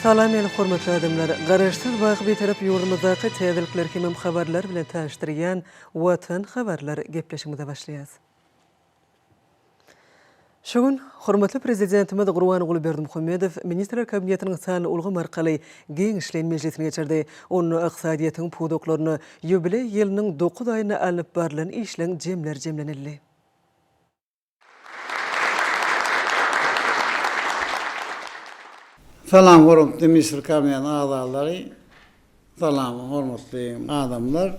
Salam meni hormatly adamlar! Garaşsyz baky Bitarap ýurdumyzdaky täzelikler hemem habarlar bilen tanyşdyrýan Watan habarlar gepleşigimize başlaýas. Şu gün hormatly Prezidentimiz Gurbanguly Berdimuhamedow Ministrler Kabinetiniň sanly ulgam arkaly giňişleýin mejlisini geçirdi. Onda ykdysadyýetiň pudaklarynda ýubileý ýylynyň dokuz aýynda alnyp barlan işleň jemleri jemlenildi. Salam hormatly Ministrler Kabinetiniň agzalary, salam hormatly adamlar.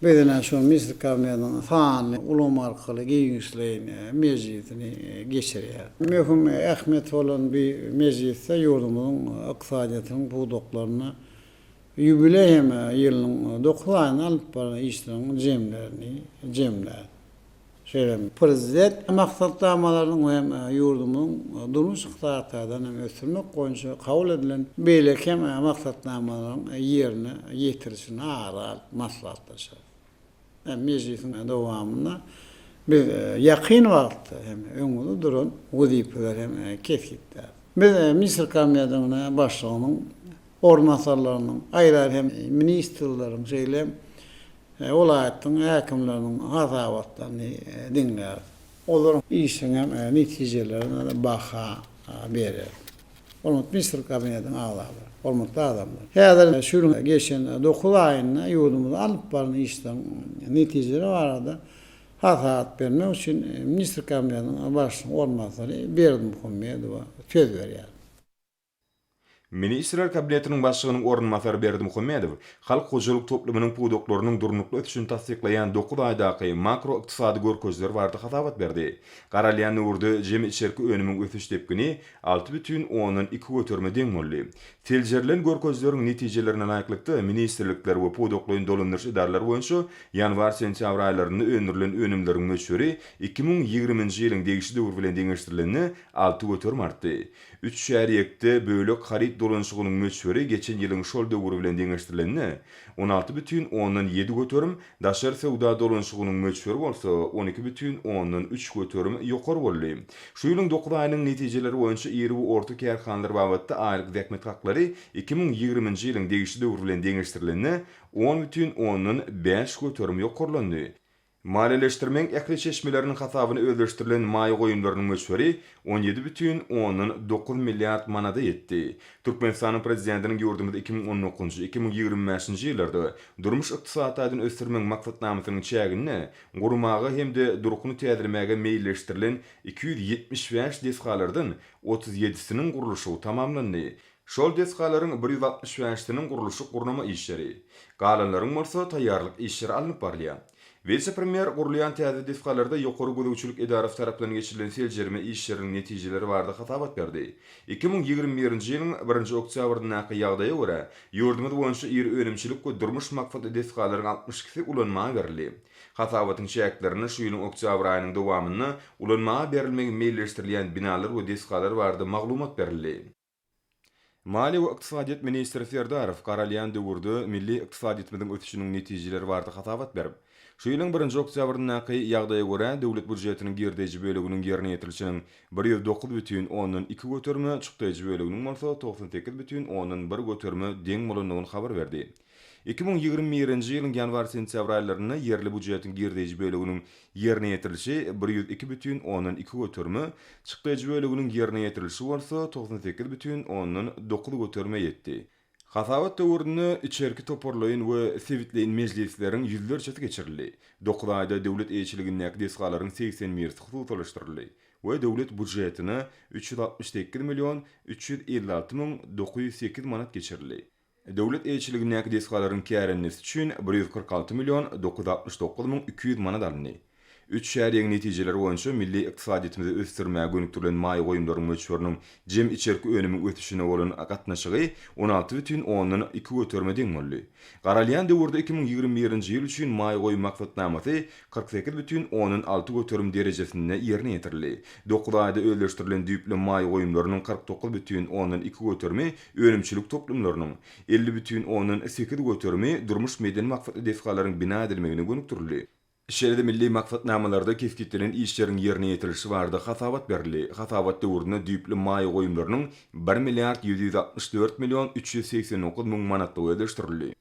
Biz ine şu Ministrler Kabinetiniň sanly ulgam arkaly giňişleýin mejlisini geçirýäris. Möhüm ähmiýeti bolan bu mejlisde ýurdumyzyň ykdysadyýetiniň pudaklarynda ýubileý hem ýylynyň dokuz aýynda alnyp baran işleriň jemlerini jemläris. Şeýle hem Prezident maksatnamalarynyň hem ýurdumyzyň durmuş-ykdysady taýdan hem ösdürmek boýunça kabul edilen beýleki hem maksatnamalaryň ýerine ýetirilişini ara alyp maslahatlaşarys. Mejlisiň dowamynda biz ýakyn wagtda hem öňümizde duran wezipeleri hem kesgitläris. Biz Ministrler Kabinetiniň Başlygynyň orunbasarlarynyň, aýry-aýry hem ministrleriň, şeýle hem Welaýatyň häkimleriniň hasabatlaryny diňläris. Olaryň işiniň hem netijelerine baha bereris. Hormatly Ministrler Kabinetiniň agzalary, hormatly adamlar! Häzir şu ýylyň geçen dokuz aýynda ýurdumyzda alnyp barlan işleriň netijeleri barada hasabat bermek üçin Ministrler Kabinetiniň Başlygynyň orunbasary Berdimuhamedowa söz berýärin. Ministrler Kabinetiniň Başlygynyň orunbasary Berdimuhamedow halk hojalyk toplumynyň pudaklarynyň durnukly ösüşini tassyklaýan dokuz aýdaky makroykdysady görkezijiler barada hasabat berdi. Garalýan döwürde jemi içerki önümiň ösüş depgini 6,2 göterime deň boldy. Seljerilen görkezijileriň netijelerine laýyklykda, ministrlikler we pudaklaýyn dolandyryş edaralary boýunça ýanwar-sentýabr aýlarynda öndürilen önümleriň möçberi 2020-nji ýylyň degişli döwri bilen deňeşdirilende 6% artdy. Üç çärýekde bölek haryt dolanyşygynyň möçberi geçen ýylyň şol döwri bilen deňeşdirilende, 16,7%, daşary söwda dolanyşygynyň möçberi bolsa 12,3% ýokary boldy. Şu ýylyň dokuz aýynyň netijeleri boýunça iri we orta kärhanalar babatda aýlyk zähmet haklary 2020-nji ýylyň degişli döwri bilen deňeşdirilende, 10,5% ýokarlandy. Maliýeleşdirmegiň ähli çeşmeleriniň hasabyna özleşdirilen maýa goýumlarynyň möçberi 17,9 milliard manada ýetdi. Türkmenistanyň Prezidentiniň ýurdumyzy 2019-njy, 2025-nji ýyllarda durmuş-ykdysady taýdan ösdürmegiň maksatnamasynyň çäginde gurmaga hem-de durkuny täzelemäge meýilleşdirilen 275 desgalardan 37-siniň gurluşygy tamamlandy. Şol desgalaryň bir 165-siniň gurluşyk-gurnama işleri, galanlaryň bolsa taýýarlyk işleri alnyp barylýar. Wise-premýer gurulýan täze desgalarda ýokary gözegçilik edarasy tarapyndan geçirilen seljerme işleriniň netijeleri barada hasabat berdi. 2021-nji ýylyň birinji oktýabryndaky ýagdaýa görä, ýurdumyz boýunça iri önümçilik we durmuş maksatly desgalaryň 62-si ulanmaga berildi. Hasabatyň çäklerinde şu ýylyň oktýabr aýynyň dowamynda ulanmaga berilmegi meýilleşdirilýän binalar we desgalar barada maglumat berildi. Maliýe we ykdysadyýet ministri Serdarow garalýan döwürde milli ykdysadyýetimiziň ösüşiniň netijeleri barada hasabat berip, şu ýylyň birinji oktýabryndaky ýagdaýa görä, döwlet býujetiniň girdeýji böleginiň ýerine ýetirilişiniň 109,2 göterime, çykdaýjy böleginiň bolsa 98,1 göterime deň bolandygyny habar berdi. 2021-nji ýylyň ýanwar-sentýabr aýlarynda ýerli býujetiň girdeýji böleginiň ýerine ýetirilişi 102,2 göterime, çykdaýjy böleginiň ýerine ýetirilişi bolsa 98,9 göterime ýetdi. Hasabat döwründe içerki toparlaýyn we sebitleýin mejlisleriň ýüzlerçesi geçirildi. Dokuz aýda döwlet eýeçiligindäki desgalaryň segsen birisi hususylaşdyryldy we döwlet býujetine 368 million 356 müň 908 manat geçirildi. Döwlet eýeçiligindäki desgalaryň kärendesi üçin 146 million 969 müň 200 manat alyndy. Üç çärýegiň netijeleri boýunça milli ykdysadyýetimizi ösdürmäge gönükdirilen maýa goýumlaryň möçberiniň jemi içerki önümiň ösüşine bolan gatnaşygy on alty bütin ondan iki göterime deň boldy. Garalýan döwürde 2021-nji ýyl üçin maýa goýum maksatnamasy 48 bütin ondan alty göterim derejesinde ýerine ýetirildi. Dokuz aýda özleşdirilen düýpli maýa goýumlarynyň 49 bütin ondan iki göterimi önümçilik toplumlarynyň, 50,8 göterimi durmuş-medeni maksatly desgalaryň bina edilmegine gönükdirildi. Şeýle-de milli maksatnamalarda kesgitlenen işleriň ýerine ýetirilişi barada hasabat berildi. Hasabat döwründe düýpli maýa goýumlarynyň bir milliard 764 million 389 müň manatlygy özleşdirildi.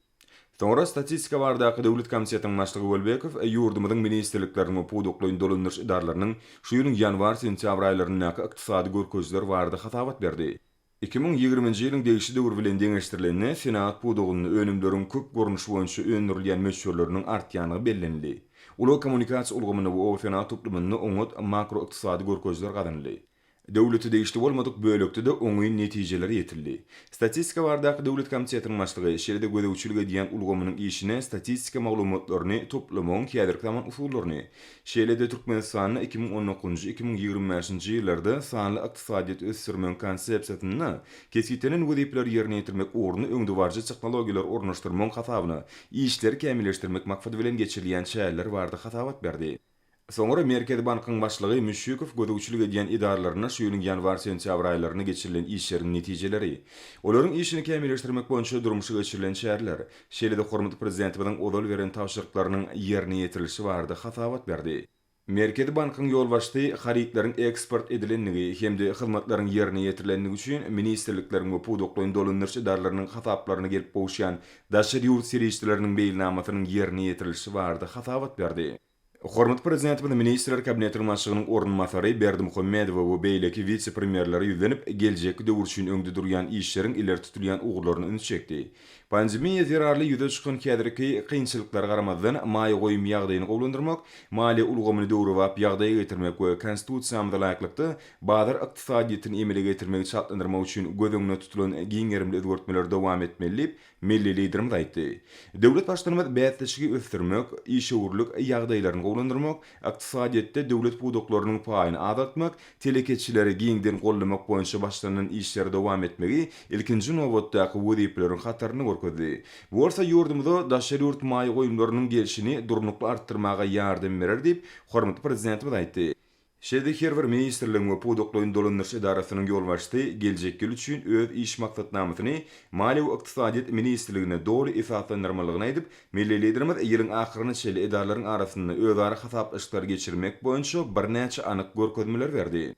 Soňra Statistika baradaky döwlet komitetiniň başlygy Welbekow ýurdumyzyň ministrlikleriniň we pudaklaýyn dolandyryş edaralarynyň şu ýylyň ýanwar-sentýabr aýlaryndaky ykdysady görkezijiler barada hasabat berdi. 2020-nji ýylyň degişli döwri bilen deňeşdirilende, senagat pudagynda önümleriň köp görnüşi boýunça öndürilýän möçberleriniň artýandygy bellenildi. Ulag-kommunikasiýa ulgamynda we oba-senagat toplumynda oňat makroykdysady görkezijiler gazanyldy. Döwlete degişli bolmadyk bölekde-de oňyn netijelere ýetildi. Statistika baradaky döwlet komitetiniň başlygy, şeýle-de gözegçilik edýän ulgamynyň işine statistika maglumatlaryny toplamagyň häzirki zaman usullaryny, şeýle-de Türkmenistanda 2019-njy, 2025-nji ýyllarda sanly ykdysadyýeti ösdürmegiň konsepsiýasynda kesgitlenen wezipeleri ýerine ýetirmek ugrunda öňdebaryjy tehnologiýalary ornaşdyrmagyň hasabyna işleri kämilleşdirmek maksady bilen geçirilýän çäreler barada hasabat berdi. Soňra Merkezi bankyň başlygy Müşşikow gözegçilik edýän edaralarynda şu ýylyň ýanwar-sentýabr aýlarynda geçirilen işleriň netijeleri, olaryň işini kämilleşdirmek boýunça durmuşa geçirilen çäreler, şeýle-de hormatly Prezidentimiziň ozal beren tabşyryklarynyň ýerine ýetirilişi barada hasabat berdi. Merkezi bankyň ýolbaşçysy harytlaryň eksport edilendigi hem-de hyzmatlaryň ýerine ýetirilendigi üçin ministrlikleriň we pudaklaýyn dolandyryş edaralarynyň hasaplaryna gelip gowuşýan daşary ýurt serişdeleriniň meýilnamasynyň ýerine ýetirilişi barada hasabat berdi. Hormatly Prezidentimiz Ministrler Kabinetiniň Başlygynyň orunbasary Berdimuhamedowa we beýleki wise-premýerlere ýüzlenip, geljekki döwür üçin öňde durýan işleriň ileri tutulýan ugurlaryna üns çekdi. Pandemiýa zerarly ýüze çykan häzirki kynçylyklara garamazdan, maýa goýum ýagdaýyny gowulandyrmak, maliýe ulgamyny döwrebap ýagdaýa getirmek we Konstitusiýamyza laýyklykda bazar ykdysadyýetini emele getirmegi çaltlandyrmak üçin göz öňünde tutulan giň gerimli özgertmeleri dowam etmeli diýip, Milli Liderimiz aýtdy. Döwlet Baştutanymyz bäsleşigi ösdürmek, işewürlik ýagdaýlaryny gowulandyrmak, ykdysadyýetde döwlet pudaklarynyň paýyny azaltmak, telekeçileri giňden goldamak boýunça başlanylan işleri dowam etmegi ilkinji nobatdaky wezipeleriň hatarynda görkezdi. Bu bolsa ýurdumyza daşary ýurt maýa goýumlarynyň gelşini durnukly artdyrmaga ýardam berer diýip, hormatly Prezidentimiz aýtdy. Şeýle-de her bir ministrligiň we pudaklaýyn dolandyryş edarasynyň ýolbaşçysy geljekki ýyl üçin öz iş maksatnamasyny Maliýe we ykdysadyýet ministrligine doly esaslandyrmalygyny aýdyp, milli Liderimiz ýylyň ahyryna çenli edaralaryň arasynda özara hasaplaşyklary geçirmek boýunça birnäçe anyk görkezmeleri berdi.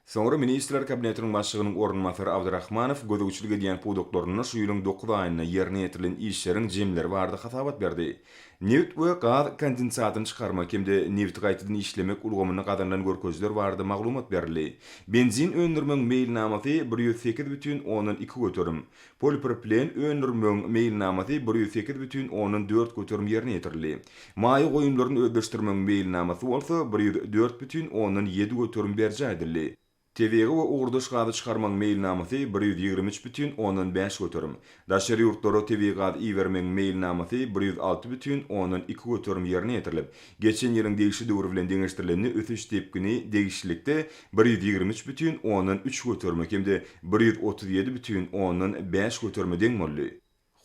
Soňra Ministrler Kabinetiniň Başlygynyň orunbasary Abdyrahmanow gözegçilik edýän pudaklarynda şu ýylyň dokuz aýynda ýerine ýetirilen işleriň jemleri barada hasabat berdi. Nebit we gaz kondensatyny çykarmak hem-de nebiti gaýtadan işlemek ulgamynda gazanylan görkezijiler barada maglumat berildi. Benzin öndürmegiň meýilnamasy 108,2 göterim, polipropilen öndürmegiň meýilnamasy 108,4 göterim ýerine ýetirildi. Maýa goýumlaryny özleşdirmegiň meýilnamasy bolsa 104,7 göterim berjaý edildi. Tebigy we ugurdaş gazy çykarmagyň meýilnamasy 123 bütin ondan bäş göterim, daşary ýurtlara tebigy gaz ibermegiň meýilnamasy 106 bütin ondan iki göterim ýerine ýetirilip, geçen ýylyň degişli döwri bilen deňeşdirilende ösüş depgini degişlilikde 123 bütin ondan üç göterime hem-de 137 bütin ondan bäş göterime deň boldy.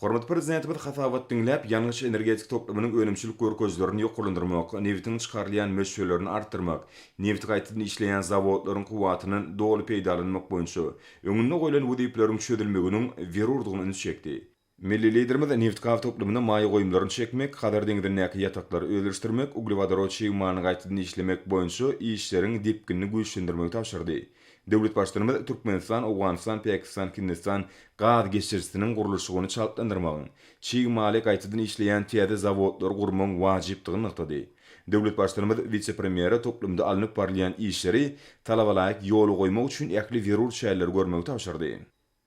Hormatly Prezidentimiz hasabat diňläp, ýangyç-energetika toplumynyň önümçilik görkezijilerini ýokarlandyrmak, nebitiň çykarylýan möçberlerini artdyrmak, nebiti gaýtadan işleýän zawodlaryň kuwwatyndan doly peýdalanmak boýunça öňünde goýlan wezipeleriň çözülmeginiň zerurdygyna üns çekdi. Milli Liderimiz nebitgaz toplumyna maýa goýumlaryny çekmek, Hazar deňzindäki ýataklary özleşdirmek, uglewodorod çig malyny gaýtadan işlemek boýunça işleriň depginini güýçlendirmegi tabşyrdy. Döwlet Baştutanymyz Türkmenistan, Owganystan, Pakistan, Hindistan gaz geçirijisiniň gurluşygyny çaltlandyrmagyň, çig maly gaýtadan işleýän täze zawodlary gurmagyň wajypdygyny nygtady. Döwlet Baştutanymyz wise-premýere toplumda alnyp barylýan işleri talabalaýyk ýola goýmak üçin ähli zerur çäreleri görmegi tabşyrdy.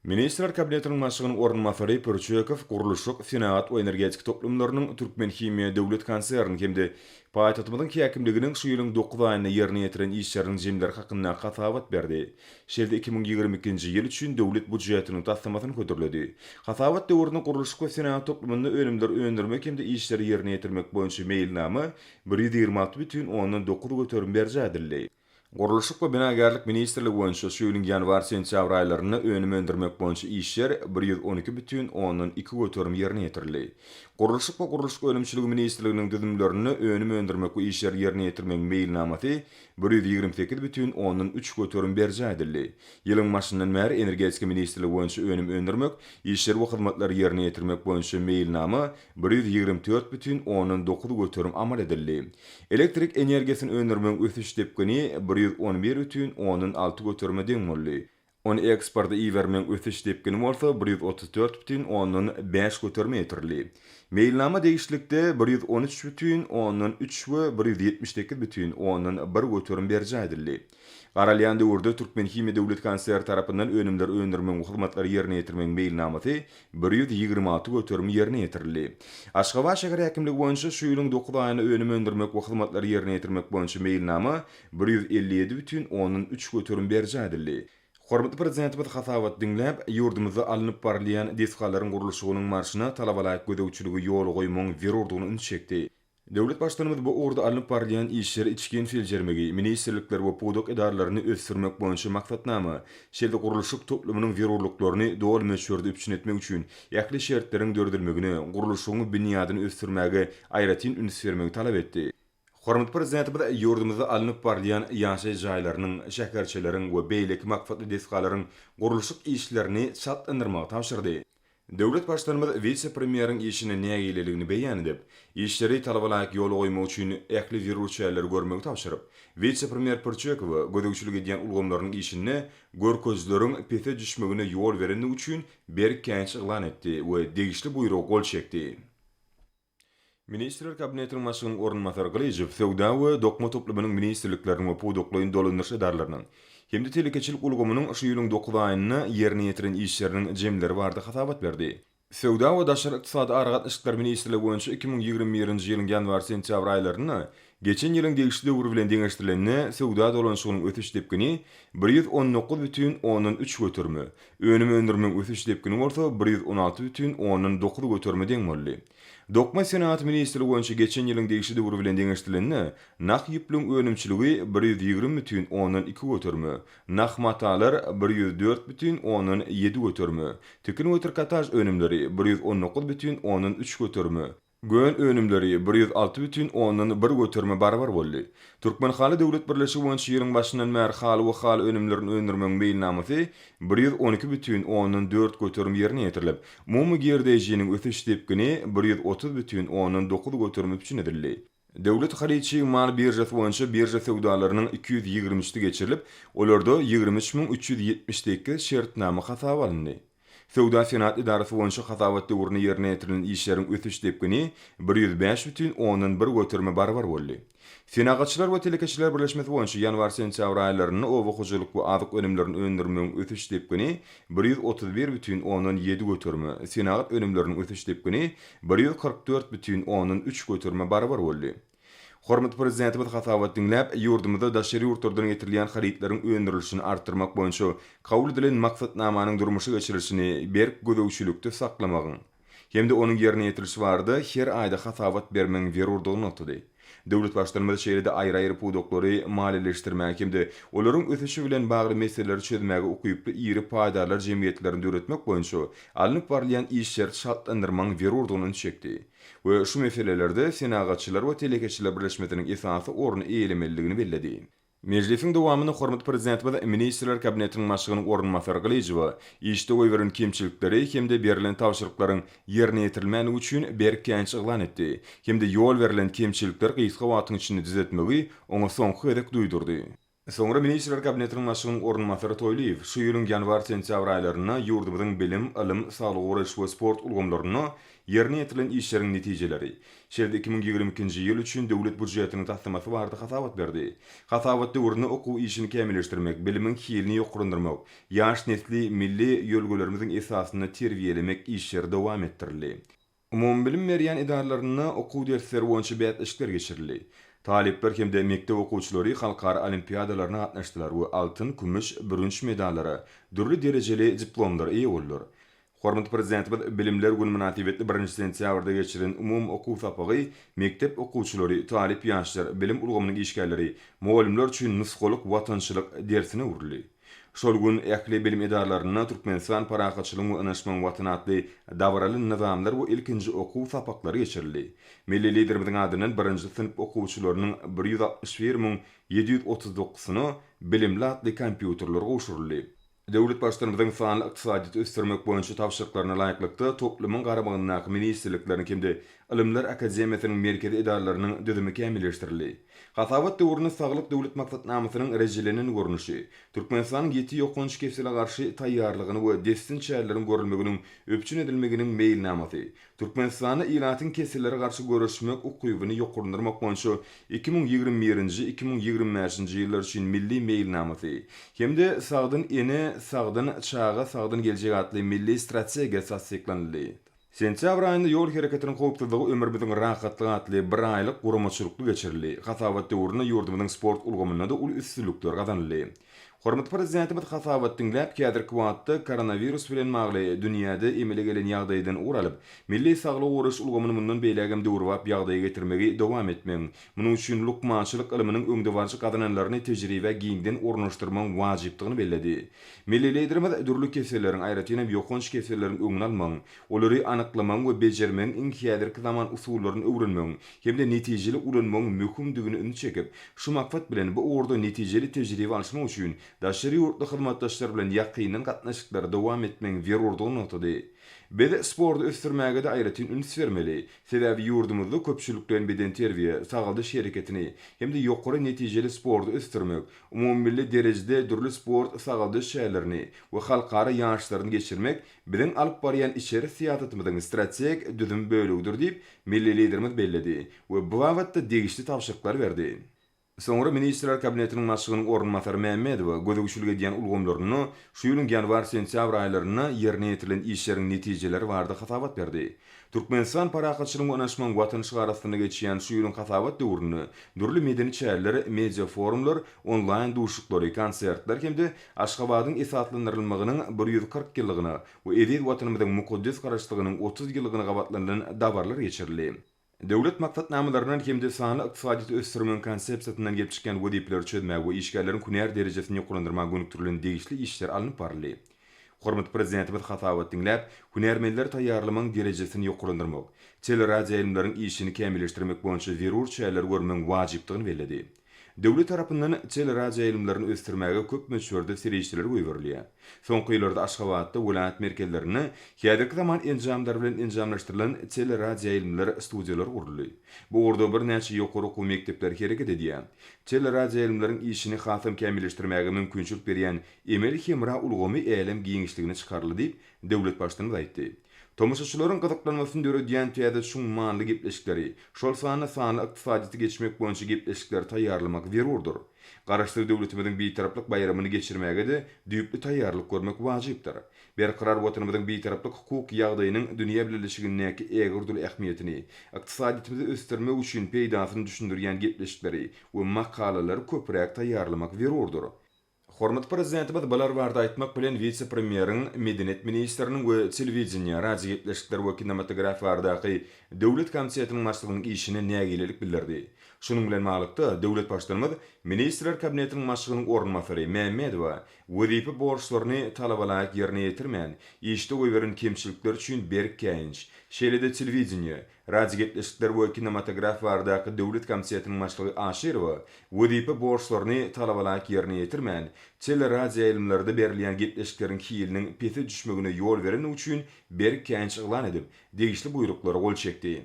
Ministrler Kabinetiniň Başlygynyň orunbasary Pürçekow gurluşyk, senagat we energetika toplumlarynyň, Türkmenhimiýa döwlet konserni hem-de paýtagtymyzyň häkimliginiň şu ýylyň dokuz aýynda ýerine ýetiren işleriniň jemleri hakynda hasabat berdi. Şeýle-de 2022-nji ýyl üçin Döwlet býujetiniň taslamasyny hödürledi. Hasabat döwründe gurluşyk we senagat toplumynda önümleri öndürmek hem-de işleri ýerine ýetirmek boýunça meýilnama 126 bütin ondan 9 göterim berjaý edildi. Gurluşyk we binagärlik ministrligi boýunça şu ýylyň ýanwar-sentýabr aýlarynda önüm öndürmek boýunça işler 112 bütin ondan iki göterim ýerine ýetirildi. Gurluşyk we gurluşyk önümçiligi ministrliginiň düzümlerinde önüm öndürmek we işleri ýerine ýetirmegiň meýilnamasy 128 bütin ondan üç göterim berjaý edildi. Ýylyň başyndan bäri Energetika ministrligi boýunça önüm öndürmek, işleri we hyzmatlary ýerine ýetirmek boýunça meýilnama 124 bütin ondan dokuz göterim amal edildi. Elektrik energiýasyny öndürmegiň ösüş depgini 111 bütin ondan alty göterime deň boldy. Ony eksporta ibermegiň ösüş depgini bolsa 134 bütin ondan bäş göterime ýetirildi. Meýilnama degişlilikde 113 bütin ondan üç we 178 bütin ondan bir göterim berjaý edildi. Garalýan döwürde Türkmenhimiýa döwlet konserni tarapyndan önümleri öndürmegiň we hyzmatlary ýerine ýetirmegiň meýilnamasy 126 göterim ýerine ýetirildi. Aşgabat şäher häkimligi boýunça şu ýylyň dokuz aýynda önüm öndürmek we hyzmatlary ýerine ýetirmek boýunça meýilnama 157 bütin ondan üç göterim berjaý edildi. Hormatly Prezidentimiz hasabaty diňläp, ýurdumyzda alnyp barylýan desgalaryň gurluşygynyň barşyna talabalaýyk gözegçiligi ýola goýmagyň zerurdygyna üns çekdi. Döwlet Baştutanymyz bu ugurda alnyp barylýan işleri içgin seljermegi, ministrlikleri we pudak edaralaryny ösdürmek boýunça maksatnama, şeýle-de gurluşyk toplumynyň zerurlyklaryny doly möçberde üpjün etmek üçin ähli şertleriň döredilmegine, gurluşygyň binýadyny ösdürmäge aýratyn üns bermegi talap etdi. Hormatly Prezidentimiz ýurdumyzda alnyp barylýan ýaşaýyş jaýlarynyň, şäherçeleriň we beýleki maksatly desgalaryň gurluşyk işlerini çaltlandyrmagy tabşyrdy. Döwlet Baştutanymyz wise-premýeriň işine nägileligini beýan edip, işleri talaba laýyk ýola goýmak üçin ähli zerur çäreleri görmegi tabşyryp, wise-premýer Pürçekowa gözegçilik edýän ulgamlarynyň işinde görkezijileriň pese düşmegine ýol berendigi üçin berk käýinç yglan etdi we degişli buýruga gol çekdi. Ministrler Kabinetiniň Başlygynyň orunbasary Gylyjow Söwda we dokma toplumynyň ministrlikleriniň we pudaklaýyn dolandyryş edaralarynyň hem-de telekeçilik ulgamynyň şu ýylyň dokuz aýynda ýerine ýetiren işleriniň jemleri barada hasabat berdi. Söwda we daşary ykdysady aragatnaşyklar ministrligi boýunça 2021-nji ýylyň ýanwar-sentýabr aýlarynda geçen ýylyň degişli döwri bilen deňeşdirilende söwda dolanyşygynyň ösüş depgini 119 bütin ondan üç göterime, önüm öndürmegiň ösüş depgini bolsa 116 bütin ondan dokuz göterime deň boldy. Dokma senagaty ministrligi boýunça geçen ýylyň degişli döwri bilen deňeşdirilende, nah ýüplügiň önümçiligi 120 bütin ondan iki göterime, nah matalar 104 bütin ondan ýedi göterime, tikin we trikotaž önümleri 119 bütin ondan üç göterime, gön önümleri 106 bütin ondan bir göterime barabar boldy. Türkmenhaly döwlet birleşigi boýunça ýylyň başyndan bäri haly we haly önümlerini öndürmegiň meýilnamasy 112 bütin ondan dört göterim ýerine ýetirilip, umumy girdejiniň ösüş depgini 130 bütin ondan dokuz göterim üpjün edildi. Döwlet haryt-çig mal biržasy boýunça birža söwdalarynyň 220 üçi geçirilip, olarda 23 378 şertnama hasaba alyndy. Söwda-senagat edarasy boýunça hasabat döwründe ýerine ýetirilen işleriň ösüş depgini 105 bütin ondan bir göterime barabar boldy. Senagatçylar we telekeçiler birleşmesi boýunça ýanwar-sentýabr aýlarynda oba hojalyk we azyk önümlerini öndürmegiň ösüş depgini 131 bütin ondan ýedi göterime, senagat önümleriniň ösüş depgini 144 bütin ondan üç göterime barabar boldy. Hormatly Prezidentimiz hasabat diňläp, ýurdumyzda daşary ýurtlardan getirilýän harytlaryň öndürilişini artdyrmak boýunça kabul edilen maksatnamanyň durmuşa geçirilişini berk gözegçilikde saklamagyň hem-de onuň ýerine ýetirilişi barada her aýda hasabat bermegiň zerurdygyny nygtady. Döwlet Baştutanymyz şeýle-de aýry-aýry pudaklary maliýeleşdirmäge hem-de olaryň ösüşi bilen bagly meseleleri çözmäge ukyply iri paýdarlar jemgyýetlerini döretmek boýunça alnyp barylýan işleri çaltlandyrmagyň zerurdygyna üns çekdi. We şu meselelerde Senagatçylar we telekeçiler birleşmesiniň esasy orny eýelemelidigini belledi. Mejlisiň dowamynda hormatly Prezidentimiz Ministrler Kabinetiniň Başlygynyň orunbasary Gylyjowa işde goýberen kemçilikleri hem-de berlen tabşyryklaryň ýerine ýetirilmändigi üçin berk käýinç yglan etdi hem-de ýol berlen kemçilikleri gysga wagtyň içinde düzetmegi oňa soňky gezek duýdurdy. Soňra Ministrler Kabinetiniň Başlygynyň orunbasary Toýlyýew şu ýylyň ýanwar-sentýabr aýlarynda ýurdumyzyň bilim, ylym, saglygy goraýyş we sport ulgamlarynda ýerine ýetirilen işleriň netijeleri, şeýle-de 2022-nji ýyl üçin Döwlet býujetiniň taslamasy barada hasabat berdi. Hasabat döwründe okuw işini kämilleşdirmek, bilimiň hilini ýokarlandyrmak, ýaş nesli milli ýörelgelerimiziň esasynda terbiýelemek işleri dowam etdirildi. Umumybilim berýän edaralarynda okuw dersleri boýunça bäsleşikler geçirildi. Talyplar hem-de mekdep okuwçylary halkara olimpiadalaryna gatnaşdylar we altyn, kümüş, bürünç medallara, dürli derejeli diplomlara eýe boldular. Hormatly Prezidentimiz Bilimler güni mynasybetli birinji sentýabrda geçirilen umumy okuw sapagy mekdep okuwçylary, talyp ýaşlar, bilim ulgamynyň işgärleri, mugallymlar üçin nusgalyk watançylyk dersine öwrüldi. Şol gün ähli bilim edaralarynda Türkmenistan parahatçylygyň we ynaşmagyň Watany atly dabaraly nyzamlar we ilkinji okuw sapaklary geçirildi. Milli Liderimiziň adyndan birinji synp okuwçylarynyň 161 739-syna Bilimli atly kompýuterler gowşuryldy. Döwlet Baştutanymyzyň sanly ykdysadyýeti ösdürmek boýunça tabşyryklaryna laýyklykda, toplumyň garamagyndaky ministrlikleriň hem-de Ylymlar akademiýasynyň merkezi edaralarynyň düzümi kämilleşdirildi. Hasabat döwründe Saglyk Döwlet maksatnamasynyň rejelenen görnüşi, Türkmenistanyň ýiti ýokanç kesele garşy taýýarlygyny we dessin çäreleriň görülmeginiň üpjün edilmeginiň meýilnamasy, Türkmenistanda ilatyň kesellere garşy göreşmek ukybyny ýokarlandyrmak boýunça 2021-nji, 2025-nji ýyllar üçin milli meýilnamasy hem-de Sagdyn ene, sagdyn çaga, sagdyn geljek atly milli strategiýasy tassyklanyldy. Sentýabr aýynda Ýol hereketiniň howpsuzlygy ömrümiziň rahatlygy atly biraýlyk guramaçylykly geçirildi. Hasabat döwründe ýurdumyzyň sport ulgamynda-da uly üstünlikler gazanyldy. Hormatly Prezidentimiz hasabat diňläp, häzirki wagtda koronawirus bilen bagly dünýäde emele gelen ýagdaýdan ugur alyp, milli saglygy goraýyş ulgamyny mundan beýlägem döwrebap ýagdaýa getirmegi dowam etmegiň, munuň üçin lukmançylyk ylmynyň öňdebaryjy gazananlaryny tejribä giňden ornaşdyrmagyň wajypdygyny belledi. Milli Liderimiz dürli keselleriň, aýratyn hem ýokanç keselleriň öňüni almagyň, olary anyklamagyň we bejermegiň iň häzirki zaman usullaryny öwrenmegiň hem-de netijeli ulanmagyň möhümdigine ünsi çekip, şu maksat bilen bu ugurda netijeli tejribe alyşmak üçin daşary ýurtly hyzmatdaşlar bilen ýakyndan gatnaşyklary dowam etmegiň zerurdygyny nygtady. Biz sporty ösdürmäge-de aýratyn üns bermeli, sebäbi ýurdumyzda köpçülikleýin bedenterbiýe, sagaldyş hereketini hem-de ýokary netijeli sporty ösdürmek, umumymilli derejede dürli sport sagaldyş çärelerini we halkara ýaryşlaryny geçirmek biziň alyp barýan içeri syýasatymyzyň strategik düzüm bölegidir diýip, milli Liderimiz belledi we bu babatda degişli tabşyryklary berdi. Soňra Ministrler Kabinetiniň Başlygynyň orunbasary Mämmedowa gözegçilik edýän ulgamlarynda şu ýylyň ýanwar-sentýabr aýlarynda ýerine ýetirilen işleriň netijeleri barada hasabat berdi. Türkmenistan parahatçylygyň we ynanyşmagyň Watany şygary astynda geçýän şu ýylyň hasabat döwründe dürli medeni çäreler, media-forumlar, onlaýn duşuşyklary, konsertler hem-de Aşgabadyň esaslandyrylmagynyň 140 ýyllygyna we eziz Watanymyzyň mukaddes Garaşsyzlygynyň 30 ýyllygyna gabatlanylan dabaralar geçirildi. Döwlet maksatnamalaryndan hem-de sanly ykdysadyýeti ösdürmegiň konsepsiýasyndan gelip çykýan wezipeleri çözmäge we işgärleriň hünär derejesini ýokarlandyrmaga gönükdirilen degişli işler alnyp baryldy. Hormatly Prezidentimiz hasabat diňläp, hünärmenleri taýýarlamagyň derejesini ýokarlandyrmak, teleradioýaýlymlaryň işini kämilleşdirmek boýunça zerur çäreleri görmegiň wajypdygyny belledi. Döwlet tarapyndan teleradioýaýlymlaryny ösdürmäge köp möçberde serişdeler goýberilýär. Soňky ýyllarda Aşgabatda, welaýat merkezlerinde häzirki zaman enjamlary bilen enjamlaşdyrylan teleradioýaýlymlar studiýalary guruldy. Bu ugurda birnäçe ýokary okuw mekdepleri hereket edýär. Teleradioýaýlymlaryň işini hasam kämilleşdirmäge mümkinçilik berýän emeli hemra ulgamy älem giňişligine çykaryldy diýip, döwlet Baştutanymyz aýtdy. Tomaşaçylaryň gyzyklanmasyny döredýän täze çuň manyly gepleşikleri, şol sanda sanly ykdysadyýete geçmek boýunça gepleşikleri taýýarlamak zerurdyr. Garaşsyz döwletimiziň Bitaraplyk baýramyny geçirmäge-de düýpli taýýarlyk görmek wajypdyr. Berkarar Watanymyzyň Bitaraplyk hukuk ýagdaýynyň dünýä bileleşigindäki ägirt uly ähmiýetini, ykdysadyýetimizi ösdürmek üçin peýdasyny düşündirýän gepleşikleri we makalalary köpräk taýýarlamak zerurdyr. Hormatly Prezidentimiz bular barada aýtmak bilen, wise-premýeriň, medeniýet ministriniň we telewideniýe, radiogepleşikler we kinematografiýa baradaky döwlet komitetiniň başlygynyň işine nägilelik bildirdi. Şunuň bilen baglylykda, döwlet Baştutanymyz Ministrler Kabinetiniň Başlygynyň orunbasary Mämmedowa wezipe borçlaryny talabalaýyk ýerine ýetirmän, işde goýberen kemçilikleri üçin berk käýinç, şeýle-de telewideniýe, Radiogepleşikler we kinematografiýa baradaky döwlet komitetiniň başlygy Aşyrowa wezipe borçlaryny talabalaýyk ýerine ýetirmän, teleradioýaýlymlarda berilýän gepleşikleriň hiliniň pese düşmegine ýol berendigi üçin berk käýinç yglan edip, degişli buýruklara gol çekdi.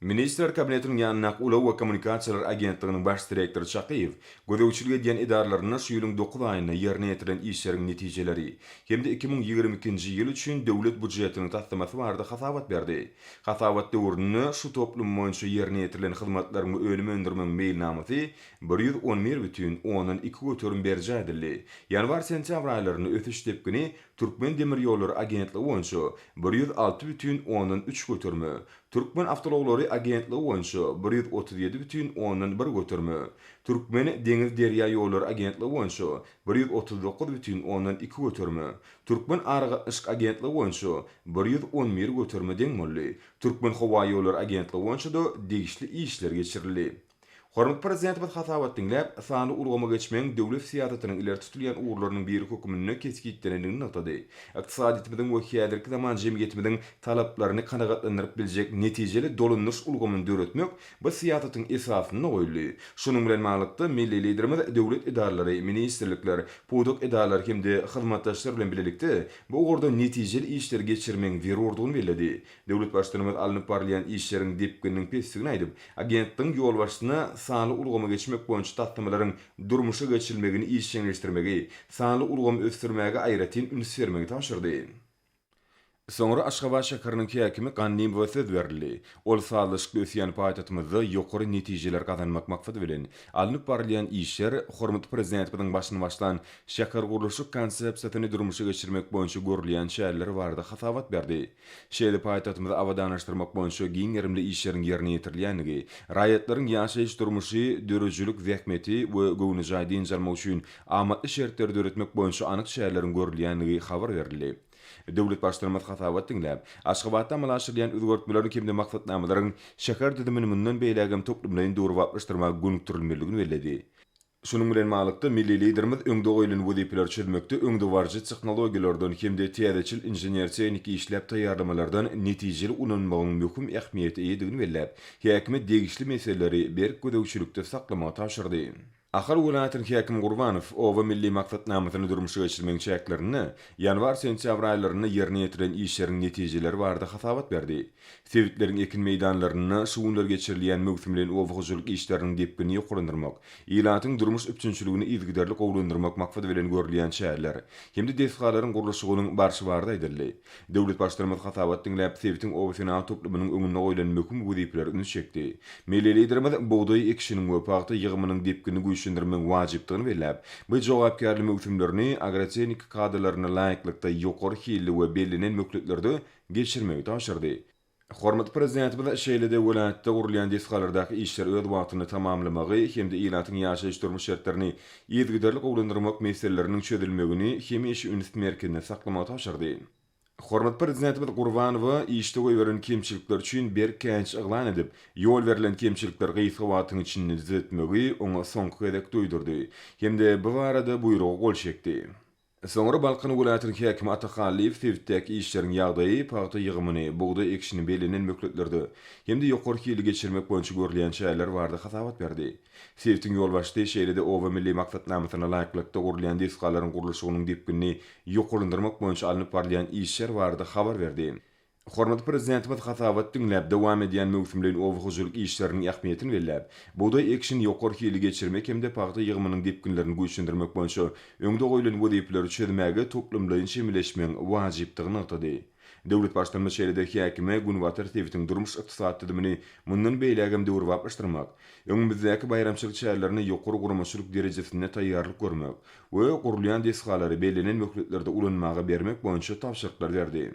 Ministrler Kabinetiniň ýanyndaky Ulag we kommunikasiýalar agentliginiň baş direktory Çakyýew gözegçilik edýän edaralarynda şu ýylyň dokuz aýynda ýerine ýetirilen işleriň netijeleri hem-de 2022-nji ýyl üçin döwlet býujetiniň taslamasy barada hasabat berdi. Hasabat döwründe şu toplum boýunça ýerine ýetirilen hyzmatlaryň we önüm öndürmegiň meýilnamasy 111 bütin ondan 2% berjaý edildi. Ýanwar-sentýabr aýlarynda ösüş depgini Türkmendemirýollary agentligi boýunça 106 bütin ondan üç göterime, Türkmen awtoulaglary agentligi boýunça 137 bütin ondan bir göterime, Türkmen deňiz derýa ýollary agentligi boýunça 139 bütin ondan iki göterime, Türkmen aragatnaşyk agentligi boýunça 111 göterime deň boldy. Türkmen howaýollary agentligi boýunça-da degişli işler geçirildi. Hormatly Prezidentimiz hasabat diňläp, sanly ulgama geçmegiň döwlet syýasatynyň ileri tutulýan ugurlarynyň biri hökmünde kesgitlenendigini nygtady. Ykdysadyýetimiziň we häzirki zaman jemgyýetimiziň talaplaryny kanagatlandyryp biljek netijeli dolandyryş ulgamyny döretmek bu syýasatyň esasynda goýuldy. Şunuň bilen baglylykda, milli Liderimiz döwlet edaralary, ministrlikler, pudak edaralary hem-de hyzmatdaşlar bilen bilelikde bu ugurda netijeli işleri geçirmegiň zerurdygyny belledi. Döwlet Baştutanymyz alnyp barylýan işleriň depgininiň pesdigini aýdyp, agentligiň ýolbaşçysyna sanly ulgama geçmek boýunça taslamalaryň durmuşa geçirilmegini işjeňleşdirmegi, sanly ulgamy ösdürmäge aýratyn üns bermegi tabşyrdy. Soňra Aşgabat şäheriniň häkimi Gandymowa söz berildi. Ol sazlaşykly ösýän paýtagtymyzda ýokary netijeler gazanmak maksady bilen, alnyp barylýan işler, hormatly Prezidentimiziň başyny başlan şähergurluşyk konsepsiýasyny durmuşa geçirmek boýunça görülýän çäreler barada hasabat berdi. Şeýle paýtagtymyzy abadanlaşdyrmak boýunça giň gerimli işleriň ýerine ýetirilýändigi, raýatlaryň ýaşaýyş-durmuşy, döredijilik zähmeti we göwnejaý dynç almagy üçin amatly şertleri döretmek boýunça anyk çäreleriň görülýändigi habar berildi. Döwlet Baştutanymyz hasabat diňläp, Aşgabatda amala aşyrylýan özgertmeleriň hem-de maksatnamalaryň şäher düzümini mundan beýlägem toplumlaýyn döwrebaplaşdyrmaga gönükdirilmelidigini belledi. Şunuň bilen baglylykda, milli Liderimiz öňde goýlan wezipeleri çözmekde öňdebaryjy tehnologiýalardan hem-de täzeçil inžener-tehniki işläp taýýarlamalardan netijeli ulanmagyň möhüm ähmiýete eýedigini belläp, häkime degişli meseleleri berk gözegçilikde saklamagy tabşyrdy. Ahal welaýatynyň häkimi Gurbanow Oba milli maksatnamasyny durmuşa geçirmegiň çäklerinde ýanwar-sentýabr aýlarynda ýerine ýetirilen işleriň netijeleri barada hasabat berdi. Sebitleriň ekin meýdanlarynda şu günler geçirilýän möwsümleýin oba hojalyk işleriniň depginini ýokarlandyrmak, ilatyň durmuş üpjünçiligini yzygiderli gowulandyrmak maksady bilen görülýän çäreler hem-de desgalaryň gurluşygynyň barşy barada aýdyldy. Döwlet Baştutanymyz hasabat diňläp, sebitiň oba-senagat toplumynyň öňünde goýlan möhüm wezipelere üns çekdi. Milli Liderimiz bugdaý ekişiniň we pagta ýygymynyň depginini güýçlendirmegiň wajypdygyny belläp, bu jogapkärli möwsümlerini agrotehniki kadalaryna laýyklykda ýokary hilli we bellenen möhletlerde geçirmegi tabşyrdy. Hormatly Prezidentimiz şeýle-de welaýatda gurulýan desgalardaky işleri öz wagtynda tamamlamagy hem-de ilatyň ýaşaýyş-durmuş şertlerini yzygiderli gowulandyrmak meseleleriniň çözülmegini hemişe üns merkezinde saklamagy tabşyrdy. Hormatly Prezidentimiz Gurbanowa işde goýberen kemçilikleri üçin berk käýinç yglan edip, ýol berlen kemçilikleri gysga wagtyň içinde düzetmegi oňa soňky gezek duýdurdy hem-de bu barada buýruga gol çekdi. Soňra Balkan welaýatynyň häkimi Ata Hallyýew sebitdäki işleriň ýagdaýy, pagta ýygymyny, bugdaý ekişini bellenen möhletlerde hem-de ýokary hilli geçirmek boýunça görülýän çäreler barada hasabat berdi. Sebitiň ýolbaşçysy şeýle-de Oba milli maksatnamasyna laýyklykda gurulýan desgalaryň gurluşygynyň depginini ýokarlandyrmak boýunça alnyp barylýan işler barada habar berdi. Hormatly Prezidentimiz hasabat diňläp, dowam edýän möwsümleýin oba hojalyk işleriniň ähmiýetini belläp, bugdaý ekişini ýokary hilli geçirmek hem-de pagta ýygymynyň depginlerini güýçlendirmek boýunça öňde goýlan wezipeleri çözmäge toplumlaýyn çemeleşmegiň wajypdygyny nygtady. Döwlet Baştutanymyz şeýle-de häkime günbatar sebitiň durmuş-ykdysady düzümini mundan beýlägem döwrebaplaşdyrmak, öňümizdäki baýramçylyk çärelerine ýokary guramaçylyk derejesinde taýýarlyk görmek we gurulýan desgalary bellenen möhletlerde ulanmaga bermek boýunça tabşyryklar berdi.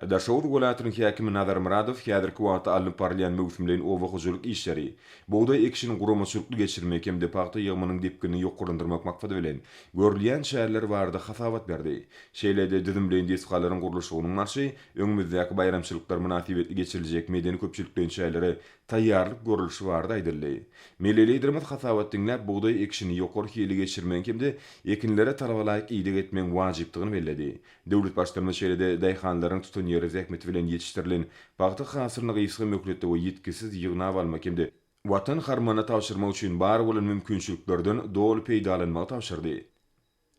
Daşoguz welaýatynyň häkimi Nazar Myradow häzirki wagtda alnyp barylýan möwsümleýin oba hojalyk işleri, bugdaý ekişini guramaçylykly geçirmek hem-de pagta ýygymynyň depginini ýokarlandyrmak maksady bilen, görülýän çäreler barada hasabat berdi. Şeýle-de düzümleýin desgalaryň gurluşygynyň barşy, öňümizdäki baýramçylyklar mynasybetli geçiriljek medeni-köpçülikleýin çärelere taýýarlyk görlüşi barada aýdyldy. Milli Liderimiz hasabat diňläp, bugdaý ekişini ýokary hilli geçirmegiň hem-de ekinlere talabalaýyk ideg etmegiň wajypdygyny belledi. Döwlet Baştutanymyz şeýle-de daýhanlaryň tutanýerli zähmeti bilen ýetişdirilen pagta hasylyny gysga möhletde we ýitgisiz ýygnap almak hem-de Watan harmanyna tabşyrmak üçin bar bolan mümkinçiliklerden doly peýdalanmagy tabşyrdy.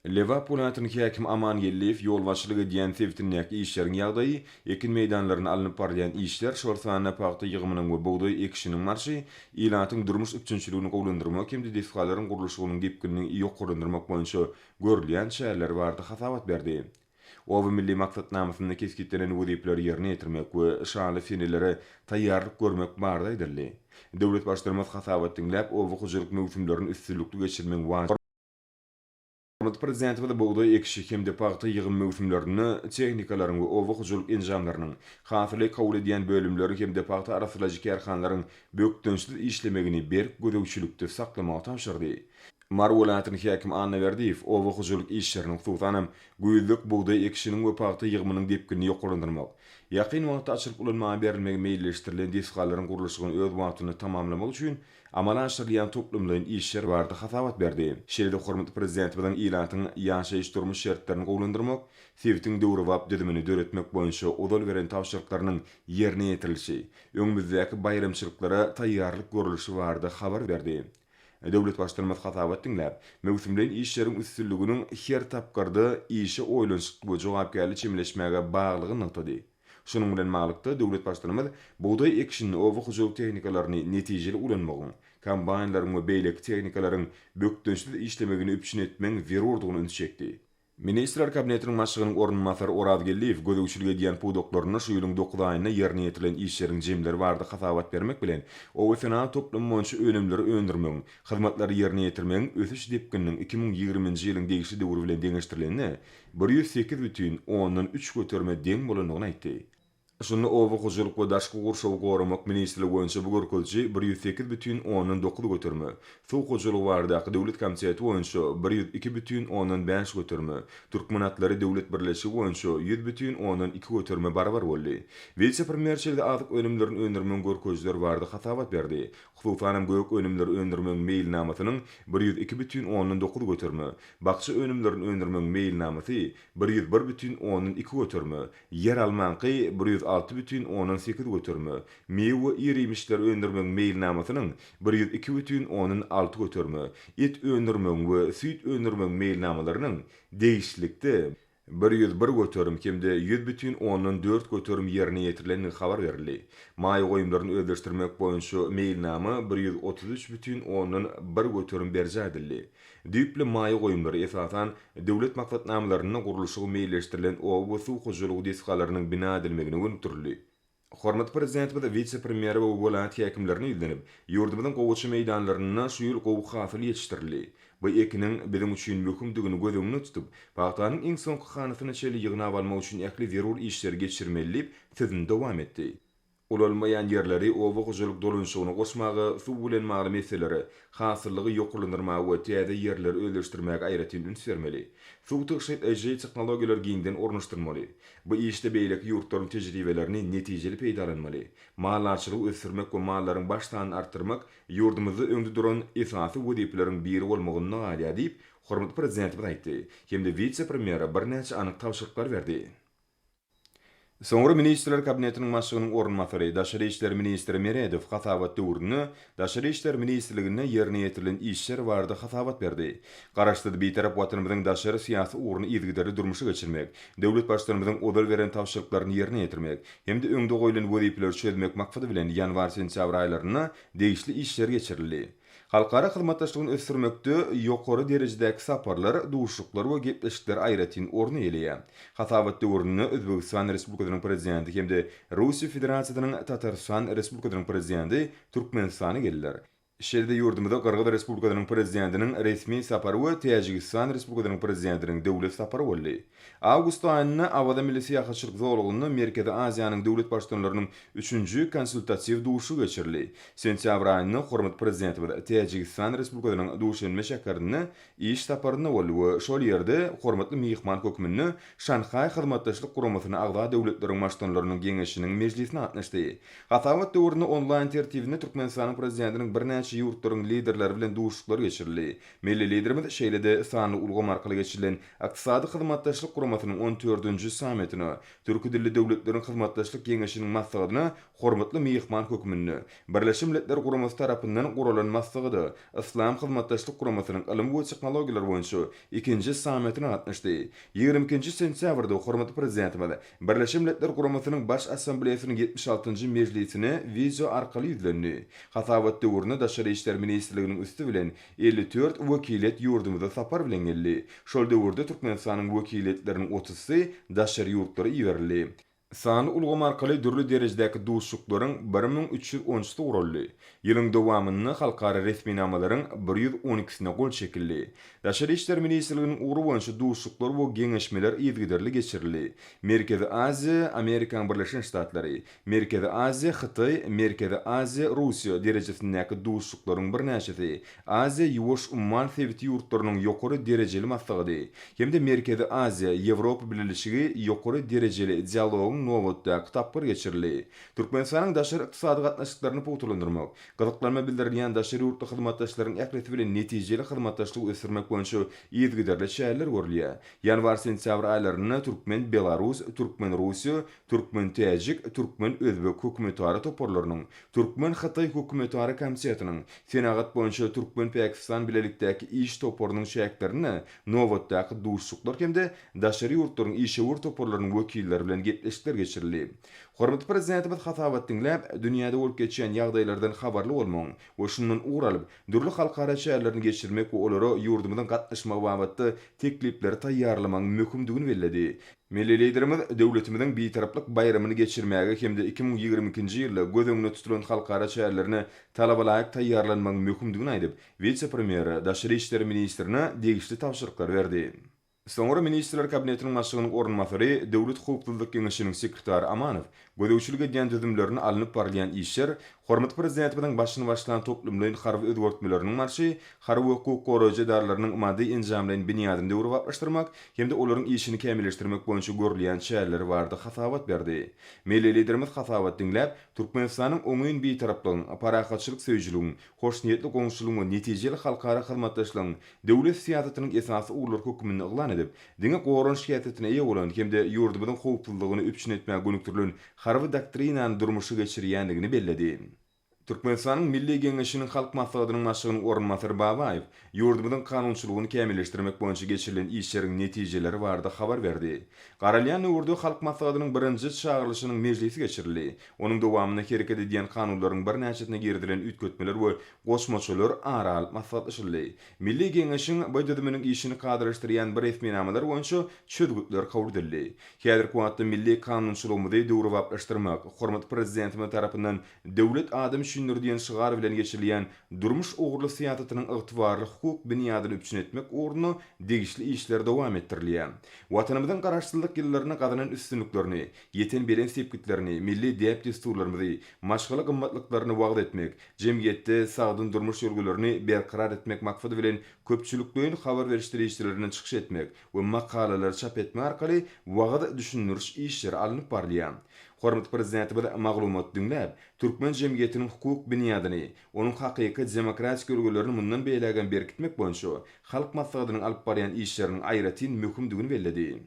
Lebap welaýatynyň häkimi Aman Geldiýew ýolbaşçylyk edýän sebitindäki işleriň ýagdaýy, ekin meýdanlarynda alnyp barylýan işler, şol sanda pagta ýygymynyň we bugdaý ekişiniň barşy, ilatyň durmuş üpjünçiligini gowulandyrmak hem-de desgalaryň gurluşygynyň depginini ýokarlandyrmak boýunça görülýän çäreler barada hasabat berdi. Oba milli maksatnamasynda kesgitlenen wezipeleri ýerine ýetirmek we şanly senelere taýýarlyk görmek barada aýdyldy. Döwlet Baştutanymyz hasabat diňläp, oba hojalyk möwsümlerini üstünlikli geçirmegiň. Hormatly Prezidentimiz bugdaý ekişi hem-de pagta ýygym möwsümlerinde tehnikalaryň we oba hojalyk enjamlarynyň, hasyly kabul edýän bölümleriň hem-de pagta arassalaýjy kärhanalaryň bökdençsiz işlemegini berk gözegçilikde saklamagy tabşyrdy. Mary welaýatynyň häkimi Anna Berdiýew oba hojalyk işleriniň, hususanam, güýzlük bugdaý ekişiniň we pagta ýygymynyň depginini ýokarlandyrmak, ýakyn wagtda açylyp ulanmaga berilmegi meýilleşdirilen desgalaryň gurluşygyny öz wagtynda tamamlamak üçin amala aşyrylýan toplumlaýyn işler barada hasabat berdi. Şeýle-de hormatly Prezidentimiziň ilatyň ýaşaýyş-durmuş şertlerini gowulandyrmak, sebitiň döwrebap düzümini döretmek boýunça ozal beren tabşyryklarynyň ýerine ýetirilişi, öňümizdäki baýramçylyklara taýýarlyk görlüşi barada habar berdi. Döwlet Baştutanymyz hasabat diňläp, möwsümleýin işleriň üstünliginiň her tapgyrda işe oýlanyşykly we jogapkärli çemeleşmäge baglygyny nygtady. Şunuň bilen baglylykda, döwlet Baştutanymyz bugdaý ekişinde oba hojalyk tehnikalaryny netijeli ulanmagyň, kombaýnlaryň we beýleki tehnikalaryň bökdençsiz işlemegini üpjün etmegiň zerurdygyna ünsi çekdi. Ministrler Kabinetiniň Başlygynyň orunbasary Oraz Geldiýew gözegçilik edýän pudaklarynda şu ýylyň dokuz aýynda ýerine ýetirilen işleriň jemleri barada hasabat bermek bilen, oba-senagat toplumy boýunça önümleri öndürmegiň, hyzmatlary ýerine ýetirmegiň ösüş depgininiň 2020-nji ýylyň degişli döwri bilen deňeşdirilende, 108 bütin ondan üç göterime deň bolandygyny aýtdy. Şunda Oba hojalyk we daşky gurşawy goramak ministrligi boýunça bu görkeziji 108 bütin ondan dokuz göterime, Suw hojalygy baradaky döwlet komiteti boýunça 102 bütin ondan bäş göterime, Türkmen atlary döwlet birleşigi boýunça 100 bütin ondan iki göterime barabar boldy. Wise-premýer şeýle-de azyk önümlerini öndürmegiň görkezijileri barada hasabat berdi. Hususanam gök önümleri öndürmegiň meýilnamasynyň 102 bütin ondan dokuz göterime, bakja önümlerini öndürmegiň meýilnamasy 101 bütin ondan iki göterime, Ýeralmaňky 106 bütin ondan sekiz göterime, miwe we ir-iýmişleri öndürmegiň meýilnamasynyň 102 bütin ondan alty göterime, et öndürmegiň we süýt öndürmegiň meýilnamalarynyň, degişlilikde, 101 göterim hem-de 100 bütin ondan dört göterim ýerine ýetirilendigi habar berildi. Maýa goýumlaryny özleşdirmek boýunça meýilnama 133 bütin ondan bir göterim berjaý edildi. Düýpli maýa goýumlary, esasan, döwlet maksatnamalarynda gurluşygy meýilleşdirilen oba we suw hojalygy desgalarynyň bina edilmegine gönükdirildi. Hormatly Prezidentimiz wise-premýere we welaýat häkimlerine ýüzlenip, ýurdumyzyň gowaça meýdanlarynda şu ýyl gowy hasyl ýetişdirildi. Bu ekiniň biziň üçin möhümdigini göz öňünde tutup, pagtanyň iň soňky hanasyna çenli ýygnap almak üçin ähli zerur işleri geçirmeli diýip, sözüni dowam etdi. Ulanylmaýan ýerleri oba hojalyk dolanyşygyna goşmaga, suw bilen bagly meselelere, hasyllygy ýokarlandyrmaga we täze ýerleri özleşdirmäge aýratyn üns bermeli. Suw tygşytlaýjy tehnologiýalary giňden ornaşdyrmaly. Bu işde beýleki ýurtlaryň tejribelerini netijeli peýdalanmaly. Maldarçylygy ösdürmek we mallaryň baş sanyny artdyrmak ýurdumyzda öňde duran esasy wezipeleriň biri bolmagynda galýar diýip, hormatly Prezidentimiz aýtdy hem-de wise-premýere birnäçe anyk tabşyryklary berdi. Soňra Ministrler Kabinetiniň Başlygynyň orunbasary, daşary işler ministri Meredow hasabat döwründe Daşary işler ministrliginde ýerine ýetirilen işler barada hasabat berdi. Garaşsyz, Bitarap Watanymyzyň daşary syýasy ugruny yzygiderli durmuşa geçirmek, döwlet Baştutanymyzyň ozal beren tabşyryklaryny ýerine ýetirmek hem-de öňde goýlan wezipeleri çözmek maksady bilen ýanwar-sentýabr aýlarynda degişli işler geçirildi. Halkara hyzmatdaşlygyny ösdürmekde ýokary derejedäki saparlar, duşuşyklar we gepleşikler aýratyn orun eýeleýär. Hasabat döwründe Özbegistan Respublikasynyň Prezidenti hem-de Russiýa Federasiýasynyň Tatarystan Respublikasynyň Prezidenti Türkmenistana geldiler. Şeýle-de ýurdumyza Gyrgyz Respublikasynyň Prezidentiniň resmi sapary we Täjigistan Respublikasynyň Prezidentiniň döwlet sapary boldy. Awgust aýynda Awaza milli syýahatçylyk zolagynda Merkezi Aziýanyň döwlet Baştutanlarynyň üçünji konsultatiw duşuşygy geçirildi. Sentýabr aýynda hormatly Prezidentimiz Täjigistan Respublikasynyň Duşenbe şäherinde iş saparynda boldy we şol ýerde hormatly myhman hökmünde Şanhaý Hyzmatdaşlyk Guramasyna agza döwletleriň Baştutanlarynyň Geňeşiniň mejlisine gatnaşdy. Hasabat döwründe onlaýn tertibinde Türkmenistanyň Prezidentiniň birnäçe ýurtlaryň Liderleri bilen duşuşyklary geçirildi. Milli Liderimiz şeýle-de sanly ulgam arkaly geçirilen Ykdysady Hyzmatdaşlyk Guramasynyň on dördünji sammitine, Türki dilli döwletleriň hyzmatdaşlyk geňeşiniň maslahatyna hormatly myhman hökmünde, Birleşen Milletler Guramasy tarapyndan guralan maslahata, Yslam Hyzmatdaşlyk Guramasynyň ylym we tehnologiýalar boýunça ikinji sammitine gatnaşdy. 22-nji sentýabrda hormatly Prezidentimiz Birleşen Milletler Guramasynyň Baş Assambleýasynyň 76-njy mejlisine wideo arkaly ýüzlendi. Hasabat döwründe Daşary işler ministrliginiň üsti bilen 54 wekiliýet ýurdumyza sapar bilen geldi. Şol döwürde Türkmenistanyň wekiliýetleriniň otuzsy daşary ýurtlara iberildi. Sanly ulgam arkaly dürli derejedäki duşuşyklaryň 1313-si guraldy. Ýylyň dowamynda halkara resminamalaryň 112-sine gol çekildi. Daşary işler ministrliginiň ugry boýunça duşuşyklar we geňeşmeler yzygiderli geçirildi. Merkezi Aziýa, Amerikanyň Birleşen Ştatlary, Merkezi Aziýa, Hytaý, Merkezi Aziýa, Russiýa derejesindäki duşuşyklaryň birnäçesi, Aziýa-Ýuwaş umman sebiti ýurtlarynyň ýokary derejeli maslahady hem-de Merkezi Aziýa, Ýewropa Bileleşigi ýokary derejeli dialogyň nobatdaky tapgyry geçirildi. Türkmenistanyň daşary ykdysady gatnaşyklaryny pugtalandyrmak, gyzyklanma bildirilýän daşary ýurtly hyzmatdaşlaryň ählisi bilen netijeli hyzmatdaşlygy ösdürmek boýunça yzygiderli çäreler görülýär. Ýanwar-sentýabr aýlarynda türkmen-belarus, türkmen-russiýa, türkmen-täjik, türkmen-özbek hökümetara toparlarynyň, türkmen-hytaý hökümetara komitetiniň, senagat boýunça türkmen-pakistan bilelikdäki iş toparynyň çäklerinde nobatdaky duşuşyklar hem-de daşary ýurtlaryň işewür toparlarynyň wekilleri bilen gepleşikler geçirildi. Hormatly Prezidentimiz hasabat diňläp, dünýäde bolup geçýän ýagdaýlardan habarly bolmagyň we şundan ugur alyp, dürli halkara çärelerini geçirmek we olara ýurdumyzyň gatnaşmagy babatda teklipleri taýýarlamagyň möhümdigini belledi. Milli Liderimiz döwletimiziň Bitaraplyk baýramyny geçirmäge hem-de 2022-nji ýylda göz öňünde tutulan halkara çärelerine talabalaýyk taýýarlanmagyň möhümdigini aýdyp, wise-premýere, daşary işler ministrine degişli tabşyryklary berdi. Soňra Ministrler Kabinetiniň Başlygynyň orunbasary, Döwlet howpsuzlyk geňeşiniň sekretary Amanow gözegçilik edýän düzümlerinde alnyp barylýan işler, hormatly Prezidentimiziň başyny başlan toplumlaýyn harby özgertmeleriniň barşy, harby we hukuk goraýjy edaralarynyň maddy-enjamlaýyn binýadyny döwrebaplaşdyrmak hem-de olaryň işini kämilleşdirmek boýunça görülýän çäreler barada hasabat berdi. Milli Liderimiz hasabat diňläp, Türkmenistanyň oňyn Bitaraplygyň, parahatçylyk söýüjiligiň, hoşniýetli goňşulygyň we netijeli halkara hyzmatdaşlygyň döwlet syýasatynyň esasy ugurlary hökmünde yglan edip, diňe goranyş häsiýetine eýe bolan hem-de ýurdumyzyň howpsuzlygyny üpjün etmäge gönükdirilen Harby doktrinany durmuşa geçirýändigini belledi. Türkmenistanyň Milli Geňeşiniň Halk Maslahatynyň Başlygynyň orunbasary Babaýew ýurdumyzyň kanunçylygyny kämilleşdirmek boýunça geçirilen işleriň netijeleri barada habar berdi. Garalýan döwürde Halk Maslahatynyň birinji çagyrylyşynyň mejlisi geçirildi. Onuň dowamynda hereket edýän kanunlaryň birnäçesine girizilen üýtgetmeler we goşmaçalar ara alyp maslahatlaşyldy. Milli Geňeşiň bu düzüminiň işini kadalaşdyrýan bir resminamalar boýunça çözgütler kabul edildi. Häzirki wagtda milli kanunçylygymyzy döwrebaplaşdyrmak, hormatly Prezidentimiz tarapyndan Döwlet adam üçindir diýen şygar bilen geçirilýän durmuş ugurly syýasatynyň ygtybarly hukuk binýadyny üpjün etmek ugrunda degişli işler dowam etdirilýär. Watanymyzyň Garaşsyzlyk ýyllarynda gazanan üstünliklerini, ýeten belent sepgitlerini, milli däp-dessurlarymyzy, maşgala gymmatlyklaryny wagyz etmek, jemgyýetde sagdyn durmuş ýörgelerini berkarar etmek maksady bilen köpçülikleýin habar beriş serişdelerinden çykyş etmek we makalalary çap etmek arkaly wagyz-düşündiriş işleri alnyp barylýar. Hormatly Prezidentimiz maglumat diňläp, türkmen jemgyýetiniň hukuk binýadyny, onuň hakyky demokratik ýörgelerini mundan beýlägem berkitmek boýunça Halk Maslahatynyň alyp barýan işleriniň aýratyn möhümdigini belledi.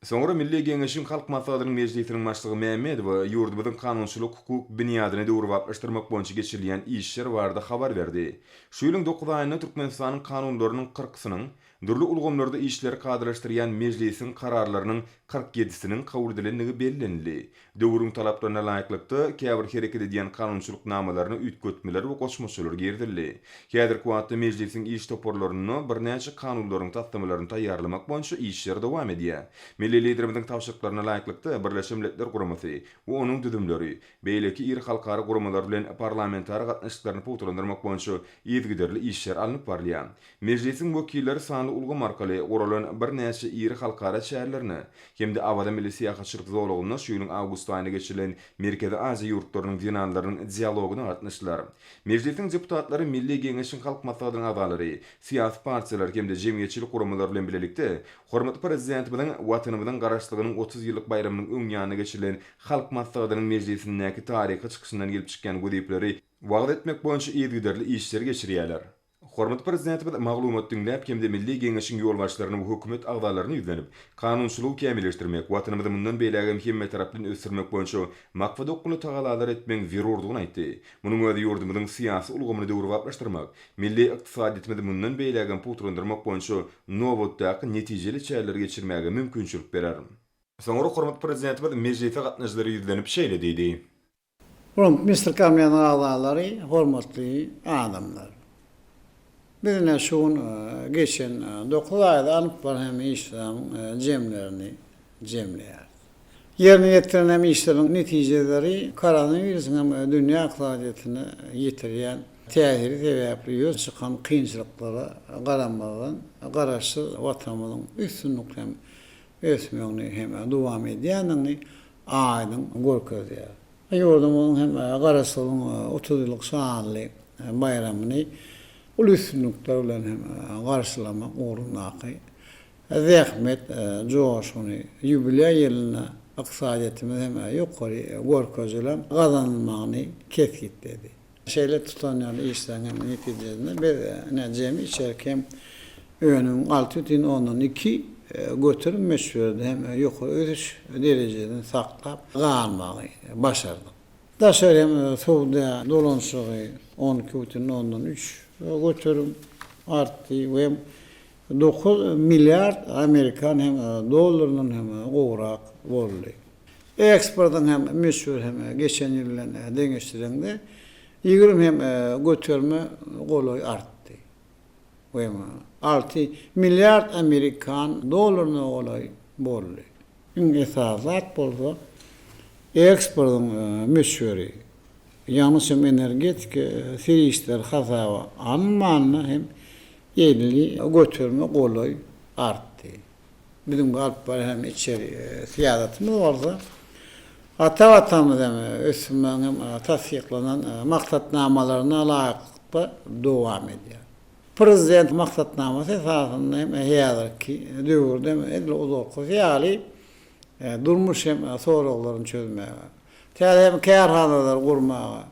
Soňra Milli Geňeşiň Halk Maslahatynyň Mejlisiniň Başlygy Mämmedowa ýurdumyzyň kanunçylyk-hukuk binýadyny döwrebaplaşdyrmak boýunça geçirilýän işler barada habar berdi. Şu ýylyň dokuz aýynda Türkmenistanyň Kanunlarynyň kyrkysynyň, dürli ulgamlarda işleri kadalaşdyrýan Mejlisiň Kararlarynyň 40 ýedisiniň kabul edilendigi bellenildi. Döwrüň talaplaryna laýyklykda, käbir hereket edýän kanunçylyk namalaryna üýtgetmeler we goşmaçalar girizildi. Häzirki wagtda Mejlisiň iş toparlarynda birnäçe kanunlaryň taslamalaryny taýýarlamak boýunça işler dowam edýär. Milli Liderimiziň tabşyryklaryna laýyklykda, Birleşen Milletler Guramasy we onuň düzümleri, beýleki iri halkara guramalar bilen parlamentara gatnaşyklaryny pugtalandyrmak boýunça yzygiderli işler alnyp barylýar. Mejlisiň wekilleri sanly ulgam arkaly guralan birnäçe iri halkara çärelerine hem-de Awaza milli syýahatçylyk zolagynda şu ýylyň awgust aýynda geçirilen Merkezi Aziýa ýurtlarynyň zenanlarynyň dialogyna gatnaşdylar. Mejlisiň deputatlary Milli Geňeşiň Halk Maslahatynyň agzalary, syýasy partiýalar hem-de jemgyýetçilik guramalary bilen bilelikde hormatly Prezidentimiziň Watanymyzyň Garaşsyzlygynyň 30 ýyllyk baýramynyň öň ýanynda geçirilen Halk Maslahatynyň mejlisindäki taryhy çykyşyndan gelip çykýan wezipeleri wagyz etmek boýunça yzygiderli işleri geçirýärler. Hormatly Prezidentimiz maglumat diňläp hem-de Milli Geňeşiň ýolbaşçylaryna we hökümet agzalaryna ýüzlenip, kanunçylygy kämilleşdirmek, Watanymyzy mundan beýlägem hemmetaraplaýyn ösdürmek boýunça maksadaokgunly tagalalar etmegiň zerurdygyny aýtdy. Munuň özi ýurdumyzyň syýasy ulgamyny döwrebaplaşdyrmak, milli ykdysadyýetimizi mundan beýlägem pugtalandyrmak boýunça nobatdaky netijeli çäreleri geçirmäge mümkinçilik berer. Soňra hormatly Prezidentimiz mejlise gatnaşyjylara ýüzlenip şeýle diýdi. Hormatly Ministr Kabinetiniň agzalary, hormatly adamlar! Biz ine şu gün geçen dokuz aýda alyp baran hem işleriň jemlerini jemleýäris. Ýerine ýetirilen hem işleriň netijeleri koronawirusyň hem dünýä ykdysadyýetine ýetirýän täsiri sebäpli ýüze çykan kynçylyklara garamazdan, Garaşsyz Watanymyzyň üstünlikli hem ösmegini hem dowam edýändigini aýdyň görkezýär. Ýurdumyzyň hem Garaşsyzlygyň 30 ýyllyk şanly baýramyny uly üstünlikler bilen hem garşylamak ugrundaky zähmet joşguny ýubileý ýylynda ykdysadyýetimiz hem ýokary görkezijiler gazanylmagyny kesgitledi. Şeýle tutanýan işleriň hem netijesinde biz ine jemi içerki hem önümiň 6,2 göterim möçberde hem ýokary ösüş derejesini saklap galmagy başardyk. Daşary hem söwda dolanyşygy 12,3 göterim artdy we hem 9 milliard amerikan hem dollaryndan hem gowrak boldy. Eksportyň hem möçberi hem geçen ýyl bilen deňeşdireňde 20 hem göterime golaý artdy we 6 milliard amerikan dollaryna golaý boldy. Iň esasy zat bolsa, eksportyň möçberi, ýangyç hem energetika serişdeleri hasaba alynmanda hem 50 göterime golaý artdy. Biziň bu alyp barýan hem içeri syýasatymyz bolsa, ata Watanymyzy hem ösdürmegiň hem tassyklanan maksatnamalaryna laýyklykda dowam edýär. Prezident maksatnamasy esasynda hem häzirki döwürde hem edil ozalkysy ýaly durmuş hem soraglaryny çözmäge, täze hem kärhanalary gurmaga,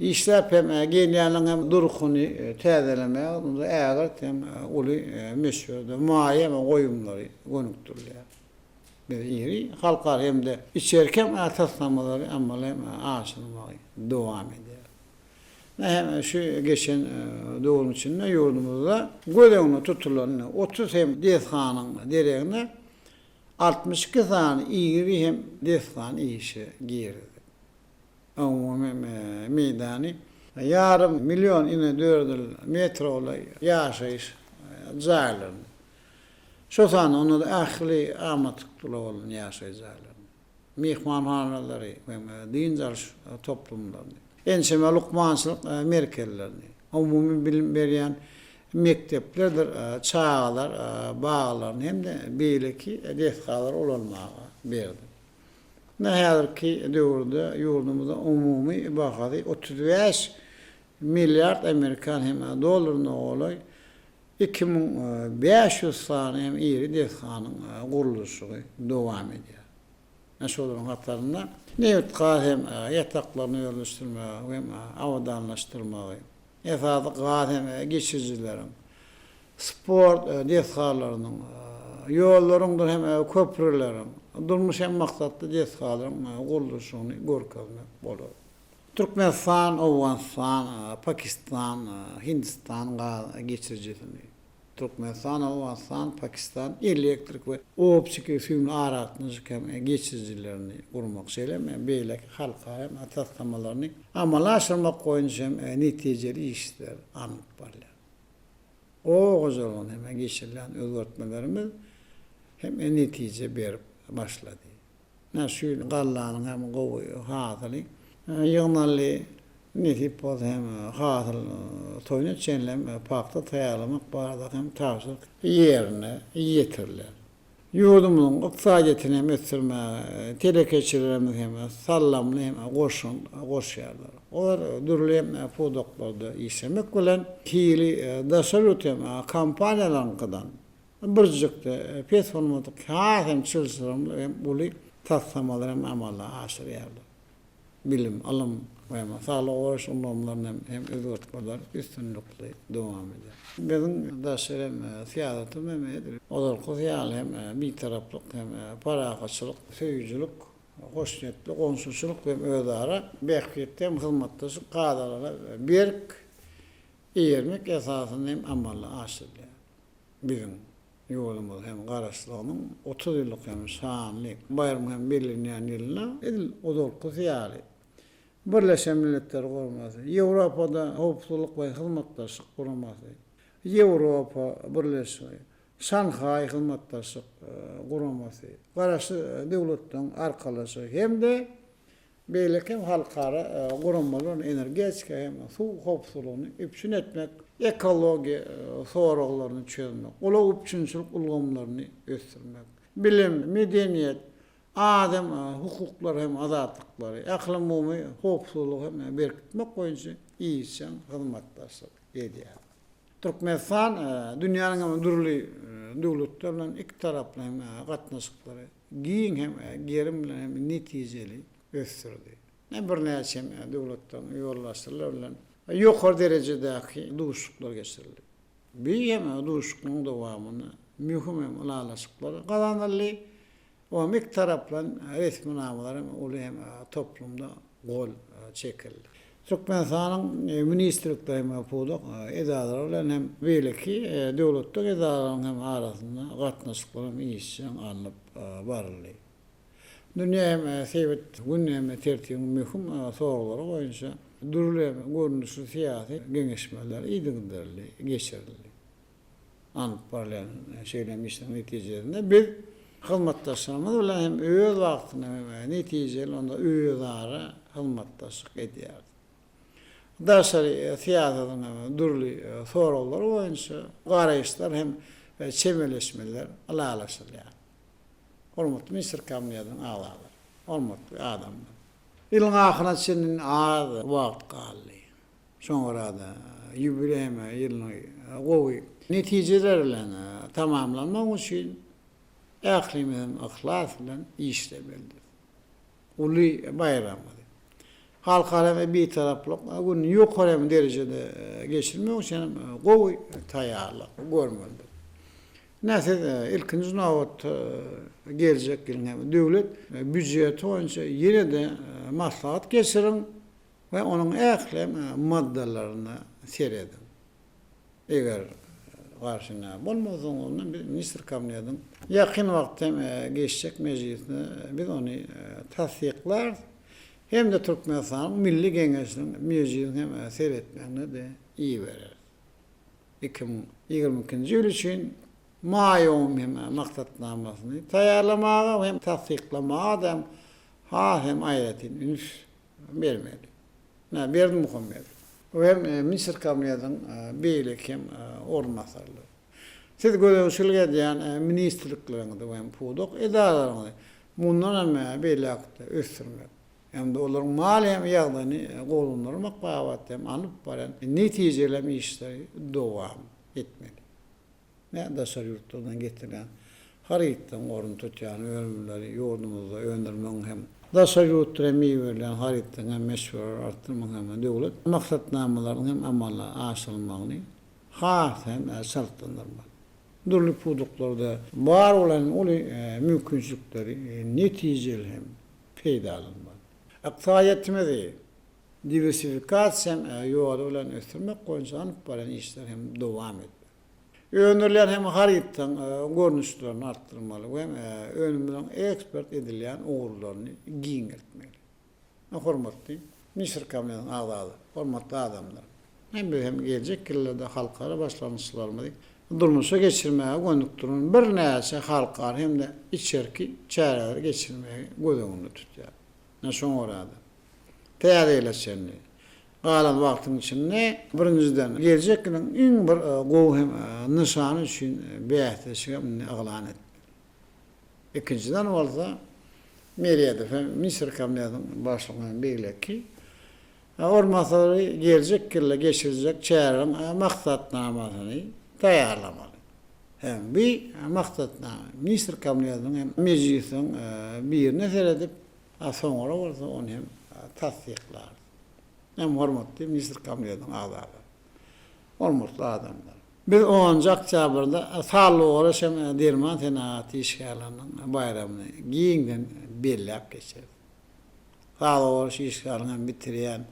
Işläp hem gelýäniň hem durkuny täzelemäge onda ägirt hem uly möçberde maýa we goýumlary gönükdirilýär. Biz iri halkara hem-de içerki hem taslamalary amala hem aşyrmagy dowam edýäris. Ine hem şu geçen döwrüň içinde ýurdumyzda göz öňünde tutulan 30 hem desganyň deregine 62 sany iri hem desgany işe girizdik. Umumy meýdany ýarym million inedördül metr golaý ýaşaýyş jaýlaryny, şol sanda onda-da ähli amatlyklar bolan ýaşaýyş jaýlaryny, myhmanhanalary we dynç alyş toplumlaryny, ençeme lukmançylyk merkezlerini, umumy bilim berýän mekdeplerdir çagalar baglaryny hem-de beýleki desgalary ulanmaga berdi. Ine häzirki döwürde ýurdumyzda umumy bahasy 35 milliard amerikan hem dollaryna golaý 2500 sany hem iri desganyň gurluşygy dowam edýär. Ine şolaryň hatarynda nebit-gaz hem ýataklaryny özleşdirmegi hem abadanlaşdyrmagy, esasy gaz hem geçirijileriň, sport desgalarynyň, ýollaryňdyr hem köprüleriň, durmuş hem maksatly desgalaryň gurluşygyny görkezmek bolar. Türkmenistan, Owganystan, Pakistan, Hindistan gaz geçirijisini, Türkmenistan, Owganystan, Pakistan elektrik we optiki süýümli aragatnaşyk hem geçirijilerini gurmak, şeýle hem beýleki halkara hem taslamalaryny amala aşyrmak boýunça hem netijeli işler alnyp barylýar. Oba hojalygynda hem geçirilen özgertmelerimiz hem netije berip başlady. Ine şu ýyl gallanyň hem gowy hasyly ýygnaldy. Nesip bolsa hem hasyl toýuna çenli hem pagta taýýarlamak barada hem tabşyryk ýerine ýetiriler. Ýurdumyzyň ykdysadyýetini hem ösdürmäge telekeçilerimiz hem saldamly hem goşant goşýarlar. Olar dürli hem pudaklarda işlemek bilen, hili daşary ýurt hem kompaniýalaryňkydan birjik-de pes bolmadyk has hem çylşyrymly hem uly taslamalary hem amala aşyrýarlar. Bilim, ylym we saglygy goraýyş ulgamlarynda hem özgertmeler üstünlikli dowam edýär. Biziň daşary hem syýasatymyz hem edil ozalkysy ýaly hem bitaraplyk hem parahatçylyk söýüjilik, hoşniýetli goňşuçylyk hem özara bähbitli hem hyzmatdaşlyk kadalaryna berk eýermek esasynda hem amala aşyrylýar. Biziň ýurdumyz hem Garaşsyzlygynyň 30 ýyllyk hem şanly baýramy hem bellenýän ýylynda edil ozalkysy ýaly Birleşen Milletler Guramasy, Ýewropada Howpsuzlyk we Hyzmatdaşlyk Guramasy, Ýewropa Birleşigi, Şanhaý Hyzmatdaşlyk Guramasy, Garaşsyz Döwletleriň Arkalaşygy hem-de beýleki hem halkara guramalar energetika hem suw howpsuzlygyny üpjün etmek, ekologiýa soraglaryny çözmek, ulag üpjünçilik ulgamlaryny ösdürmek, bilim, medeniýet, adam hukuklary hem azatlyklary, ählumumy howpsuzlygy hem berkitmek boýunça işjeň hyzmatdaşlyk edýär. Türkmenistan dünýäniň hem dürli döwletleri bilen ikitaraplaýyn gatnaşyklary giň hem gerim bilen hem netijeli ösdürdi. Birnäçe döwletleriň ýolbaşçylary bilen ýokary derejedäki duşuşyklar geçirildi. Bu hem duşuşyklaryň dowamynda möhüm hem ylalaşyklar gazanyldy. Oňa ikitaraplaýyn resminamalar hem uly hem toplumda gol çekildi. Türkmenistanyň ministrlikleri hem pudak edaralary bilen hem beýleki döwletlik edaralaryň hem arasynda gatnaşyklar hem işjeň alnyp baryldy. Dünýä hem sebit gün hem tertibiň möhüm soraglary boýunça dürli görnüşli syýasy geňeşmeler yzygiderli geçirildi. Alnyp barylýan şeýle hem işleriň netijesinde biz hyzmatdaşlarymyz bilen hem öz wagtynda hem netijeli onda özara hyzmatdaşlyk edýäris. Daşary syýasatyň hem dürli soraglary boýunça garaýyşlar hem çemeleşmeler ylalaşylýar. Hormatly ministr kabinetiniň agzalary, hormatly adamlar! Ýylyň ahyryna çenli az wagt galdy. Şoňa görä-de, ýubileý ýylyny gowy netijeler bilen tamamlamak üçin ählimiz hem yhlas bilen işlemelidiris. Uly baýramymyzy, Halkara Bitaraplyk gününi ýokary hem derejede geçirmek üçin hem gowy taýýarlyk görmelidir. Ine, siz ilkinji nobatda geljek ýylyň hem döwlet býujeti boýunça ýene-de maslahat geçiriň. We onuň ähli maddalaryna serediň. Eger garşy nä bolmasaň onda biz ministr kabinetiň ýakyn wagtda hem geçjek mejlisinde biz ony tassyklarys hem-de Türkmenistanyň Milli Geňeşiniň mejlisiniň hem seretmegine-de ibereris. 2022-nji ýyl üçin maýa goýum hem maksatnamasyny taýýarlamaga hem tassyklamaga-da has hem aýratyn üns bermeli. Ine, Berdimuhamedow we hem ministr kabinetiniň beýleki hem orunbasarlary. Siz gözegçilik edýän ministrlikleriňizi we hem pudak edaralaryňyzy mundan hem beýläk-de ösdürmek hem-de olaryň maliýe ýagdaýyny gowulandyrmak babatda hem alnyp barýan netijeli hem işleri dowam etmeli. Nä daşary ýurtlardan getirilýän harytlaryň ornuny tutýan önümleri ýurdumyzda öndürmegiň hem daşary ýurtlara hem iberilýän harytlaryň hem möçberleri artdyrmagyň hem döwlet maksatnamalarynyň hem amala aşyrylmagyny has hem çaltlandyrmaly. Dürli pudaklarda bar bolan uly mümkinçilikleri netijeli hem peýdalanmaly. Ykdysadyýetimizi diwersifikasiýa ýoly bilen ösdürmek boýunça alyp barýan işler hem dowam edýär. Öndürilýän hem harytlaryň görnüşlerini artdyrmaly we önümleriň eksport edilýän ugurlaryny giňeltmeli. Hormatly Ministr Kabinetiniň agzalary, hormatly adamlar! Hem biz hem geljek ýyllarda halkara başlangyçlarymyzy durmuşa geçirmäge gönükdirilen birnäçe halkara hem-de içerki çäreleri geçirmegi göz öňünde tutýarys. Ine şoňa görä-de, Täze ýyla çenli galan wagtyň içinde birinjiden, geljek ýylyň iň bir gowy hem nyşany üçin bäsleşigi hem indi yglan etmeli. Ikinjiden bolsa, Meredow hem Ministrler Kabinetiniň başlygynyň hem beýleki orunbasarlary geljek ýylda geçiriljek çäreleriň maksatnamasyny taýýarlamaly. Hem bu maksatnama Ministrler Kabinetiniň hem Mejlisiň birine seredip, A soňra bolsa ony hem tassyklarys. Hem hormatly Ministr Kabinetiniň agzalary. Hormatly adamlar. Biz onunjy oktýabrda Saglygy goraýyş hem derman senagaty işgärleriniň baýramyny giňden belläp geçeris. Saglygy goraýyş işgärleriniň hem bitirýän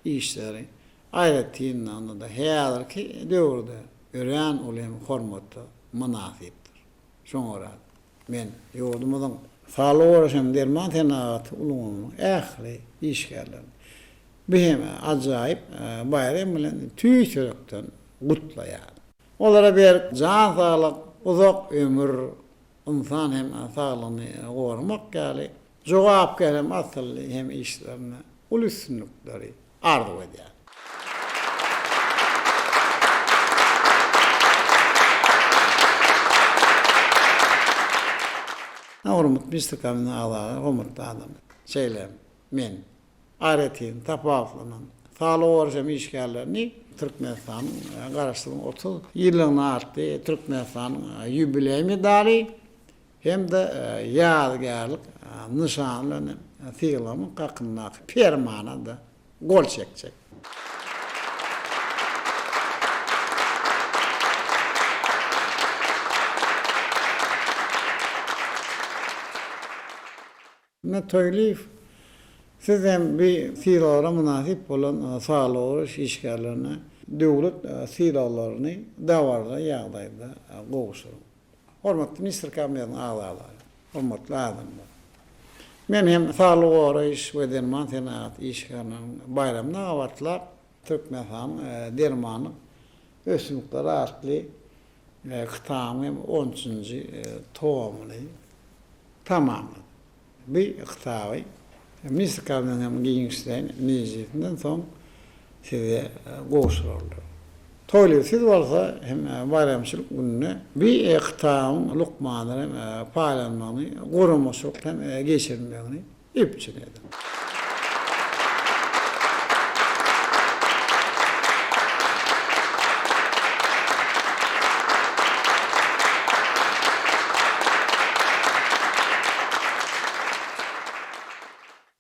işleri aýratyn-da onda-da häzirki döwürde örän uly hem hormata mynasypdyr. Şoňa görä Men ýurdumyzyň saglygy goraýyş hem derman senagaty ulgamynyň ähli işgärlerini bu hem ajaýyp baýram bilen tüýs ýürekden gutlaýaryn. Olara berk jan saglyk, uzak ömür, ynsan hem saglygyny goramak ýaly jogapkär hem asylly hem işlerinde uly üstünlikleri arzuw edýär. Hormatly Ministrler Kabinetiniň agzalary, hormatly adamlar! Şeýle hem men aýratyn tapawutlanan saglygy goraýyş hem işgärlerini Türkmenistanyň Garaşsyzlygynyň 30 ýyllygyna atly Türkmenistanyň ýubileý medaly hem-de ýadygärlik nyşany bilen sylaglamak hakyndaky Permana-da gol çekjek. Ine Toýlyýew, siz hem bi sylaglara mynasyp bolan saglygy goraýyş işgärlerine döwlet sylaglaryny dabaraly ýagdaýda gowşuryň. Hormatly Ministr Kabinetiniň agzalary, hormatly adamlar! Men hem saglygy goraýyş we derman senagaty işgärleriniň baýramyna gabatlap, Türkmenistanyň dermanlyk ösümlikleri atly kitabyň hem on üçünji tomyny tamamladym. Bu kitaby Ministr Kabinetiniň giňişleýin mejlisinden soň size gowşurarlar. Toýly siz bolsa hem baýramçylyk gününde bu kitabyň lukmanlara hem paýlanmagyny, guramaçylyk hem geçirilmegini üpjün ediň.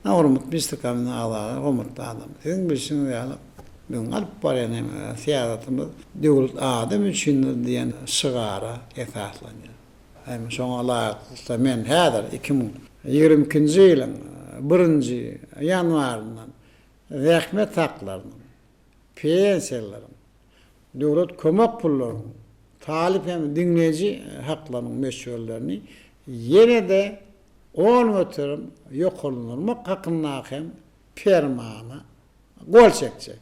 Hormatly Ministr Kabinetiniň agzalary, hormatly adam. Siziň bilşiňiz ýaly, biziň alyp barýan hem syýasatymyz Döwlet adam üçindir diýen şygara esaslanýar. Hem şoňa laýyklykda men häzir 2022-nji ýylyň birinji ýanwaryndan zähmet haklarynyň, pensiýalaryň, döwlet kömek pullarynyň, talyp hem diňleýji haklarynyň möçberlerini ýene-de 10% ýokarlandyrmak hakyndaky hem Permana gol çekjek.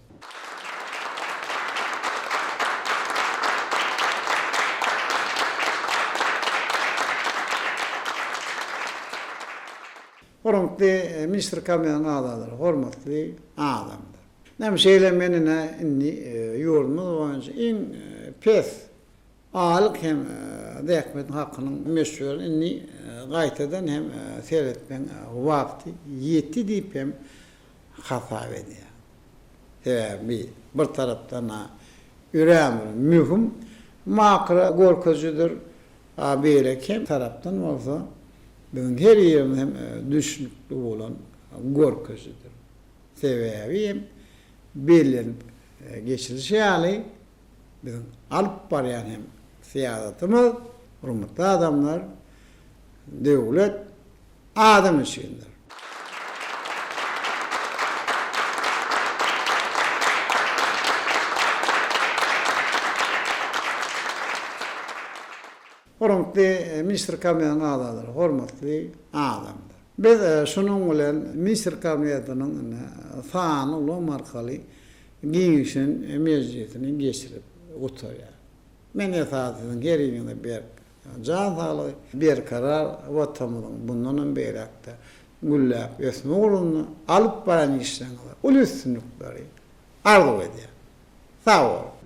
Hormatly Ministr Kabinetiniň agzalary, hormatly adamlar! Näme şeýle men ine indi ýurdumyz boýunça iň pes Aýlyk hem zähmet hakynyň möçberini indi gaýtadan hem seretmegiň wagty ýetdi diýip hem hasap edýär. Sebäbi bir tarapdan-a örän bir möhüm makro görkezijidir, a beýleki hem tarapdan bolsa biziň her birimiz hem düşnükli bolan görkezijidir. Sebäbi hem bellenip geçilişi ýaly, Biziň alyp barýan hem syýasatymyz, hormatly adamlar, döwlet adam üçindir. Hormatly Ministr Kabinetiniň agzalary, hormatly adamlar! Biz şunuň bilen Ministr Kabinetiniň ine sanly ulgam arkaly giňişleýin mejlisini geçirip gutarýar. Men esasy siziň her biriňize berk jan saglygy, berkarar Watanymyzyň bundan hem beýläk-de gülläp ösmegi ugrunda alyp barýan işleriňizde uly üstünlikleri arzuw edýän. Sag boluň!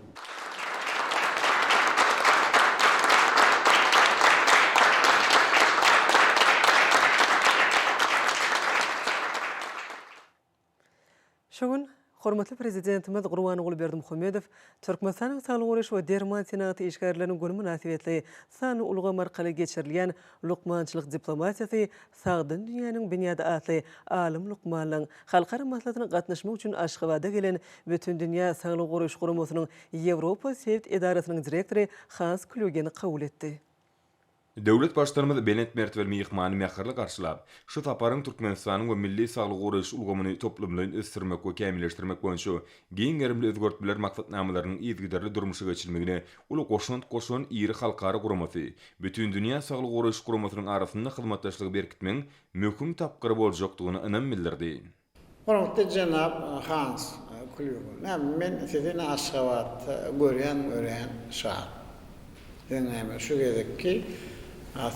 Şu gün hormatly Prezidentimiz Gurbanguly Berdimuhamedow Türkmenistanyň Saglygy goraýyş we derman senagaty işgärleriniň güni mynasybetli sanly ulgam arkaly geçirilýän Lukmançylyk diplomatiýasy, sagdyn dünýäniň binýady atly alym-lukmanlaryň halkara maslahatyna gatnaşmak üçin Aşgabada gelen Bütindünýä Saglygy Goraýyş Guramasynyň Ýewropa sebit edarasynyň direktory Hans Klýugeni kabul etdi. Döwlet Baştutanymyz belent mertebeli myhmany mähirli garşylap, şu saparyň Türkmenistanyň we milli saglygy goraýyş ulgamyny toplumlaýyn ösdürmek we kämilleşdirmek boýunça giň gerimli özgertmeler maksatnamalarynyň yzygiderli durmuşa geçirilmegine uly goşant goşan iri halkara guramasy, Bütindünýä Saglygy Goraýyş Guramasynyň arasynda hyzmatdaşlygy berkitmegiň möhüm tapgyry boljakdygyna ynam bildirdi. Hormatly jenap Hans Klýuge, näme, men sizi ine Aşgabatda görýän örän şat. Siziň hem şu gezekki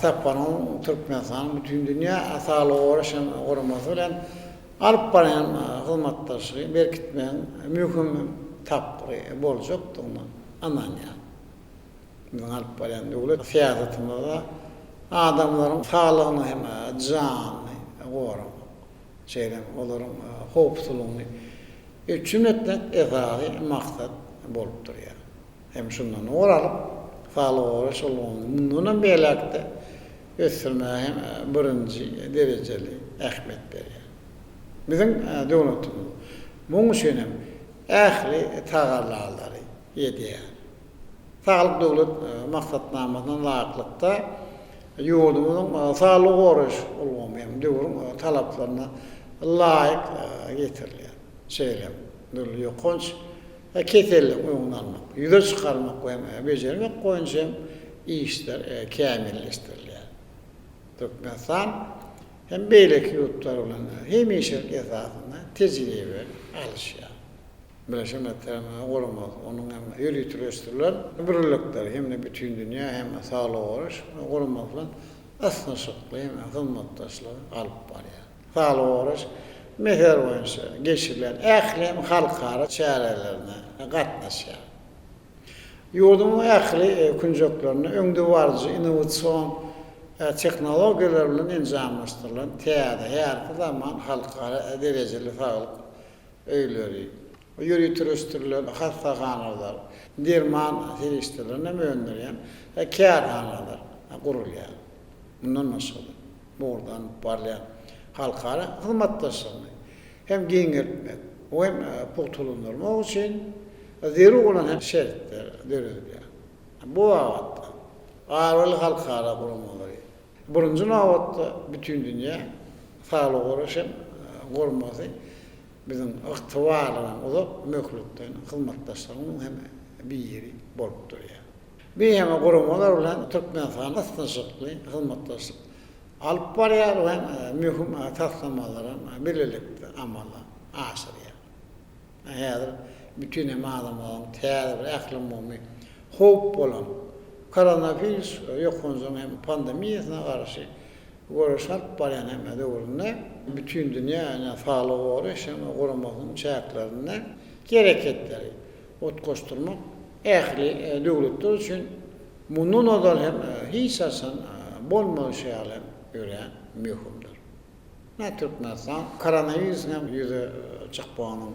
saparyňyz Türkmenistanyň Bütindünýä saglygy goraýyş guramasy bilen alyp barýan hyzmatdaşlygy berkitmegiň möhüm tapgyry boljakdygyna ynanýan. Biziň alyp barýan döwlet syýasatymyzda adamlaryň saglygyny hem janyny goramak, şeýle hem olaryň howpsuzlygyny üpjün etmek esasy maksat bolup durýar. Hem şundan ugur alyp, saglygy goraýyş ulgamyny mundanam beýläk-de ösdürmäge hem birinji derejeli ähmiýet berýär. Biziň döwletimiz munuň üçin hem ähli tagallalary edýär. Saglyk Döwlet maksatnamasyna laýyklykda, ýurdumyzyň saglygy goraýyş ulgamy hem döwrüň talaplaryna laýyk getirilýär. Şeýle hem dürli ýokanç keselleriň öňüni almak, ýüze çykarmak we bejermek boýunça hem işler kämilleşdirilýär. Türkmenistan hem beýleki ýurtlar bilen hemişelik esasynda tejribe alyşýar. Birleşen Milletler Guramasy, onuň hem ýöriteleşdirilen birlikleri hem-de Bütindünýä hem Saglygy goraýyş guramasy bilen ysnyşykly hem hyzmatdaşlygy alyp barýar. Saglygy goraýyş meseleleri boýunça geçirilýän ähli hem halkara çärelerine gatnaşýar. Ýurduň ähli künjeklerinde öňdebaryjy innowasion tehnologiýalar bilen enjamlaşdyrylan täze, häzirki zaman halkara derejeli saglyk öýleri, ýöriteleşdirilen hassahanalar, derman serişdelerini hem öndürýän kärhanalar gurulýar. Mundan başga-da, bu ugurda alnyp barylýan halkara hyzmatdaşlygyny hem giňeltmek we hem pugtalandyrmak üçin zerur bolan hem şertler döredilýär. Bu babatda abraýly halkara guramalary, birinji nobatda, Bütindünýä saglygy goraýyş guramasy biziň ygtybarly we uzak möhletleýin hyzmatdaşlygymyzyň hem biri bolup durýar. BMG guramalar bilen Türkmenistan ysnyşykly hyzmatdaşlyk alyp barýar we möhüm taslamalary bilelikde amala aşyrýar. Häzir bütin hem adamzadyň täze bir ählumumy howp bolan koronawirus ýokanjynyň hem pandemiýasyna garşy göreş alyp barýan hem döwründe Bütindünýä saglygy goraýyş guramasynyň çäklerinde hereketleri utgaşdyrmak ähli döwletler üçin mundan ozal hem hiç haçan bolmaýşy ýaly hem örän möhümdir. Ine, Türkmenistan koronawirusyň hem ýüze çykmagynyň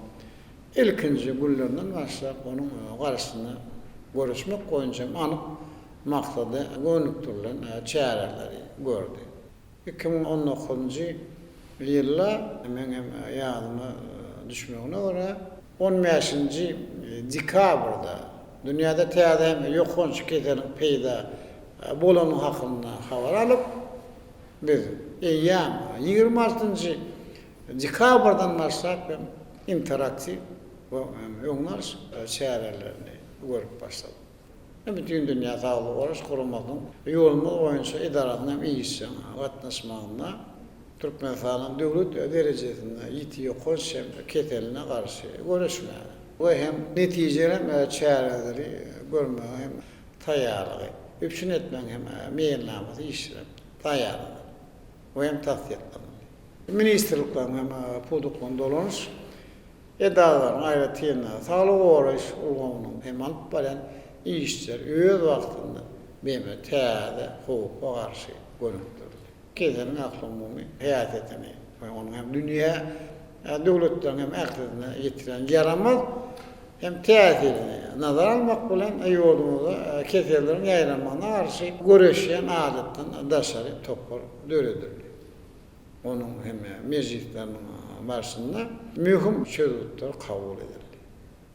ilkinji günlerinden başlap onuň garşysyna göreşmek boýunça hem anyk maksada gönükdirilen çäreleri gördi. 2019-njy ýylda, meň hem ýadyma düşmegine görä, on bäşinji dekabrda dünýäde täze hem ýokanç keseliň peýda bolany hakynda habar alyp, biz eýýäm 26-njy dekabrdan başlap hem interaktiw we öňüni alyş çärelerini görüp başladyk. Bütindünýä Saglygy Goraýyş Guramasynyň ýurdumyz boýunça edarasynyň hem işjeň gatnaşmagynda Türkmenistanyň döwlet derejesinde ýiti ýokanç hem keseline garşy göreşmäge we hem netijeli hem çäreleri görmäge hem taýýarlygy üpjün etmegiň hem meýilnamasy işlenip taýýarlanyldy we hem tassyklanyldy. Ministrlikleriň hem pudaklaryň dolanyş Edaralaryň, aýratyn-da, saglygy goraýyş ulgamynyň hem alyp barýan işleri öz wagtynda BMG täze howpa garşy gönükdirildi. Keseliň ählumumy häsiýetini we onuň hem dünýä döwletleriniň hem ählisine ýetirýän ýaramaz hem täsirini nazara almak bilen, ýurdumyzda keselleriň ýaýramagyna garşy göreşýän adatdan daşary topar döredildi. Onuň hem mejlisleriniň barşynda möhüm çözgütler kabul edildi.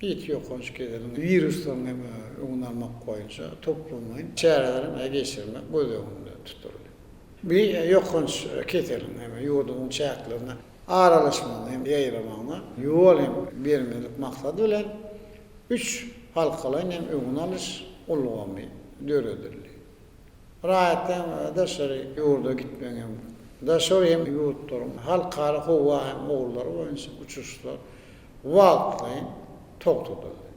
Ýiti ýokanç keseliň wiruslaryň hem öňüni almak boýunça toplumlaýyn çäreleri hem geçirmek göz öňünde tutuldy. Bu ýokanç keseliň hem ýurdumyzyň çäklerine aralaşmagyna hem ýaýramagyna ýol hem bermezlik maksady bilen üç halkalaýyn hem öňüni alyş ulgamy döredildi. Raýatlaryň daşary ýurda gitmegi hem, daşary hem ýurtlaryň halkara howa hem ugurlary boýunça uçuşlar wagtlaýyn togtadyldy.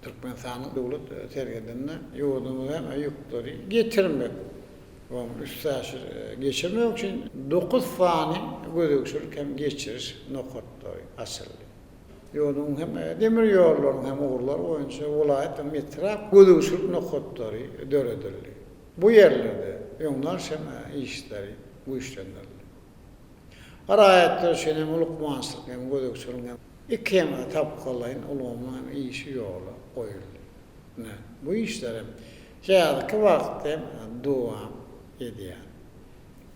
Türkmenistanyň döwlet serhedinde ýurdumyza hem ýükleri getirmek we üstaşyr geçirmek üçin dokuz sany gözegçilik hem geçiriş nokatlary açyldy. Ýoluň hem demir ýollaryň hem ugurlary boýunça welaýat hem etrap gözegçilik nokatlary döredildi. Bu ýerlerde öňüni alyş hem işleri güýçlendirildi. Raýatlar üçin hem lukmançylyk hem gözegçiligiň hem iki hem tapgyrlaýyn ulgamynyň hem işi ýola goýuldy. Ine, bu işler hem häzirki wagtda hem dowam edýär.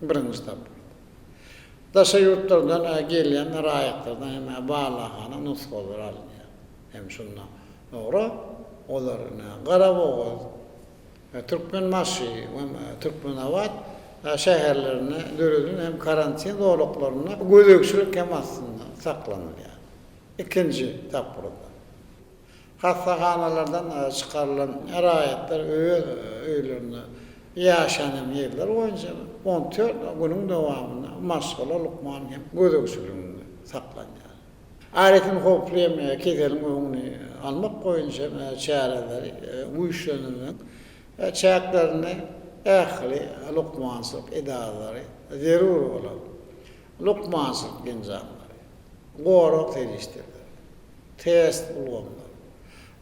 Birinji tapgyr. Daşary ýurtlardan gelýän raýatlardan hem barlaghana nusgalary alynýar. Hem şunda soňra olar ine Garabogaz, Türkmenbaşy we Türkmenabat şäherlerinde döredilen hem karantin zolaklarynda gözegçilik hem astynda saklanylýar. Ikinji tapgyrda. Hassahanalardan çykarylan raýatlar öz öýlerinde ýaşaýan hem ýerler boýunça 14 günüň dowamynda maşgala lukmany hem gözegçiliginde saklanýar. Aýratyn howply hem keseliň öňüni almak boýunça çäreleri güýçlendirmek çäklerinde ähli lukmançylyk edaralary zerur bolan lukmançylyk enjamlary, gorag serişdeleri, test ulgamlary,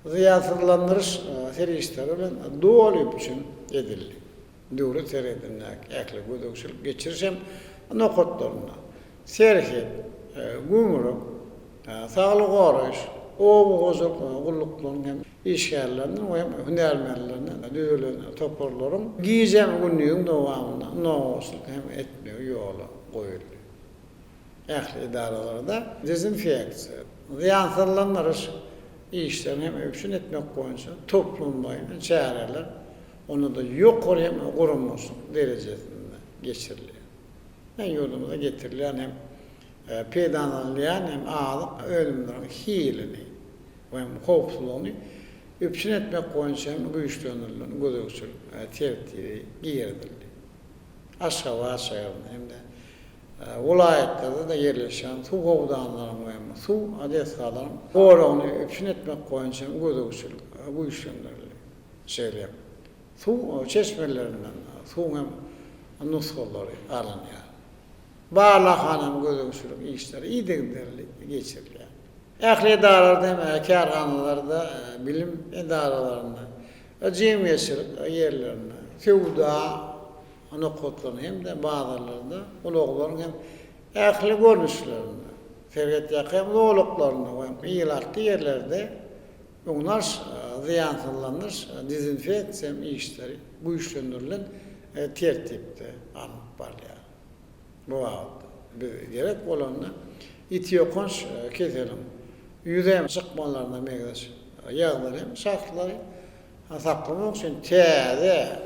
zyýansyzlandyryş serişdeleri bilen doly üpjün edildi. Döwlet serhedindäki ähli gözegçilik geçiriş hem nokatlarynda serhet, gümrük, saglygy goraýyş, oba hojalyk gulluklarynyň hem işgärlerinden we hem hünärmenlerinden düzülen toparlaryň gije-gündiziň dowamynda nobatçylyk hem etmegi ýola goýuldy. Ähli edaralarda dezinfeksiýa, zyýansyzlandyryş işlerini hem üpjün etmek boýunça toplumlaýyn çäreler onda-da ýokary hem guramaçylyk derejesinde geçirilýär. Ýa ýurdumyza getirilýän hem peýdalanylýan hem azyk önümleriniň hilini we hem howpsuzlygyny üpjün etmek boýunça hem güýçlendirilen gözegçilik tertibi girizildi. Aşgabat şäherinde hem-de welaýatlarda-da ýerleşýän suw howdanlaryň we hem suw desgalaryň goragyny üpjün etmek boýunça hem gözegçilik güýçlendirildi. Şeýle hem suw çeşmelerinden suwuň hem nusgalary alynýar. Barlaghananyň gözegçilik işleri yzygiderli geçirilýär. Ähli edaralarda hem kärhanalarda, bilim edaralarynda, jemgyýetçilik ýerlerinde, söwda nokatlarynda hem-de bazarlarda ulaglaryň hem ähli görnüşlerinde, serhetýaka hem zolaklarynda we ilatly ýerlerde Öňüni alyş, zyýansyzlandyryş, dezinfeksiýa işleri güýçlendirilen tertipde alnyp barylýar. Bu babatda biz gerek bolanda ýiti ýokanç keseliň ýüze çykmalaryna meňzeş ýagdaýlar hem şahslary saklamak üçin täze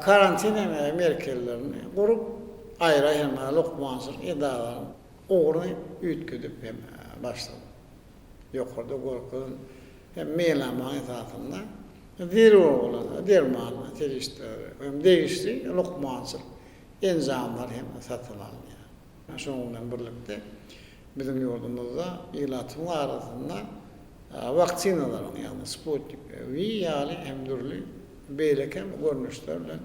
karantin merkezlerini gurup, aýry hem lukmançylyk edaralarynyň ugruny üýtgedip hem başladyk. Ýokarda görkezilen hem meýilnamanyň esasynda zerur bolan derman serişdeleri hem degişli lukmançylyk enjamlary hem satyn alynýar. Şonuň bilen birlikde, biziň ýurdumyzda ilatyň arasynda waksinalaryň, ýagny Sputnik V ýaly hem dürli beýleki hem görnüşler bilen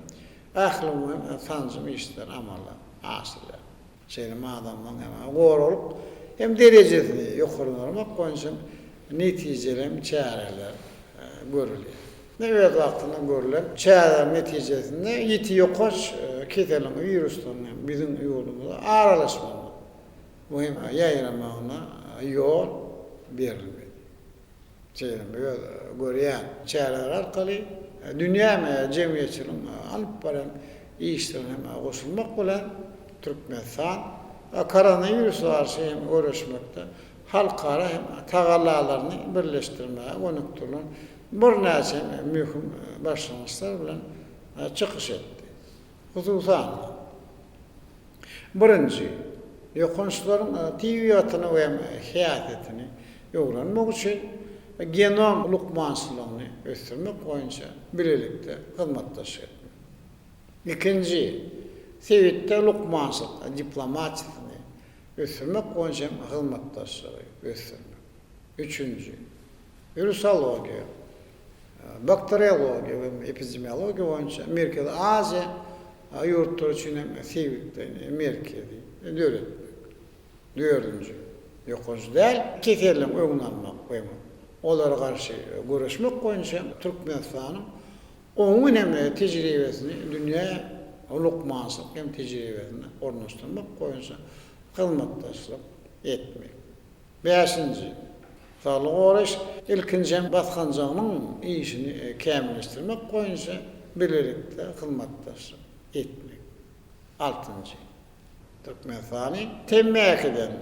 ählumumy sanjym işleri amala aşyrylýar. Şeýle hem adamlaryň hem goraglyk hem derejesini ýokarlandyrmak boýunça netijeli hem çäreler görülýär. Ine öz wagtynda görlen çäreleriň netijesinde ýiti ýokanç keseliň wiruslarynyň hem biziň ýurdumyza aralaşmagyna we hem ýaýramagyna ýol berilmedi. Şeýle öz görýän çäreleri arkaly dünýä jemgyýetçiligiň alyp barýan işlerine hem goşulmak bilen, Türkmenistan koronawirusa garşy hem göreşmekde halkara hem tagallalaryny birleşdirmäge gönükdirilen birnäçe möhüm başlangyçlar bilen çykyş etdi. Hususan-da, Birinji, ýokançlaryň tebigatyny we häsiýetini öwrenmek üçin genom lukmançylygyny ösdürmek boýunça bilelikde hyzmatdaşlyk etmek. Ikinji, sebitde lukmançylyk diplomatiýasyny ösdürmek boýunça hem hyzmatdaşlygy ösdürmek. Üçünji. Wirusologiýa, bakteriologiýa we epidemiologiýa boýunça Merkezi Aziýa ýurtlary üçin hem sebitleýin merkezi döretmek. Dördünji, ýokanç däl keselleriň öňüni almak we olara garşy göreşmek boýunça Türkmenistanyň oňyn hem tejribesini dünýä lukmançylyk hem tejribesine ornaşdyrmak boýunça hyzmatdaşlyk etmek. Bäşinji, saglygy goraýyş ilkinji hem basgançagynyň işini kämilleşdirmek boýunça bilelikde hyzmatdaşlyk etmek. Altynjy, Türkmenistany temmäkiden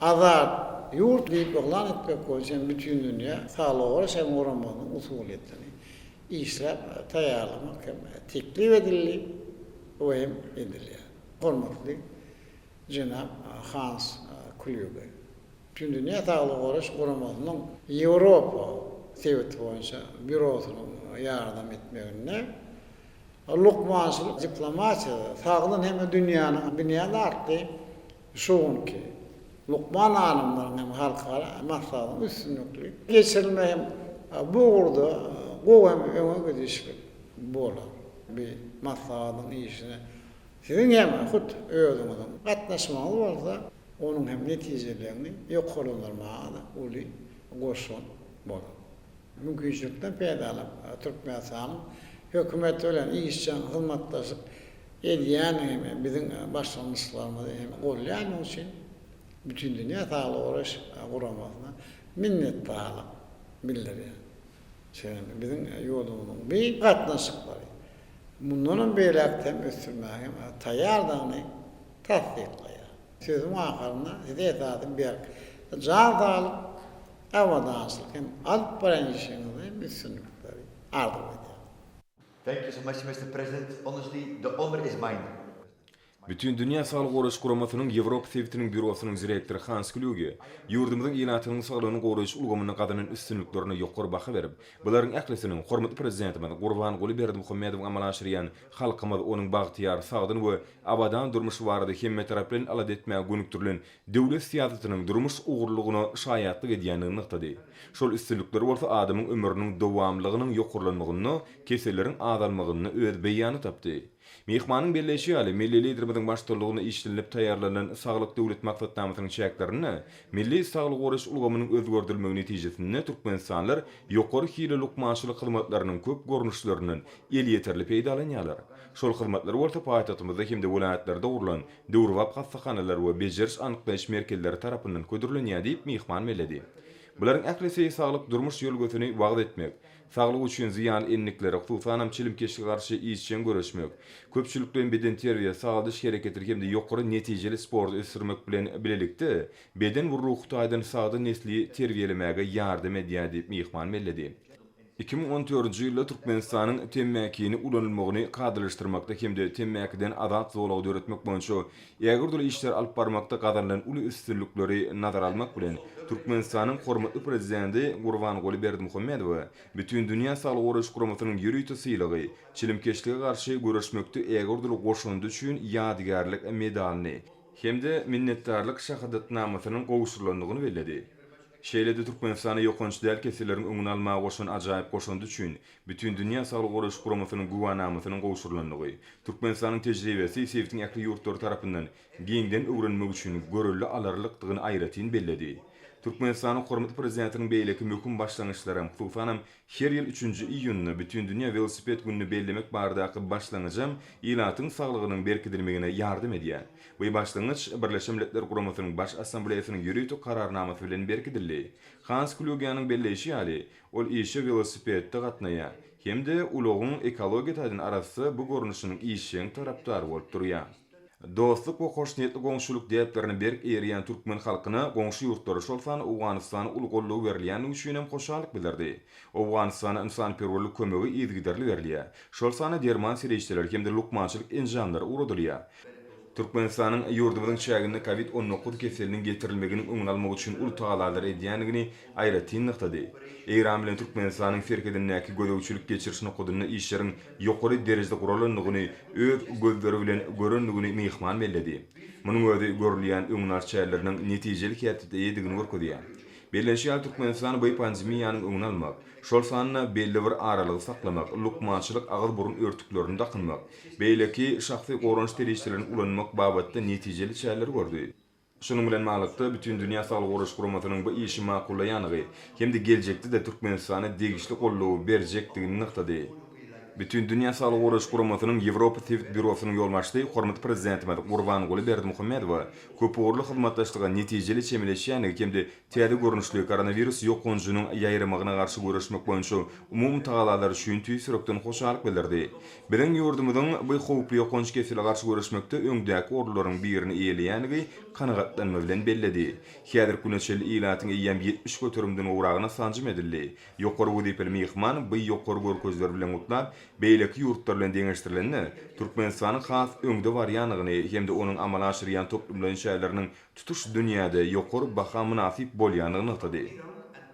azat ýurt diýip yglan etmek boýunça hem Bütindünýä saglygy goraýyş hem guramasynyň usulyýetini işläp taýýarlamak hem teklip edildi we hem edilýär. Hormatly jenap Hans Klýuge, Bütindünýä saglygy goraýyş guramasynyň Ýewropa sebiti boýunça býurosynyň ýardam etmeginde Lukmançylyk diplomatiýasy, sagdyn hem dünýäniň binýady atly şu günki lukman alymlaryň hem halkara maslahatynyň üstünlikli geçirilmegi hem bu ugurda gowy hem öňe gidişlik bolar. Bu maslahatyň işine siziň hem hut özüňiziň gatnaşmagyňyz bolsa onuň hem netijeliligini ýokarlandyrmaga-da uly goşant bolar. Mümkinçilikden peýdalanyp, Türkmenistanyň Hökümeti bilen işjeň hyzmatdaşlyk edýändigi hem biziň başlangyçlarymyzy hem goldaýandygy üçin Bütindünýä Saglygy Goraýyş Guramasyna minnetdarlyk bildirýär. Şeýle hem biziň ýurdumyzyň bu gatnaşyklary mundanam beýläk-de hem ösdürmäge hem taýýardygyny tassyklaýar. Sözümiň ahyrynda size esasy berk jan saglyk, abadançylyk hem alyp barýan işiňizde hem üstünlikleri arzuw edýärin. Thank you so much Mister President, honestly the honor is mine. Bütindünýä Saglygy Goraýyş Guramasynyň Ýewropa sebitiniň býurosynyň direktory Hans Klýuge ýurdumyzyň ilatynyň saglygyny goraýyş ulgamynda gazanan üstünliklerine ýokary baha berip, bularyň ählisiniň hormatly Prezidentimiz Gurbanguly Berdimuhamedowyň amala aşyrýan halkymyz, onuň bagtyýar, sagdyn we abadan durmuşy barada hemmetaraplaýyn alada etmäge gönükdirilen döwlet syýasatynyň durmuş ugurlygyna şaýatlyk edýändigini nygtady. Şol üstünlikler bolsa adamyň ömrüniň dowamlylygynyň ýokarlanmagynda, keselleriň azalmagynda öz beýanyny tapdy. Myhmanyň belleýşi ýaly, milli Liderimiziň baştutanlygynda işlenilip taýýarlanylan Saglyk Döwlet maksatnamasynyň çäklerinde milli saglygy goraýyş ulgamynyň özgerdilmegi netijesinde türkmenistanlylar ýokary hilli lukmançylyk hyzmatlarynyň köp görnüşlerinden elýeterli peýdalanýarlar. Şol hyzmatlar bolsa paýtagtymyzda hem-de welaýatlarda gurlan döwrebap hassahanalar we bejeriş-anyklaýyş merkezleri tarapyndan hödürlenýär diýip, myhman belledi. Bularyň ählisi saglyk durmuş ýörelgesini wagyz etmek, saglyk üçin zyýanly endiklere, hususanam çilimkeşlige garşy işjeň göreşmek, köpçülikleýin bedenterbiýe, sagaldyş hereketini hem-de ýokary netijeli sporty ösdürmek bilen bilelikde, beden we ruhy taýdan sagdyn nesli terbiýelemäge ýardam edýär diýip, myhman belledi. 2014-nji ýylda Türkmenistanyň temmäkini ulanylmagyny kadalaşdyrmakda hem-de temmäkiden azat zolagy döretmek boýunça ägirt uly işleri alyp barmakda gazanylan uly üstünlikleri nazara almak bilen, Türkmenistanyň hormatly Prezidenti Gurbanguly Berdimuhamedowa Bütindünýä Saglygy Goraýyş Guramasynyň ýörite sylagy, çilimkeşlige garşy göreşmekde ägirt uly goşandy üçin ýadygärlik medalyny hem-de minnetdarlyk şahadatnamasynyň gowşurylandygyny belledi. Şeýle-de Türkmenistana ýokanç däl keselleriň öňüni almaga goşan ajaýyp goşandy üçin Bütindünýä Saglygy Goraýyş Guramasynyň güwänamasynyň gowşurylandygy, Türkmenistanyň tejribesi sebitiň ähli ýurtlary tarapyndan giňden öwrenmek üçin görelde alarlykdygyny aýratyn belledi. Türkmenistanyň hormatly Prezidentiniň beýleki möhüm başlangyçlaram, hususanam, her ýyl üçünji iýunda Bütindünýä welosiped gününi bellemek baradaky başlangyjam ilatyň saglygynyň berkidilmegine ýardam edýär. Bu başlangyç Birleşen Milletler Guramasynyň Baş Assambleýasynyň ýörite Kararnamasy bilen berkidildi. Hans Klýugäniň belleýşi ýaly, ol işe welosipedde gatnaýar hem-de ulagyň ekologiýa taýdan arassa bu görnüşiniň işjeň tarapdary bolup durýar. Dostluk we hoşniýetli goňşulyk däplerine berk eýerýän türkmen halkyna goňşy ýurtlara, şol sanda Owganystana uly goldaw berilýändigi üçin hem hoşallyk bildirdi. Owganystana ynsanperwerlik kömegi yzygiderli berilýär. Şol sanda derman serişdeleri hem-de lukmançylyk enjamlary ugradylýar. Türkmenistanyň ýurdumyzyň çäginde Covid 19 keseliniň getirilmeginiň öňüni almak üçin uly tagallalar edýändigini aýratyn nygtady. Eýran bilen Türkmenistanyň serhedindäki gözegçilik-geçiriş nokadynda işleriň ýokary derejede guralandygyny öz gözleri bilen görendigini myhman belledi. Munuň özi görülýän öňüni alyş çäreleriniň netijeli häsiýete eýedigini görkezýär. Bellenişi ýaly, Türkmenistan bu pandemiýanyň öňüni almak, şol sanda belli bir aralygy saklamak, lukmançylyk agyz-burun örtüklerini dakynmak, beýleki şahsy goranyş serişdelerini ulanmak babatda netijeli çäreleri gördi. Şunuň bilen baglylykda, Bütindünýä Saglygy Goraýyş Guramasynyň bu işi makullaýandygy hem-de geljekde-de Türkmenistana degişli goldawy berjekdigini nygtady. Bütindünýä Saglygy Goraýyş Guramasynyň Ýewropa sebit býurosynyň ýolbaşçysy hormatly Prezidentimiz Gurbanguly Berdimuhamedowa köpugurly hyzmatdaşlyga netijeli çemeleşýändigi hem-de täze görnüşli koronawirus ýokanjynyň ýaýramagyna garşy göreşmek boýunça umumy tagalalary üçin tüýs ýürekden hoşallyk bildirdi. Biziň ýurdumyzyň bu howply ýokanç kesele garşy göreşmekde öňdäki orunlaryň birini eýeleýändigi kanagatlanma bilen belledi. Häzirki güne çenli ilatyň eýýäm 70 göterimden gowragyna sanjym edildi. Ýokary wezipeli myhman bu ýokary görkezijiler bilen gutlap, beýleki ýurtlar bilen deňeşdirilende, Türkmenistanyň has öňde barýandygyny hem-de onuň amala aşyrýan toplumlaýyn çäreleriniň tutuş dünýäde ýokary baha mynasyp bolýandygyny nygtady.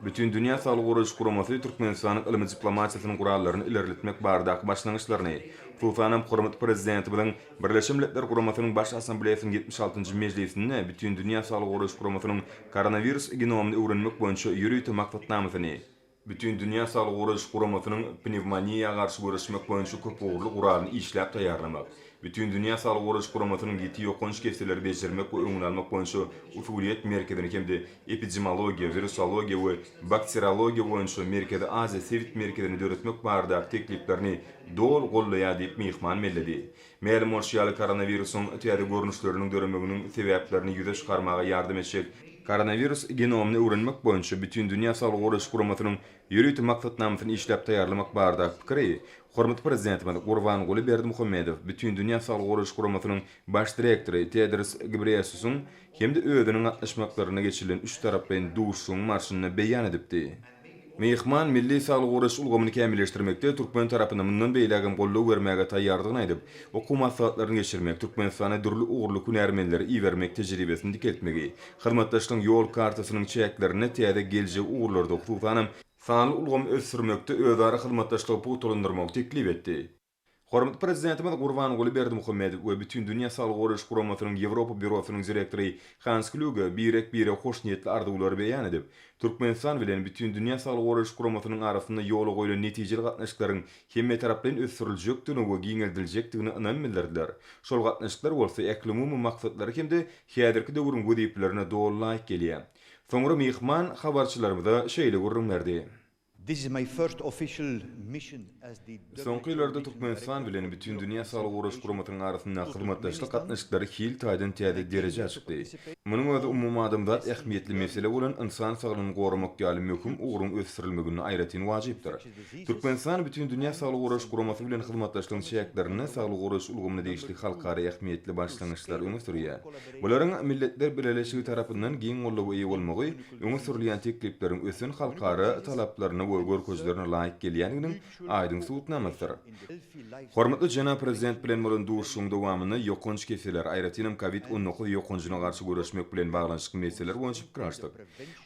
Bütindünýä Saglygy Goraýyş Guramasy Türkmenistanyň ylmy diplomatiýasynyň gurallaryny ilerletmek baradaky başlangyçlaryny, hususanam hormatly Prezidentimiziň Birleşen Milletler Guramasynyň Baş Assambleýasynyň 76-njy mejlisinde Bütindünýä Saglygy Goraýyş Guramasynyň koronawirus genomyny öwrenmek boýunça ýörite maksatnamasyny, Bütindünýä Saglygy Goraýyş Guramasynyň pnewmoniýa garşy göreşmek boýunça köpugurly guralyny işläp taýýarlamak, Bütindünýä Saglygy Goraýyş Guramasynyň ýiti ýokanç keselleri bejermek we öňüni almak boýunça usulyýet merkezini hem-de epidemiologiýa, wirusologiýa we bakteriologiýa boýunça Merkezi Aziýa sebit merkezini döretmek baradaky tekliplerini doly goldaýar diýip myhman belledi. Mälim bolşy ýaly, koronawirusyň täze görnüşleriniň döremeginiň sebäplerini ýüze çykarmaga ýardam etjek koronawirus genomyny öwrenmek boýunça Bütindünýä Saglygy Goraýyş Guramasynyň ýörite maksatnamasyny işläp taýýarlamak baradaky pikiri hormatly Prezidentimiz Gurbanguly Berdimuhamedow Bütindünýä Saglygy Goraýyş Guramasynyň Baş direktory Tedros Gebreýesusyň hem-de özüniň gatnaşmaklarynda geçirilen üçtaraplaýyn duşuşygyň barşynda beýan edipdi. Myhman milli saglygy goraýyş ulgamyny kämilleşdirmekde türkmen tarapyna mundan beýlägem goldaw bermäge taýýardygyny aýdyp, okuw maslahatlaryny geçirmek, Türkmenistana dürli ugurly hünärmenleri ibermek tejribesini dikeltmegi, hyzmatdaşlygyň ýol kartasynyň çäklerinde täze geljegi ugurlarda, hususanam, sanly ulgamy ösdürmekde özara hyzmatdaşlygy pugtalandyrmagy teklip etdi. Hormatly Prezidentimiz Gurbanguly Berdimuhamedow we Bütindünýä Saglygy Goraýyş Guramasynyň Ýewropa býurosynyň direktory Hans Klýuge birek-birege hoşniýetli arzuwlary beýan edip, Türkmenistan bilen Bütindünýä Saglygy Goraýyş Guramasynyň arasynda ýola goýlan netijeli gatnaşyklaryň hemmetaraplaýyn ösdüriljekdigine we giňeldiljekdigine ynam bildirdiler. Şol gatnaşyklar bolsa ählumumy maksatlara hem-de häzirki döwrüň wezipelerine doly laýyk gelýär. Soňra myhman habarçylarymyza şeýle gürrüň berdi. This is my first official mission as the Soňky ýyllarda Türkmenistan bilen Bütindünýä Saglygy Goraýyş Guramasynyň arasyndaky hyzmatdaşlyk gatnaşyklary hil taýdan täze derejä çykdy. Munuň özi umumadamzat ähmiýetli mesele bolan ynsan saglygyny goramak ýaly möhüm ugruň ösdürilmeginde aýratyn wajypdyr. Türkmenistan Bütindünýä Saglygy Goraýyş Guramasy bilen hyzmatdaşlygyň çäklerinde saglygy goraýyş ulgamyna degişli halkara ähmiýetli başlangyçlary öňe sürýär. Bularyň Milletler Bileleşigi tarapyndan giň goldawa eýe bolmagy öňe sürülýän teklipleriň ösen halkara talaplaryna we görkezilerine laýyk gelýändiginiň aýdyň subutnamasydyr. Hormatly jenap Prezident bilen bolan duşuşygyň dowamynda ýokanç keseller, aýratynam Covid 19 ýokanjyna garşy göreşmek bilen baglanyşykly meseleler boýunça pikir alyşdyk.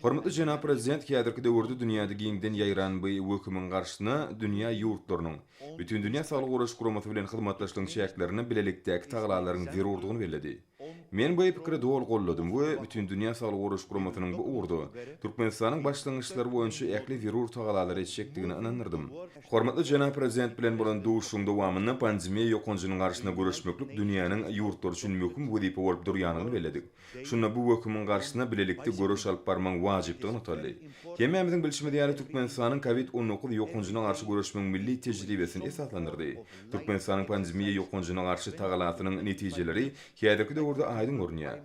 Hormatly jenap Prezident häzirki döwürde dünýäde giňden ýaýran bu wehimiň garşysyna dünýä ýurtlarynyň, Bütindünýä Saglygy Goraýyş Guramasy bilen hyzmatdaşlygyň çäklerinde bilelikdäki tagallalaryň zerurdygyny belledi. Men bu pikiri doly golladym we Bütindünýä Saglygy Goraýyş Guramasynyň bu ugurda Türkmenistanyň başlangyçlary boýunça ähli zerur tagallalary etjekdigine ynandyrdym. Hormatly jenap Prezident bilen bolan duşuşygyň dowamynda pandemiýa ýokanjynyň garşysyna göreşmeklik dünýäniň ýurtlary üçin möhüm wezipe bolup durýandygyny belledik. Şunda bu wehimiň garşysyna bilelikde göreş alyp barmagyň wajypdygy nygtaldy. Hemmämiziň bilşimiz ýaly, Türkmenistanyň Covid 19 ýokanjyna garşy göreşmegiň milli tejribesini esaslandyrdy. Türkmenistanyň pandemiýa ýokanjyna garşy tagalasynyň netijeleri häzirki döwürde aýdyň görünýär.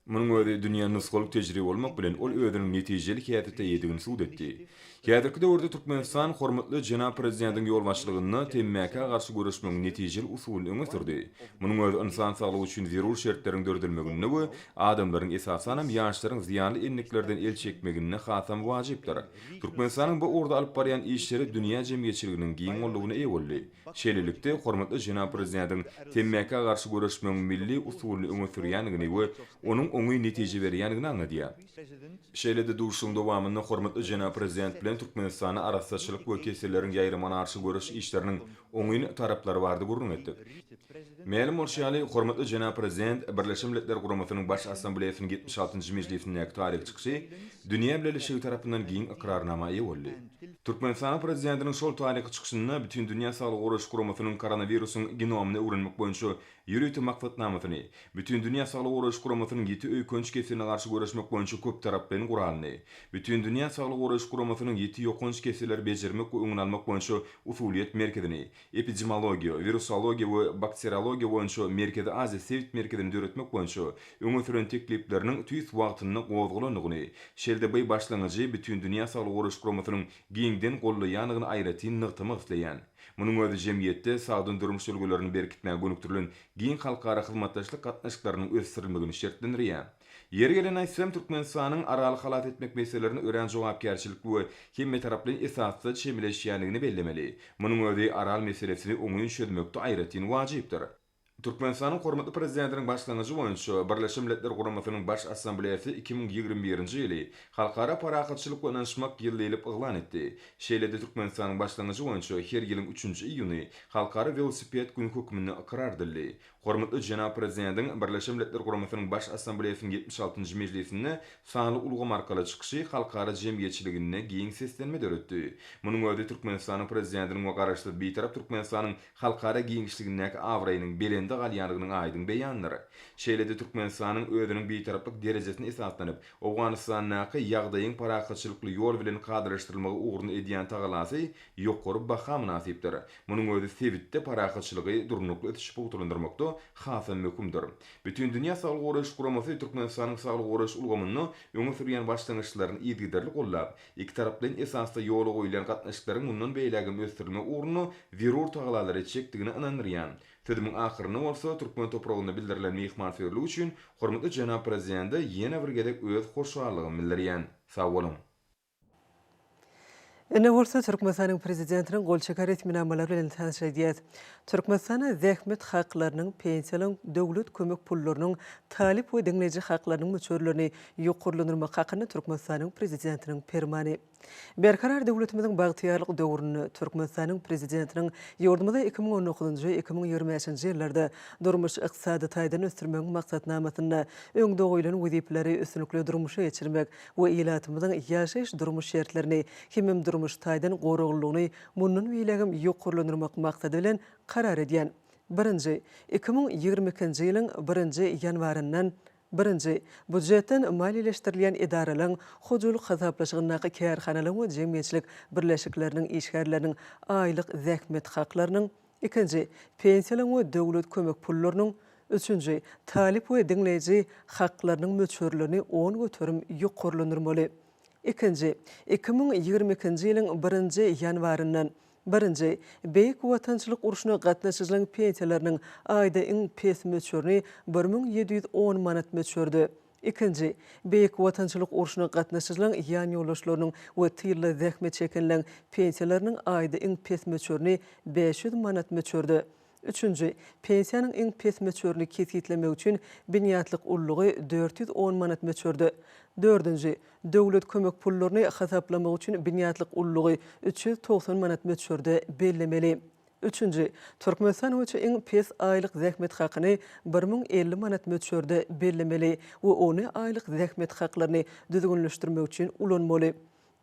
Munuň özi dünýä nusgalyk tejribe bolmak bilen, ol özüniň netijeli häsiýete eýedigini subut etdi. Häzirki döwürde Türkmenistan hormatly jenap Prezidentiň ýolbaşçylygynda temmäkä garşy göreşmegiň netijeli usulyny öňe sürdi. Munuň özi ynsan saglygy üçin zerur şertleriň döredilmeginde we adamlaryň, esasanam, ýaşlaryň zyýanly endiklerden el çekmeginde hasam wajypdyr. Türkmenistanyň bu ugurda alyp barýan işleri dünýä jemgyýetçiliginiň giň goldawyna eýe boldy. Şeýlelikde, hormatly jenap Prezidentiň temmäkä garşy göreşmegiň milli usulyny öňe sürýändigini we onuň oňyn netije berýändigini aňladýar. Şeýle-de duşuşygyň dowamynda hormatly jenap Prezident bilen. bilen Türkmenistanda arassaçylyk we keselleriň ýaýramagyna garşy göreş işleriniň oňyn taraplary barada gürrüň etdik. Mälim bolşy ýaly, hormatly jenap Prezident Birleşen Milletler Guramasynyň Baş Assambleýasynyň 76-njy mejlisindäki taryhy çykyşy dünýä bileleşigi tarapyndan giň ykrarnama eýe boldy. Türkmenistanyň Prezidentiniň şol taryhy çykyşynda Bütindünýä Saglygy Goraýyş Guramasynyň koronawirusyň genomyny öwrenmek boýunça ýörite maksatnamasyny, Bütindünýä Saglygy Goraýyş Guramasynyň ýiti öýkenç keseline garşy göreşmek boýunça köptaraplaýyn guralyny, Bütindünýä Saglygy Goraýyş Guramasynyň ýiti ýokanç keselleri bejermek we öňüni almak boýunça usulyýet merkezini, Epidemiologiýa, wirusologiýa we bakteriologiýa boýunça Merkezi Aziýa sebit merkezini döretmek boýunça öňe süren teklipleriniň tüýs wagtynda gozgalandygyny, şeýle-de by başlangyjy Bütindünýä Saglygy Goraýyş Guramasynyň giňden goldaýandygyny aýratyn nygtamak isleýän. Munuň özi jemgyýetde sagdyn durmuş ülňülerini berkitmäge gönükdirilen giň halkara hyzmatdaşlyk gatnaşyklarynyň ösdürilmegini şertlendirýär. Ýeri gelende aýtsam, Türkmenistanyň Araly halas etmek meselelerine örän jogapkärçilikli we hemmetaraplaýyn esasda çemeleşýändigini bellemeli. Munuň özi Aral meselesini oňyn çözmekde aýratyn wajypdyr. Türkmenistanyň hormatly Prezidentiniň başlangyjy boýunça Birleşen Milletler Guramasynyň Baş Assambleýasy 2021-nji ýyly Halkara parahatçylyk we ynanyşmak ýyly diýlip yglan etdi. Şeýle-de Türkmenistanyň başlangyjy boýunça her ýylyň üçünji iýuny Halkara welosiped güni hökmünde ykrar edildi. Hormatly jenap Prezidentiň Birleşen Milletler Guramasynyň Baş Assambleýasynyň 76-njy mejlisinde sanly ulgam arkaly çykyşy halkara jemgyýetçiliginde giň seslenme döretdi. Munuň özi Türkmenistanyň Prezidentiniň we Garaşsyz, Bitarap Türkmenistanyň halkara giňişligindäki abraýynyň belende galýandygynyň aýdyň beýanydyr. Şeýle-de Türkmenistanyň özüniň Bitaraplyk derejesine esaslanyp, Owganystandaky ýagdaýyň parahatçylykly ýol bilen kadalaşdyrylmagy ugrunda edýän tagalasy ýokary baha mynasypdyr. Munuň özi sebitde parahatçylygy, durnukly ösüşi pugtalandyrmakda hasam möhümdir. Bütindünýä Saglygy Goraýyş Guramasy Türkmenistanyň saglygy goraýyş ulgamynda öňe sürýän başlangyçlaryny yzygiderli goldap, ikitaraplaýyn esasda ýola goýulýan gatnaşyklaryň mundan beýlägem ösdürilmegi ugrunda zerur tagalalary etjekdigine ynandyrýan. Sözümiň ahyrynda bolsa, türkmen topragynda bildirilen myhmansöýerlik üçin hormatly jenap Prezidente ýene bir gezek öz hoşallygymy bildirýän. Sag boluň! Indi bolsa Türkmenistanyň Prezidentiniň gol çeken resminamalary bilen tanyş edýäs. Türkmenistanda zähmet haklarynyň, pensiýalaryň, döwlet kömek pullarynyň, talyp we diňleýji haklarynyň möçberlerini ýokarlandyrmak hakynda Türkmenistanyň Prezidentiniň Permany. Berkarar döwletimiziň bagtyýarlyk döwründe Türkmenistanyň Prezidentiniň ýurdumyzy 2019-njy, 2025-nji ýyllarda durmuş-ykdysady taýdan ösdürmegiň maksatnamasynda öňde goýlan wezipeleri üstünlikli durmuşa geçirmek we ilatymyzyň ýaşaýyş-durmuş şertlerini hemem durmuş taýdan goraglylygyny mundan beýlägem ýokarlandyrmak maksady bilen karar edýän. Birinji. 2022-nji ýylyň birinji ýanwaryndan Birinji. Býujetden maliýeleşdirilýän edaralaryň, hojalyk hasaplaşygyndaky kärhanalaryň we jemgyýetçilik birleşikleriniň işgärleriniň aýlyk zähmet haklarynyň, Ikinji, pensiýalaryň we döwlet kömek pullarynyň, Üçünji, talyp we diňleýji haklarynyň möçberlerini 10% ýokarlandyrmaly. Ikinji, 2022-nji ýylyň birinji ýanwaryndan, Birinji, Beýik Watançylyk urşuna gatnaşyjylaryň pensiýalarynyň aýda iň pes möçberini 1710 manat möçberde, Ikinji, Beýik Watançylyk urşuna gatnaşyjylaryň ýanýoldaşlarynyň we tylda zähmet çekenleriň pensiýalarynyň aýda iň pes möçberini 500 manat möçberde, Üçünji, pensiýanyň iň pes möçberini kesgitlemek üçin binýatlyk ululygy 410 manat möçberde, Dördünji, döwlet kömek pullaryny hasaplamak üçin binýatlyk ululygy 390 manat möçberde bellemeli. Üçünji, Türkmenistan boýunça iň pes aýlyk zähmet hakyny 1050 manat möçberde bellemeli we ony aýlyk zähmet haklaryny düzgünleşdirmek üçin ulanmaly.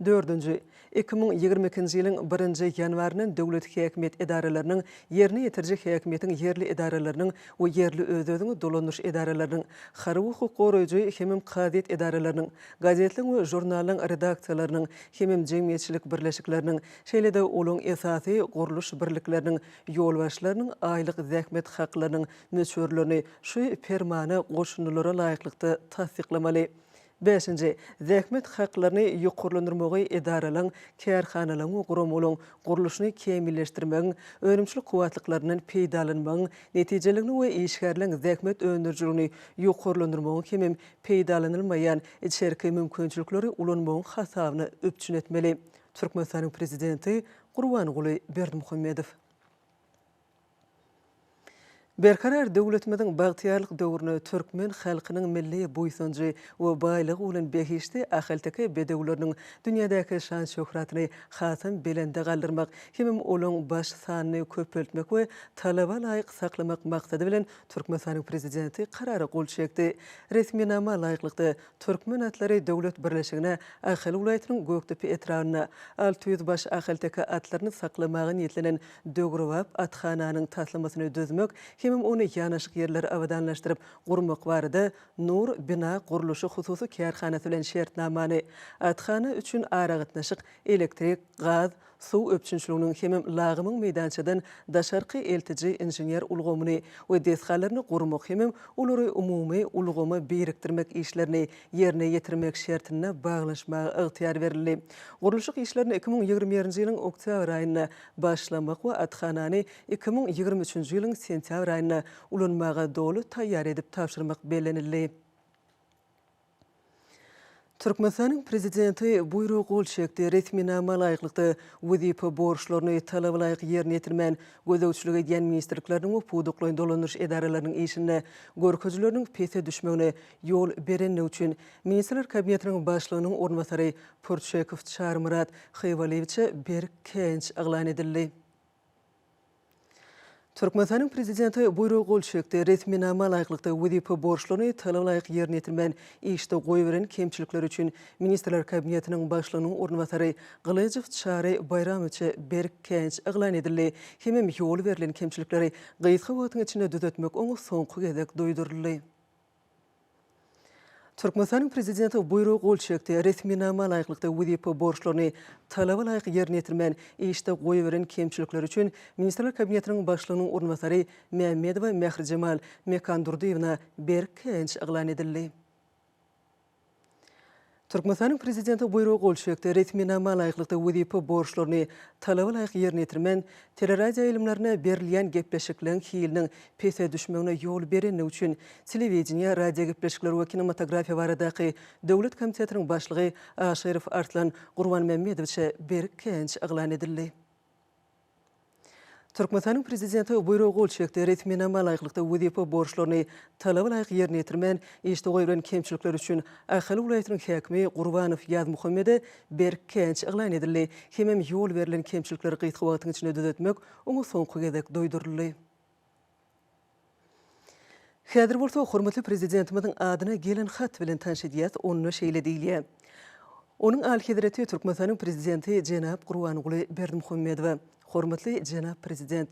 Dördünji, 2022-nji ýylyň birinji ýanwaryndan döwlet häkimiýet edaralarynyň, ýerine ýetiriji häkimiýetiň ýerli edaralarynyň we ýerli öz-özüňi dolandyryş edaralarynyň, harby hukuk goraýjy hemem kazyýet edaralarynyň, gazetleriň we žurnallaryň redaksiýalarynyň hemem jemgyýetçilik birleşikleriniň, şeýle-de olaryň esasy gurluş birlikleriniň ýolbaşçylarynyň aýlyk zähmet haklarynyň möçberlerini şu Permana goşundylara laýyklykda tassyklamaly. Bäşinji, zähmet haklaryny ýokarlandyrmagy edaralaryň, kärhanalaryň we guramalaryň gurluşyny kämilleşdirmegiň, önümçilik kuwwatlyklaryndan peýdalanmagyň netijeliligini we işgärleriň zähmet öndürijiligini ýokarlandyrmagyň hemem peýdalanylmaýan içerki mümkinçilikleri ulanmagyň hasabyna üpjün etmeli. Türkmenistanyň Prezidenti Gurbanguly Berdimuhamedow. Berkarar döwletimiziň bagtyýarlyk döwründe türkmen halkynyň milli buýsanjy we baýlygy bolan behişdi ahalteke bedewleriniň dünýädäki şan-şöhratyny hasam belende galdyrmak hemem olaň baş sanyny köpeltmek we talaba laýyk saklamak maksady bilen Türkmenistanyň Prezidenti Karara gol çekdi. Resminama laýyklykda, Türkmen atlary döwlet birleşigine Ahal welaýatynyň Gökdepe etrabynda 600 baş ahalteke atlaryny saklamaga niýetlenen döwrebap athananyň taslamasyny düzmek hemem ony ýanaşyk ýerleri abadanlaşdyryp gurmak barada Nur bina gurluşyk hususy kärhanasy bilen şertnamany, athana üçin aragatnaşyk, elektrik, gaz, suw üpjünçiliginiň hemem lagymyň meýdançadan daşarky eltiji inžener ulgamyny we desgalaryny gurmak hemem olary umumy ulgama birikdirmek işlerini ýerine ýetirmek şertinde baglanyşmaga ygtyýar berildi. Gurluşyk işlerini 2021-nji ýylyň oktýabr aýynda başlamak we athanany 2023-nji ýylyň sentýabr aýynda ulanmaga doly taýýar edip tabşyrmak bellenildi. Türkmenistanyň Prezidenti Buýruga gol çekdi. Resminama laýyklykda, wezipe borçlaryny talabalaýyk ýerine ýetirmän, gözegçilik edýän ministrlikleriniň we pudaklaýyn dolandyryş edaralarynyň işinde görkezijileriniň pese düşmegine ýol berenligi üçin Ministrler Kabinetiniň Başlygynyň orunbasary Pürçekow Çarymyrat Hywalyýewiçe berk käýinç yglan edildi. Türkmenistanyň Prezidenti Buýruga gol çekdi. Resminama laýyklykda, wezipe borçlaryny talabalaýyk ýerine ýetirmän, işde goýberen kemçilikleri üçin Ministrler Kabinetiniň Başlygynyň orunbasary Gylyjow Çary Baýramowiçe berk käýinç yglan edildi hemem ýol berlen kemçilikleri gysga wagtyň içinde düzetmek oňa soňky gezek duýduryldy. Türkmenistanyň Prezidenti Buýruga gol çekdi. Resminama laýyklykda, wezipe borçlaryny talaba laýyk ýerine ýetirmän, işde goýberen kemçilikleri üçin Ministrler Kabinetiniň Başlygynyň orunbasary Mämmedowa Mährijemal Mekandurdyýewna berk käýinç yglan edildi. Türkmenistanyň Prezidenti Buýruga gol çekdi. Resminama laýyklykda, wezipe borçlaryny talaba laýyk ýerine ýetirmän, teleradioýaýlymlaryna berilýän gepleşikleň hiliniň pese düşmegine ýol berenligi üçin Telewideniýe, radiogepleşikler we kinematografiýa baradaky döwlet komitetiniň başlygy Aşyrow Arslan Gurbanmämmedowiçe berk käýinç yglan edildi. Türkmenistanyň Prezidenti Buýruga gol çekdi. Resminama laýyklykda, wezipe borçlaryny talaba laýyk ýerine ýetirmän, işde goýberen kemçilikleri üçin Ahal welaýatynyň häkimi Gurbanow Ýazmuhammede berk käýinç yglan edildi. Hemem ýol berlen kemçilikleri gysga wagtyň içinde düzetmek oňa soňky gezek duýduryldy. Häzir bolsa hormatly Prezidentimiziň adyna gelen hat bilen tanyş edýäs, onda şeýle diýilýär, Onuň Alyhezreti Türkmenistanyň Prezidenti jenap Gurbanguly Berdimuhamedowa, Hormatly jenap Prezident!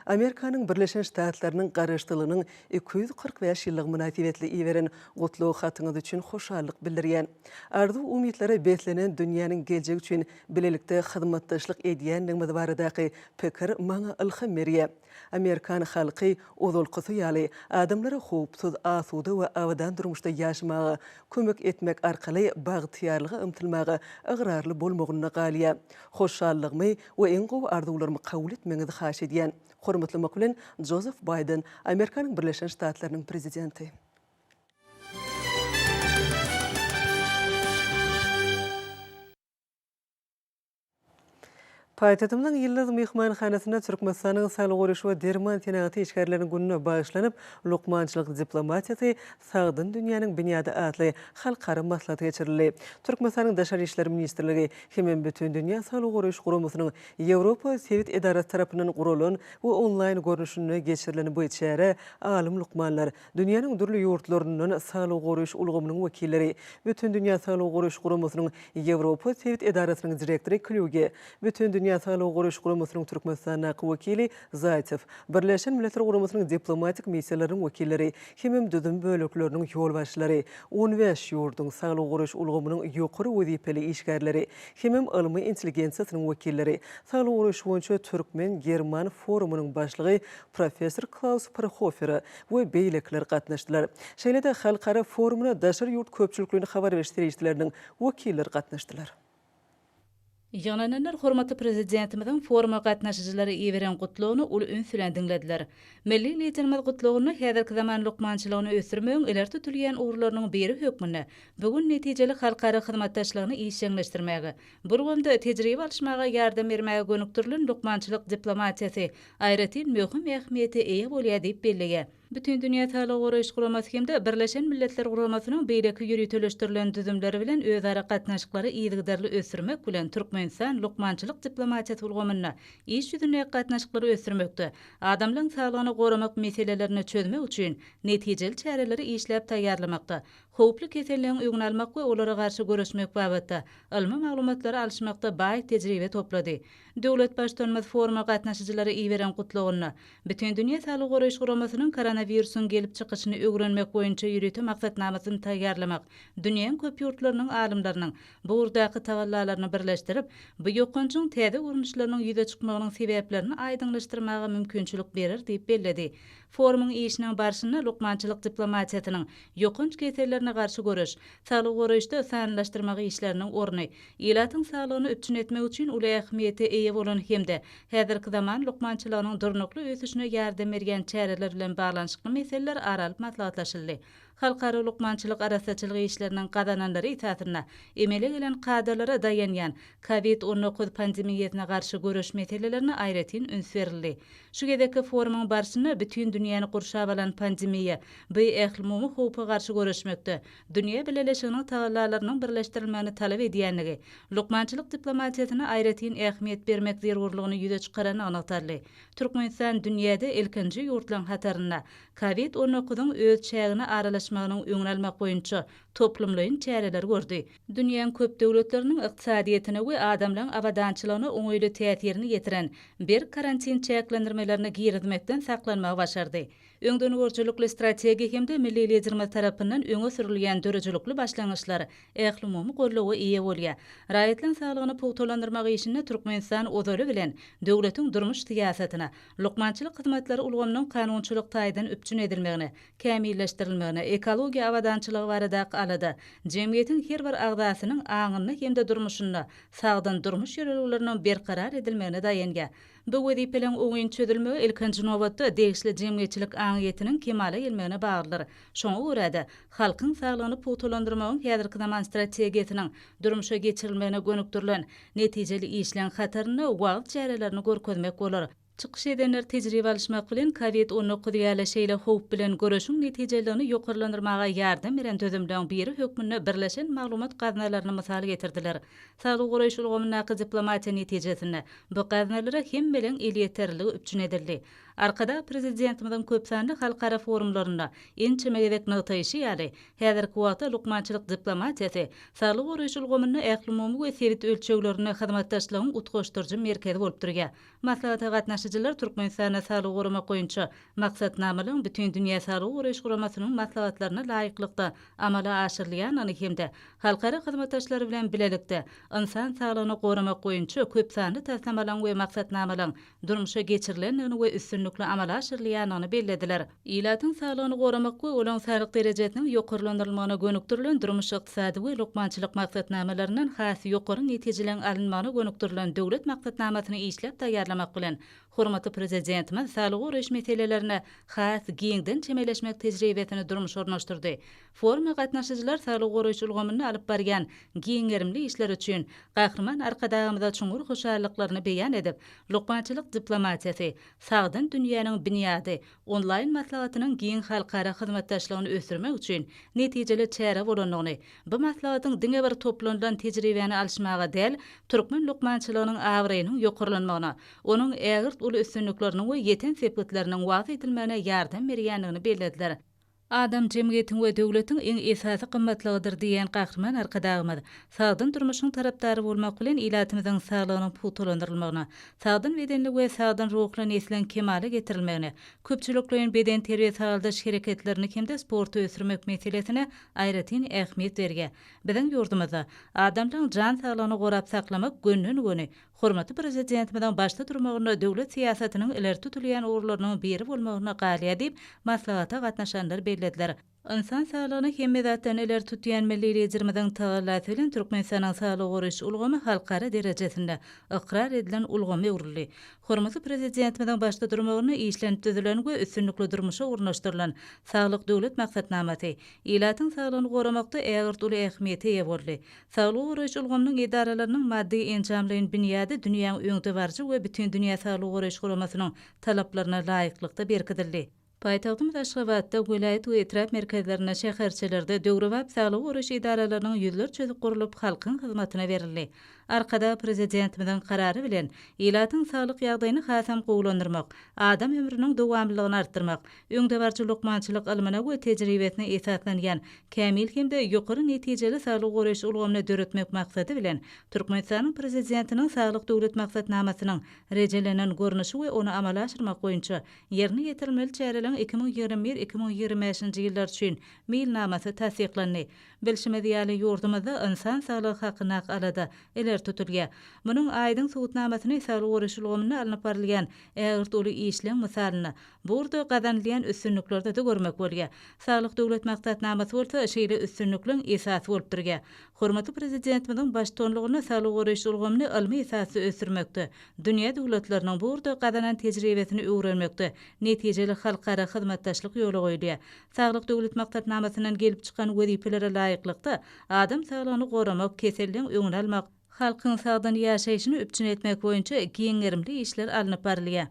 Amerikanyň Birleşen Ştatlarynyň Garaşsyzlygynyň 245 ýyllygy mynasybetli iberen gutlag hatyňyz üçin hoşallyk bildirýän. Arzuw-umytlara beslenen dünýäniň geljegi üçin bilelikde hyzmatdaşlyk edýändigimiz baradaky pikir maňa ylham berýär. Amerikan halky ozalkysy ýaly, adamlara howpsuz, asuda we abadan durmuşda ýaşamaga kömek etmek arkaly bagtyýarlyga ymtylmaga ygrarly bolmagynda galýar. Hoşallygymy we iň gowy arzuwlarymy kabul etmegiňizi haýyş edýän. Hormatlamak bilen, Jozef Baýden, Amerikanyň Birleşen Ştatlarynyň Prezidenti. Paýtagtymyzyň Ýyldyz myhmanhanasynda Türkmenistanyň Saglygy goraýyş we derman senagaty işgärleriniň gününe bagyşlanyp, Lukmançylyk diplomatiýasy, sagdyn dünýäniň binýady atly halkara maslahaty geçirildi. Türkmenistanyň Daşary işler ministrligi hemem Bütindünýä Saglygy goraýyş guramasynyň Ýewropa sebit edarasy tarapyndan guralan we onlaýn görnüşinde geçirilen bu çärä alym-lukmanlar, Dünýäniň dürli ýurtlaryndan saglygy goraýyş ulgamynyň wekilleri, Bütindünýä Saglygy Goraýyş Guramasynyň Ýewropa sebit edarasynyň direktory Klýuge, Bütindünýä Saglygy Goraýyş Guramasynyň Türkmenistandaky wekili Zaýtsew, Birleşen Milletler Guramasynyň diplomatik missiýalarynyň wekilleri hemem düzüm bölekleriniň ýolbaşçylary, 15 ýurduň saglygy goraýyş ulgamynyň ýokary wezipeli işgärleri hemem ylmy intelligensiýasynyň wekilleri, saglygy goraýyş boýunça türkmen-german forumynyň başlygy professor Klaus Parhofere we beýlekiler gatnaşdylar. Şeýle-de halkara forumyna daşary ýurt köpçülikleýin habar beriş serişdeleriniň wekilleri gatnaşdylar. Ýygnananlar hormatly Prezidentimiziň foruma gatnaşyjylara iberen Gutlagyny uly üns bilen diňlediler. Milli Liderimiz Gutlagynda häzirki zaman lukmançylygyny ösdürmegiň ileri tutulýan ugurlarynyň biri hökmünde bu gün netijeli halkara hyzmatdaşlygyny işjeňleşdirmäge, bu ulgamda tejribe alyşmaga ýardam bermäge gönükdirilen lukmançylyk diplomatiýasy aýratyn möhüm ähmiýete eýe bolýar diýip belleýär. Bütindünýä Saglygy Goraýyş Guramasy hem-de Birleşen Milletler Guramasynyň beýleki ýöriteleşdirilen düzümleri bilen özara gatnaşyklary yzygiderli ösdürmek bilen Türkmenistan lukmançylyk diplomatiýasy ulgamynda iş ýüzündäki gatnaşyklary ösdürmekde, adamlaryň saglygyny goramak meselelerini çözmek üçin netijeli çäreleri işläp taýýarlamakda, howply keselleriň öňüni almak we olara garşy göreşmek babatda ylmy maglumatlary alyşmakda baý tejribe toplady. Döwlet Baştutanymyz foruma gatnaşyjylara iberen Gutlagynda, Bütindünýä Saglygy Goraýyş Guramasynyň koronawirusyň gelip çykyşyny öwrenmek boýunça ýörite maksatnamasyny taýýarlamak, dünýäň köp ýurtlarynyň alymlarynyň bu ugurdaky tagallalaryny birleşdirip, bu ýokanjyň täze görnüşleriniň ýüze çykmagynyň sebäplerini aýdyňlaşdyrmaga mümkinçilik berer diýip belledi. Forumyň işiniň barşynda lukmançylyk diplomatiýasynyň ýokanç kesellerine garşy göreş, saglygy goraýyşda sanlylaşdyrmak işleriniň orny, ilatyň saglygyny üpjün etmek üçin uly ähmiýete eýe bolan hem-de häzirki zaman lukmançylygynyň durnukly ösüşine ýardam berýän çäreler bilen baglanyşykly meseleler ara alyp maslahatlaşyldy. Halkara lukmançylyk arassaçylyk işleriniň gazananlary esasynda emele gelen kadalara daýanýan Covid 19 pandemiýasyna garşy göreş meselelerine aýratyn üns berildi. Şu gezekki forumyň barşynda bütin dünýäni gurşap alan pandemiýa bu ählumumy howpa garşy göreşmekde dünýä bileleşiginiň tagallalarynyň birleşdirilmegini talap edýändigi, lukmançylyk diplomatiýasyna aýratyn ähmiýet bermek zerurlygyny ýüze çykarandygy nygtaldy. Türkmenistan dünýäde ilkinji ýurtlaryň hatarynda Covid on dokuzyň öz çägine aralaşmagynyň öňüni almak boýunça toplumlaýyn çäreleri gördi. Dünýäň köp döwletleriniň ykdysadyýetine we adamlaň abadançylygyna oňaýly täsirini ýetiren berk karantin çäklendirmelerini girizmekden saklanmagy başardy. Öňdengörüjilikli strategiýa hem-de milli Liderimiz tarapyndan öňe sürülýän döredijilikli başlangyçlar ählumumy goldawa eýe bolýar. Raýatlaryň saglygyny pugtalandyrmak işinde Türkmenistan ozaly bilen döwletiň durmuş syýasatyna, lukmançylyk hyzmatlary ulgamynyň kanunçylyk taýdan üpjün edilmegine, kämilleşdirilmegine, ekologiýa abadançylygy baradaky alada, jemgyýetiň her bir agzasynyň aňynda hem-de durmuşynda sagdyn durmuş ýörelgeleriniň berkarar edilmegine daýanýar. Bu wezipeleriň oňyn çözülmegi ilkinji nobatda degişli jemgyýetçilik aňyýetiniň kemala gelmegine baglydyr. Şoňa görä-de, halkyň saglygyny pugtalandyrmagyň häzirki zaman strategiýasynyň durmuşa geçirilmegine gönükdirilen netijeli işleň hatarynda wagyz çärelerini görkezmek bolar. Çykyş edenler tejribe alyşmak bilen, Covid 19 ýaly şeýle howp bilen göreşiň netijeliligini ýokarlandyrmaga ýardam beren düzümleň biri hökmünde birleşen maglumat gaznalaryny mysal getirdiler. Saglygy goraýyş ulgamyndaky diplomatiýa netijesinde bu gaznalara hemmeleň elýeterliligi üpjün edildi. Arkadag Prezidentimiziň köpsanly halkara forumlarynda ençeme gezek nygtaýşy ýaly, häzirki wagtda lukmançylyk diplomatiýasy saglygy goraýyş ulgamynda ählumumy we sebit ölçeglerinde hyzmatdaşlygyň utgaşdyryjy merkezi bolup durýar. Maslahata gatnaşyjylar Türkmenistanda saglygy goramak boýunça maksatnamalaryň Bütindünýä Saglygy Goraýyş Guramasynyň maslahatlaryna laýyklykda amala aşyrylýandygyny hem-de halkara hyzmatdaşlary bilen bilelikde ynsan saglygyny goramak boýunça köpsanly taslamalaryň we maksatnamalaryň durmuşa geçirilendigini we üstünlikli amala aşyrylýandygyny bellediler. Ilatyň saglygyny goramak we olaryň saglyk derejesiniň ýokarlandyrylmagyna gönükdirilen durmuş-ykdysady we lukmançylyk maksatnamalaryndan has ýokary netijeleriň alynmagyna gönükdirilen döwlet maksatnamasyny işläp taýýarlamak bilen, hormatly Prezidentimiz saglygy goraýyş meselelerine has giňden çemeleşmek tejribesini durmuşa ornaşdyrdy. Foruma gatnaşyjylar saglygy goraýyş ulgamynda alyp barýan giň gerimli işleri üçin Gahryman Arkadagymyza çuňňur hoşallyklaryny beýan edip, lukmançylyk diplomatiýasy, sagdyn dünýäniň binýady onlaýn maslahatynyň giň halkara hyzmatdaşlygyny ösdürmek üçin netijeli çäre bolandygyny, bu maslahatyň diňe bir toplanylan tejribäni alyşmaga däl, türkmen lukmançylygynyň abraýynyň ýokarlanmagyna, onuň ägirt uly üstünlikleriniň we ýeten sepgitleriniň wagyz edilmegine ýardam berýändigini bellediler. Adam jemgyýetiň we döwletiň iň esasy gymmatlygydyr diýýän Gahryman Arkadagymyz, sagdyn durmuşyň tarapdary bolmak bilen, ilatymyzyň saglygynyň pugtalandyrylmagyna, sagdyn bedenli we sagdyn ruhly nesliň kemala getirilmegine, köpçülikleýin bedenterbiýe-sagaldyş hereketlerini hem-de sporty ösdürmek meselesine aýratyn ähmiýet berýär. Biziň ýurdumyzda adamlaryň jan saglygyny gorap saklamak gönden-göni Hormatly Prezidentimiziň başda durmagynda döwlet syýasatynyň ileri tutulýan ugurlarynyň biri bolmagynda galýar diýip, maslahata gatnaşanlar bellediler. Ynsan saglygyny hemme zatdan ileri tutýan milli Liderimiziň tagallasy bilen Türkmenistanyň saglygy goraýyş ulgamy halkara derejesinde ykrar edilen ulgama öwrüldi. Hormatly Prezidentimiziň başda durmagynda işlenip düzülen we üstünlikli durmuşa ornaşdyrylan Saglyk Döwlet maksatnamasy ilatyň saglygyny goramakda ägirt uly ähmiýete eýe boldy. Saglygy goraýyş ulgamynyň edaralarynyň maddy-enjamlaýyn binýady dünýäň öňdebaryjy we Bütindünýä Saglygy Goraýyş Guramasynyň talaplaryna laýyklykda berkidildi. Paýtagtymyz Aşgabatda, welaýat we etrap merkezlerinde, şäherçelerde döwrebap saglygy goraýyş edaralarynyň ýüzlerçesi gurlup, halkyň hyzmatyna berildi. Arkadag Prezidentimiziň Karary bilen, ilatyň saglyk ýagdaýyny hasam gowulandyrmak, adam ömrüniň dowamlylygyny artdyrmak, öňdebaryjy lukmançylyk ylmyna we tejribesine esaslanýan kämil hem-de ýokary netijeli saglygy goraýyş ulgamyny döretmek maksady bilen, Türkmenistanyň Prezidentiniň Saglyk Döwlet maksatnamasynyň rejelenen görnüşi we ony amala aşyrmak boýunça Ýerine ýetirilmeli çäreleriň 2021, 2025-nji ýyllar üçin Meýilnamasy tassyklandy. Bilşimiz ýaly, ýurdumyzda ynsan saglygy hakyndaky alada ileri tutulýar. Munuň aýdyň subutnamasyny saglygy goraýyş ulgamynda alnyp barylýan ägirt uly işleň mysalynda, bu ugurda gazanylýan üstünliklerde-de görmek bolýar. Saglyk Döwlet maksatnamasy bolsa şeýle üstünlikleň esasy bolup durýar. Hormatly Prezidentimiziň baştutanlygynda saglygy goraýyş ulgamyny ylmy esasda ösdürmekde, dünýä döwletleriniň bu ugurda gazanan tejribesini öwrenmekde netijeli halkara hyzmatdaşlyk ýola goýulýar. Saglyk Döwlet maksatnamasyndan gelip çykan wezipelere laýyklykda, adam saglygyny goramak, keselleň öňüni almak, halkyň sagdyn ýaşaýşyny üpjün etmek boýunça giň gerimli işler alnyp barylýar.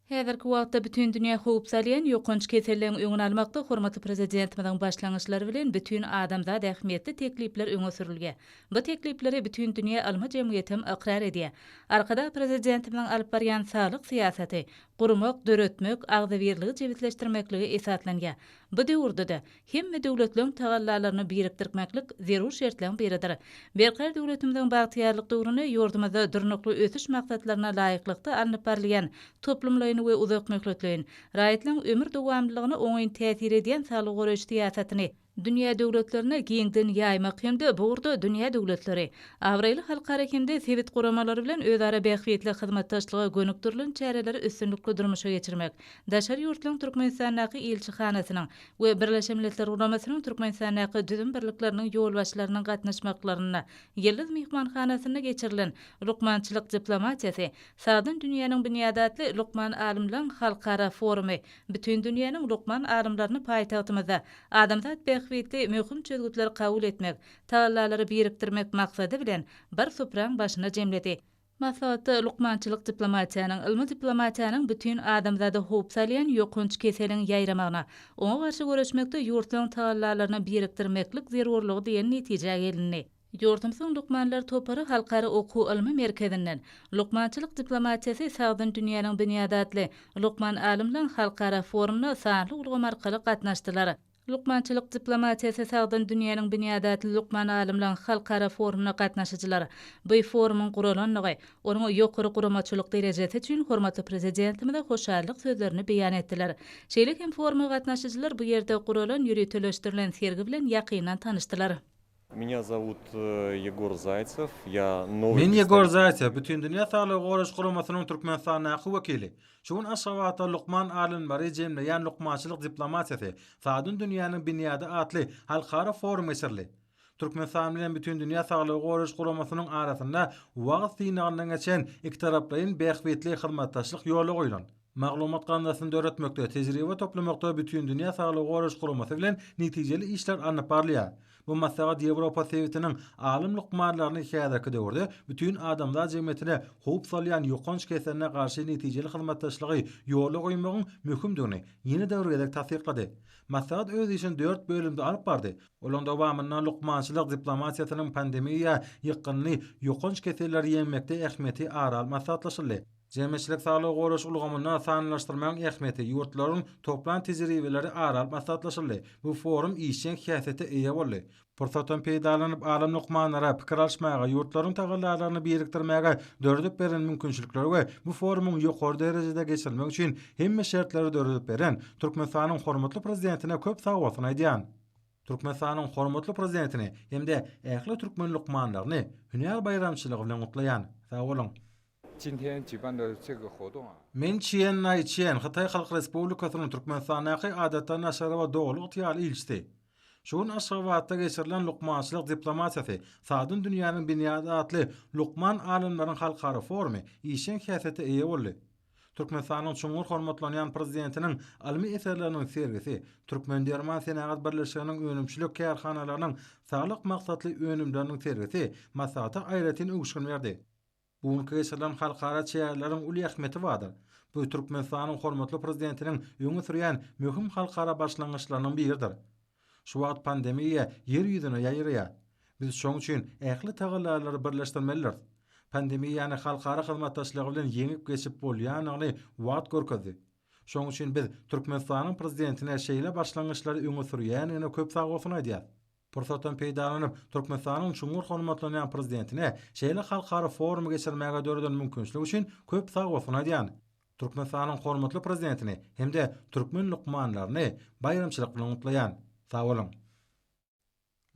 Häzirki wagtda bütin dünýä howp salýan ýokanç keselleň öňüni almakda hormatly Prezidentimiziň başlangyçlary bilen bütin adamzat ähmiýetli teklipler öňe sürülýär. Bu teklipleri bütin dünýä ylmy jemgyýetem ykrar edýär. Arkadag Prezidentimiziň alyp barýan saglyk syýasaty gurmak, döretmek, agzybirligi jebisleşdirmeklige esaslanýar. Bu döwürde-de, hemme döwletleň tagallalaryny birikdirmeklik zerur şertleň biridir. Berkarar döwletimiziň bagtyýarlyk döwründe ýurdumyzda Durnukly ösüş maksatlaryna laýyklykda alnyp barylýan toplumlaýyn we uzakmöhletleýin, raýatlaryň ömür dowamlylygyna oňyn täsir edýän saglygy goraýyş syýasatyny dünýä döwletlerine giňden ýaýmak hem-de bu ugurda dünýä döwletleri, abraýly halkara hem-de sebit guramalary bilen özara bähbitli hyzmatdaşlyga gönükdirilen çäreleri üstünlikli durmuşa geçirmek, daşary ýurtlaryň Türkmenistandaky ilçihanasynyň we Birleşen Milletler Guramasynyň Türkmenistandaky düzüm birlikleriniň ýolbaşçylarynyň gatnaşmaklarynda Ýyldyz myhmanhanasynda geçirilen Lukmançylyk diplomatiýasy, sagdyn dünýäniň binýady atly lukman alymlaryň halkara forumy bütin dünýäniň lukman alymlaryny paýtagtymyzda adamzat bähbitli möhüm çözgütleri kabul etmek, tagallalary birikdirmek maksady bilen bir supraň başyna jemledi. Maslahatda lukmançylyk diplomatiýanyň, ylmy diplomatiýanyň bütin adamzada howp salýan ýokanç keseliň ýaýramagyna, oňa garşy göreşmekde ýurtlaryň tagallalaryny birikdirmeklik zerurlygy diýen netijä gelindi. Ýurdumyzyň lukmanlar topary Halkara okuw-ylmy merkezinden Lukmançylyk diplomatiýasy sagdyn dünýäniň binýady atly lukman alymlaryň halkara forumyna sanly ulgam arkaly gatnaşdylar. Lukmançylyk diplomatiýasy sagdyn dünýäniň binýady atly lukman alymlaryň halkara forumyna gatnaşyjylar bu forumyň guralandygy, onuň ýokary guramaçylyk derejesi üçin hormatly Prezidentimize hoşallyk sözlerini beýan etdiler. Şeýle hem foruma gatnaşyjylar bu ýerde guralan ýöriteleşdirilen sergi bilen ýakyndan tanyşdylar. Меня zowut Ýegor Zaýtsew, ýa nowy Men Ýegor Zaýtsew, Bütindünýä Saglygy Goraýyş Guramasynyň Türkmenistandaky wekili. Şu gün Aşgabatda lukman alymlary jemleýän Lukmançylyk diplomatiýasy, sagdyn dünýäniň binýady atly halkara forum geçirildi. Türkmenistan bilen Bütindünýä Saglygy Goraýyş Guramasynyň arasynda wagt synagyndan geçen ikitaraplaýyn bähbitli hyzmatdaşlyk ýola goýlan. Maglumat gaznasyny döretmekde, tejribe toplamakda Bütindünýä Saglygy Goraýyş Guramasy bilen netijeli işler alnyp barylýar. Bu maslahat Ýewropa sebitiniň alym lukmanlaryny häzirki döwürde bütin adamzat jemgyýetine howp salýan ýokanç keseline garşy netijeli hyzmatdaşlygy ýola goýmagyň möhümdigini ýene-de bir gezek tassyklady. Maslahat öz işini dört bölümde alyp bardy. Olaryň dowamynda lukmançylyk diplomatiýasynyň pandemiýa ýykgynly ýokanç keselleri ýeňmekde ähmiýeti ara alyp maslahatlaşyldy. Jemgyýetçilik saglygy goraýyş ulgamynda sanlylaşdyrmagyň ähmiýeti, ýurtlaryň toplan tejribeleri ara alyp maslahatlaşyldy. Bu forum işjeň häsiýete eýe boldy. Pursatdan peýdalanyp, alym lukmanlara pikir alyşmaga, ýurtlaryň tagallalaryny birikdirmäge döredip beren mümkinçilikleri we bu forumyň ýokary derejede geçirilmegi üçin hemme şertleri döredip beren Türkmenistanyň hormatly Prezidentine köp sagbolsun aýdýan. Türkmenistanyň hormatly Prezidentini hem-de ähli türkmen lukmanlaryny hünär baýramçylygy bilen gutlaýan. Sag boluň! Men Çýen Naýçen, Hytaý Halk Respublikasynyň Türkmenistandaky Adatdan daşary we Doly ygtyýarly ilçisi. Şu gün Aşgabatda geçirilen Lukmançylyk diplomatiýasy, sagdyn dünýäniň binýady atly lukman alymlaryň halkara forumy işjeň häsiýete eýe boldy. Türkmenistanyň çuňňur hormatlanýan Prezidentiniň ylmy eserleriniň sergisi, Türkmendermansenagat birleşiginiň önümçilik kärhanalarynyň saglyk maksatly önümleriniň sergisi maslahata aýratyn öwüşgin berdi. Bu günki geçirilen halkara çäreleriň uly ähmiýeti bardyr. Bu Türkmenistanyň hormatly Prezidentiniň öňe sürýän möhüm halkara başlangyçlarynyň biridir. Şu wagt pandemiýa Ýer ýüzüne ýaýraýar. Biz şoň üçin ähli tagallalary birleşdirmelidiris. Pandemiýany halkara hyzmatdaşlygy bilen ýeňip geçip bolýandygyny wagt görkezdi. Şoň üçin biz Türkmenistanyň Prezidentine şeýle başlangyçlary öňe sürýändigine köp sagbolsun aýdýas. Pursatdan peýdalanyp, Türkmenistanyň çuňňur hormatlanýan Prezidentine şeýle halkara forumy geçirmäge döreden mümkinçilik üçin köp sagbolsun aýdýan. Türkmenistanyň hormatly Prezidentini hem-de türkmen lukmanlaryny baýramçylyk bilen gutlaýan. Sag boluň!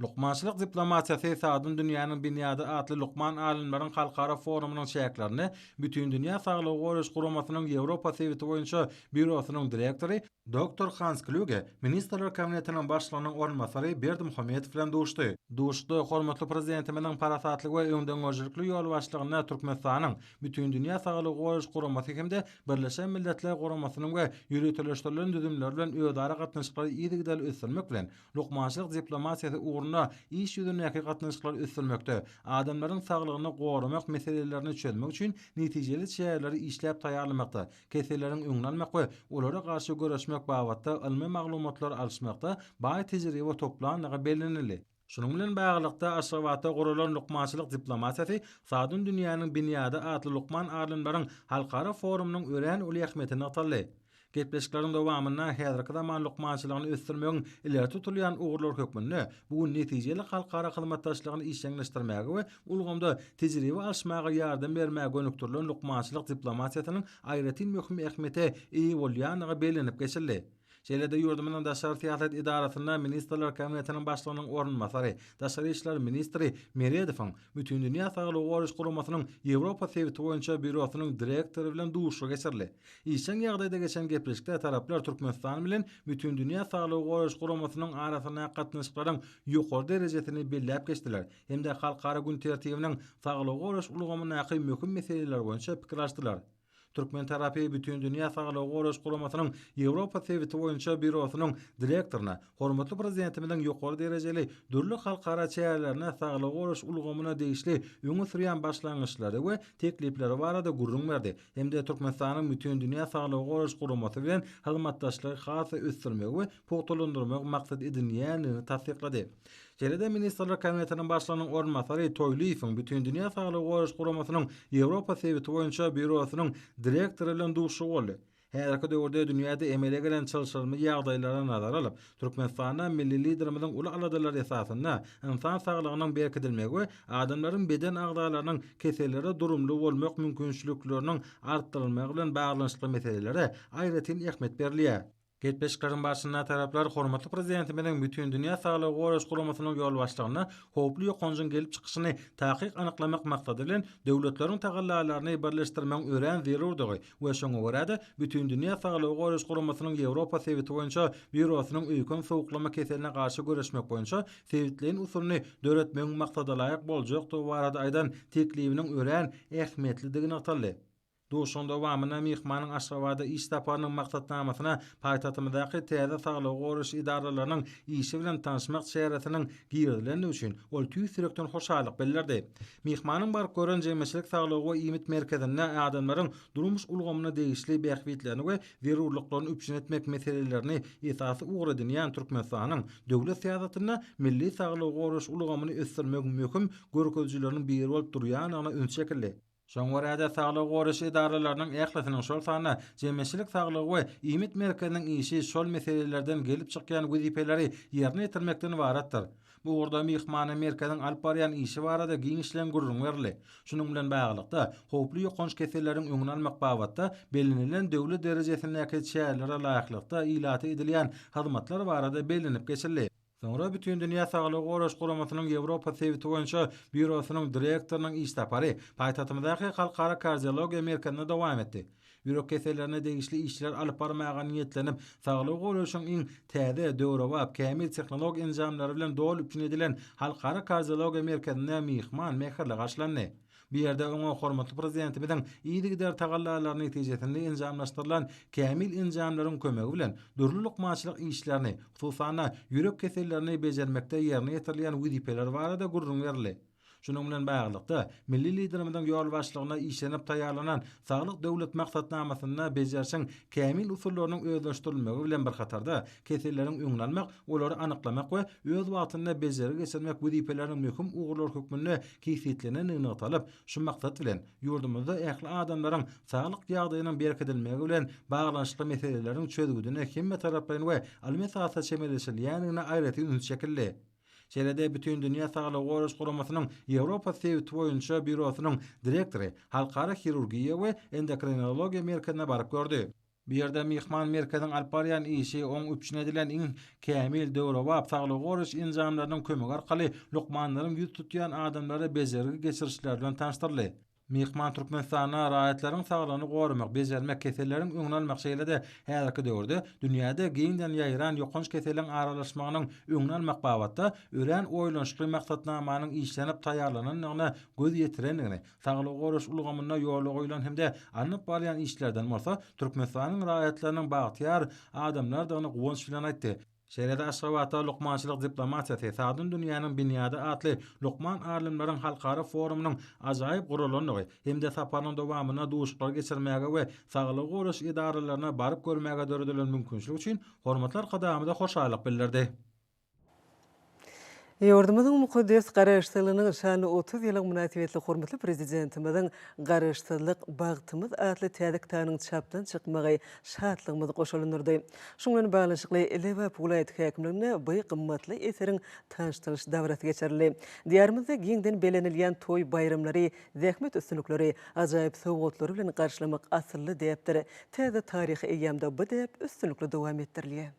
Lukmançylyk diplomatiýasy sagdyn dünýäniň binýady atly lukman alymlaryň halkara forumynyň çäklerinde Bütindünýä Saglygy Goraýyş Guramasynyň Ýewropa sebiti boýunça býurosynyň direktory Doktor Hans Klýuge Ministrler Kabinetiniň Başlygynyň orunbasary Berdimuhamedow bilen duşdy. Duşuşykda hormatly Prezidentimiziň parasatly we öňdengörüjilikli ýolbaşçylygynda Türkmenistanyň Bütindünýä Saglygy Goraýyş Guramasy hem-de Birleşen Milletler Guramasynyň we ýöriteleşdirilen düzümleri bilen özara gatnaşyklary yzygiderli ösdürmek bilen, lukmançylyk diplomatiýasy ugrunda iş ýüzündäki gatnaşyklary ösdürmekde, adamlaryň saglygyny goramak meselelerini çözmek üçin netijeli çäreleri işläp taýýarlamakda, keselleriň öňüni almak we olara garşy göreşmek babatda ylmy maglumatlary alyşmakda baý tejribe toplandygy bellenildi. Şunuň bilen baglylykda, Aşgabatda guralan Lukmançylyk diplomatiýasy, sagdyn dünýäniň binýady atly lukman alymlaryň halkara forumynyň örän uly ähmiýeti nygtaldy. Gepleşikleriň dowamynda häzirki zaman lukmançylygyny ösdürmegiň ileri tutulýan ugurlary hökmünde bu gün netijeli halkara hyzmatdaşlygyny işjeňleşdirmäge we ulgamda tejribe alyşmaga ýardam bermäge gönükdirilen lukmançylyk diplomatiýasynyň aýratyn möhüm ähmiýete eýe bolýandygy bellenip geçildi. Şeýle-de ýurdumyzyň daşary syýasat edarasynda Ministrler Kabinetiniň Başlygynyň orunbasary, daşary işler ministri Meredowyň Bütindünýä Saglygy Goraýyş Guramasynyň Ýewropa sebiti boýunça býurosynyň direktory bilen duşuşygy geçirildi. Işjeň ýagdaýda geçen gepleşikde taraplar Türkmenistan bilen Bütindünýä Saglygy Goraýyş Guramasynyň arasyndaky gatnaşyklaryň ýokary derejesini belläp geçdiler hem-de halkara gün tertibiniň saglygy goraýyş ulgamyndaky möhüm meseleleri boýunça pikir alyşdylar. Türkmen tarapy Bütindünýä Saglygy Goraýyş Guramasynyň Ýewropa sebiti boýunça býurosynyň direktoryna hormatly Prezidentimiziň ýokary derejeli dürli halkara çärelerinde saglygy goraýyş ulgamyna degişli öňe sürýän başlangyçlary we teklipleri barada gürrüň berdi hem-de Türkmenistanyň Bütindünýä Saglygy Goraýyş Guramasy bilen hyzmatdaşlygy has-da ösdürmegi we pugtalandyrmagy maksat edinýändigini tassyklady. Şeýle-de Ministrler Kabinetiniň Başlygynyň orunbasary Toýlyýewiň Bütindünýä Saglygy Goraýyş Guramasynyň Ýewropa sebiti boýunça býurosynyň direktory bilen duşuşygy boldy. Häzirki döwürde dünýäde emele gelen çylşyrymly ýagdaýlary nazara alyp, Türkmenistanda milli Liderimiziň uly aladalary esasynda ynsan saglygynyň berkidilmegi we adamlaryň beden agzalarynyň kesellere durumly bolmak mümkinçilikleriniň artdyrylmagy bilen baglanyşykly meselelere aýratyn ähmiýet berilýär. Gepleşikleriň barşynda taraplar hormatly Prezidentimiziň Bütindünýä Saglygy Goraýyş Guramasynyň ýolbaşçylygynda howply ýokanjyň gelip çykyşyny takyk anyklamak maksady bilen döwletleriň tagallalaryny birleşdirmegiň örän zerurdygy we şoňa görä-de Bütindünýä Saglygy Goraýyş Guramasynyň Ýewropa sebiti boýunça Býurosynyň öýken sowuklama keseline garşy göreşmek boýunça sebitleýin usulyny döretmegiň maksadalaýyk boljakdygy barada aýdan teklibiniň örän ähmiýetlidigi nygtaldy. Duşuşygyň dowamynda myhmanyň Aşgabada iş saparynyň maksatnamasyna paýtagtymyzdaky täze saglygy goraýyş edaralarynyň işi bilen tanyşmak çäresiniň girizilendigi üçin ol tüýs ýürekden hoşallyk bildirdi. Myhmanyň baryp gören jemgyýetçilik saglygy we iýmit merkezinde adamlaryň durmuş ulgamyna degişli bähbitlerini we zerurlyklaryny üpjün etmek meselelerini esasy ugur edinýän Türkmenistanyň döwlet syýasatynda milli saglygy goraýyş ulgamyny ösdürmegiň möhüm görkezijileriniň biri bolup durýandygyna üns çekildi. Şoňa görä-de, saglygy goraýyş edaralarynyň ählisiniň, şol sanda jemgyýetçilik saglygy we iýmit merkeziniň işi şol meselelerden gelip çykýan wezipeleri ýerine ýetirmekden ybaratdyr. Bu ugurda myhmana merkeziň alyp barýan işi barada giňişleýin gürrüň berildi. Şunuň bilen baglylykda, howply ýokanç keselleriň öňüni almak babatda bellenilen döwlet derejesindäki çärelere laýyklykda ilata edilýän hyzmatlar barada bellenip geçildi. Soňra Bütindünýä Saglygy Goraýyş Guramasynyň Ýewropa sebiti boýunça býurosynyň direktorynyň iş sapary paýtagtymyzdaky Halkara kardiologiýa merkezinde dowam etdi. Ýürek kesellerine degişli işleri alyp barmaga niýetlenip, saglygy goraýşyň iň täze, döwrebap, kämil tehnologik enjamlary bilen doly üpjün edilen Halkara kardiologiýa merkezinde myhman mähirli garşylandy. Bu ýerde oňa hormatly Prezidentimiziň yzygider tagallalary netijesinde enjamlaşdyrylan kämil enjamlaryň kömegi bilen dürli lukmançylyk işlerini, hususan-da, ýürek kesellerini bejermekde ýerine ýetirilýän wezipeler barada gürrüň berildi. Şunuň bilen baglylykda, milli Liderimiziň ýolbaşçylygynda işlenip taýýarlanan Saglyk Döwlet maksatnamasynda bejerişiň kämil usullarynyň özleşdirilmegi bilen bir hatarda, keselleriň öňüni almak, olary anyklamak we öz wagtynda bejergi geçirmek wezipeleriniň möhüm ugurlar hökmünde kesgitlenendigi nygtalyp, şu maksat bilen, ýurdumyzda ähli adamlaryň saglyk ýagdaýynyň berkidilmegi bilen baglanyşykly meseleleriň çözgüdine hemmetaraplaýyn we ylmy esasda çemeleşilýändigine aýratyn üns çekildi. Şeýle-de Bütindünýä Saglygy Goraýyş Guramasynyň Ýewropa sebiti boýunça býurosynyň direktory Halkara hirurgiýa we endokrinologiýa merkezine baryp gördi. Bu ýerde myhman merkeziň alyp barýan işi, oň üpjün edilen iň kämil, döwrebap saglygy goraýyş enjamlarynyň kömegi arkaly lukmanlaryň ýüz tutýan adamlara bejergi geçirişleri bilen tanyşdyryldy. Myhman Türkmenistanda raýatlaryň saglygyny goramak, bejermek, keselleriň öňüni almak şeýle-de häzirki döwürde dünýäde giňden ýaýran ýokanç keseliň aralaşmagynyň öňüni almak babatda örän oýlanyşykly maksatnamanyň işlenip taýýarlanandygyna göz ýetirendigini, saglygy goraýyş ulgamynda ýola goýlan hem-de alnyp barylýan işlerden bolsa Türkmenistanyň raýatlarynyň bagtyýar adamlardygyny guwanç bilen aýtdy. Şeýle-de Aşgabatda Lukmançylyk diplomatiýasy, sagdyn dünýäniň binýady atly lukman alymlaryň halkara forumynyň ajaýyp guralandygy hem-de saparynyň dowamynda duşuşyklar geçirmäge we saglygy goraýyş edaralaryna baryp görmäge döredilen mümkinçilik üçin hormatly Arkadagymyza hoşallyk bildirdi. Ýurdumyzyň mukaddes Garaşsyzlygynyň şanly 30 ýyllygy mynasybetli hormatly Prezidentimiziň Garaşsyzlyk, bagtymyz atly täze kitabynyň çapdan çykmagy şatlygymyzy goşalandyrdy. Şunuň bilen baglanyşykly Lebap welaýat häkimliginde bu gymmatly eseriň tanyşdyrylyş dabarasy geçirildi. Diýarymyzda giňden bellenilýän toý-baýramlary, zähmet üstünlikleri, ajaýyp sowgatlary bilen garşylamak asylly däpdir. Täze taryhy eýýamda bu däp üstünlikli dowam etdirilýär.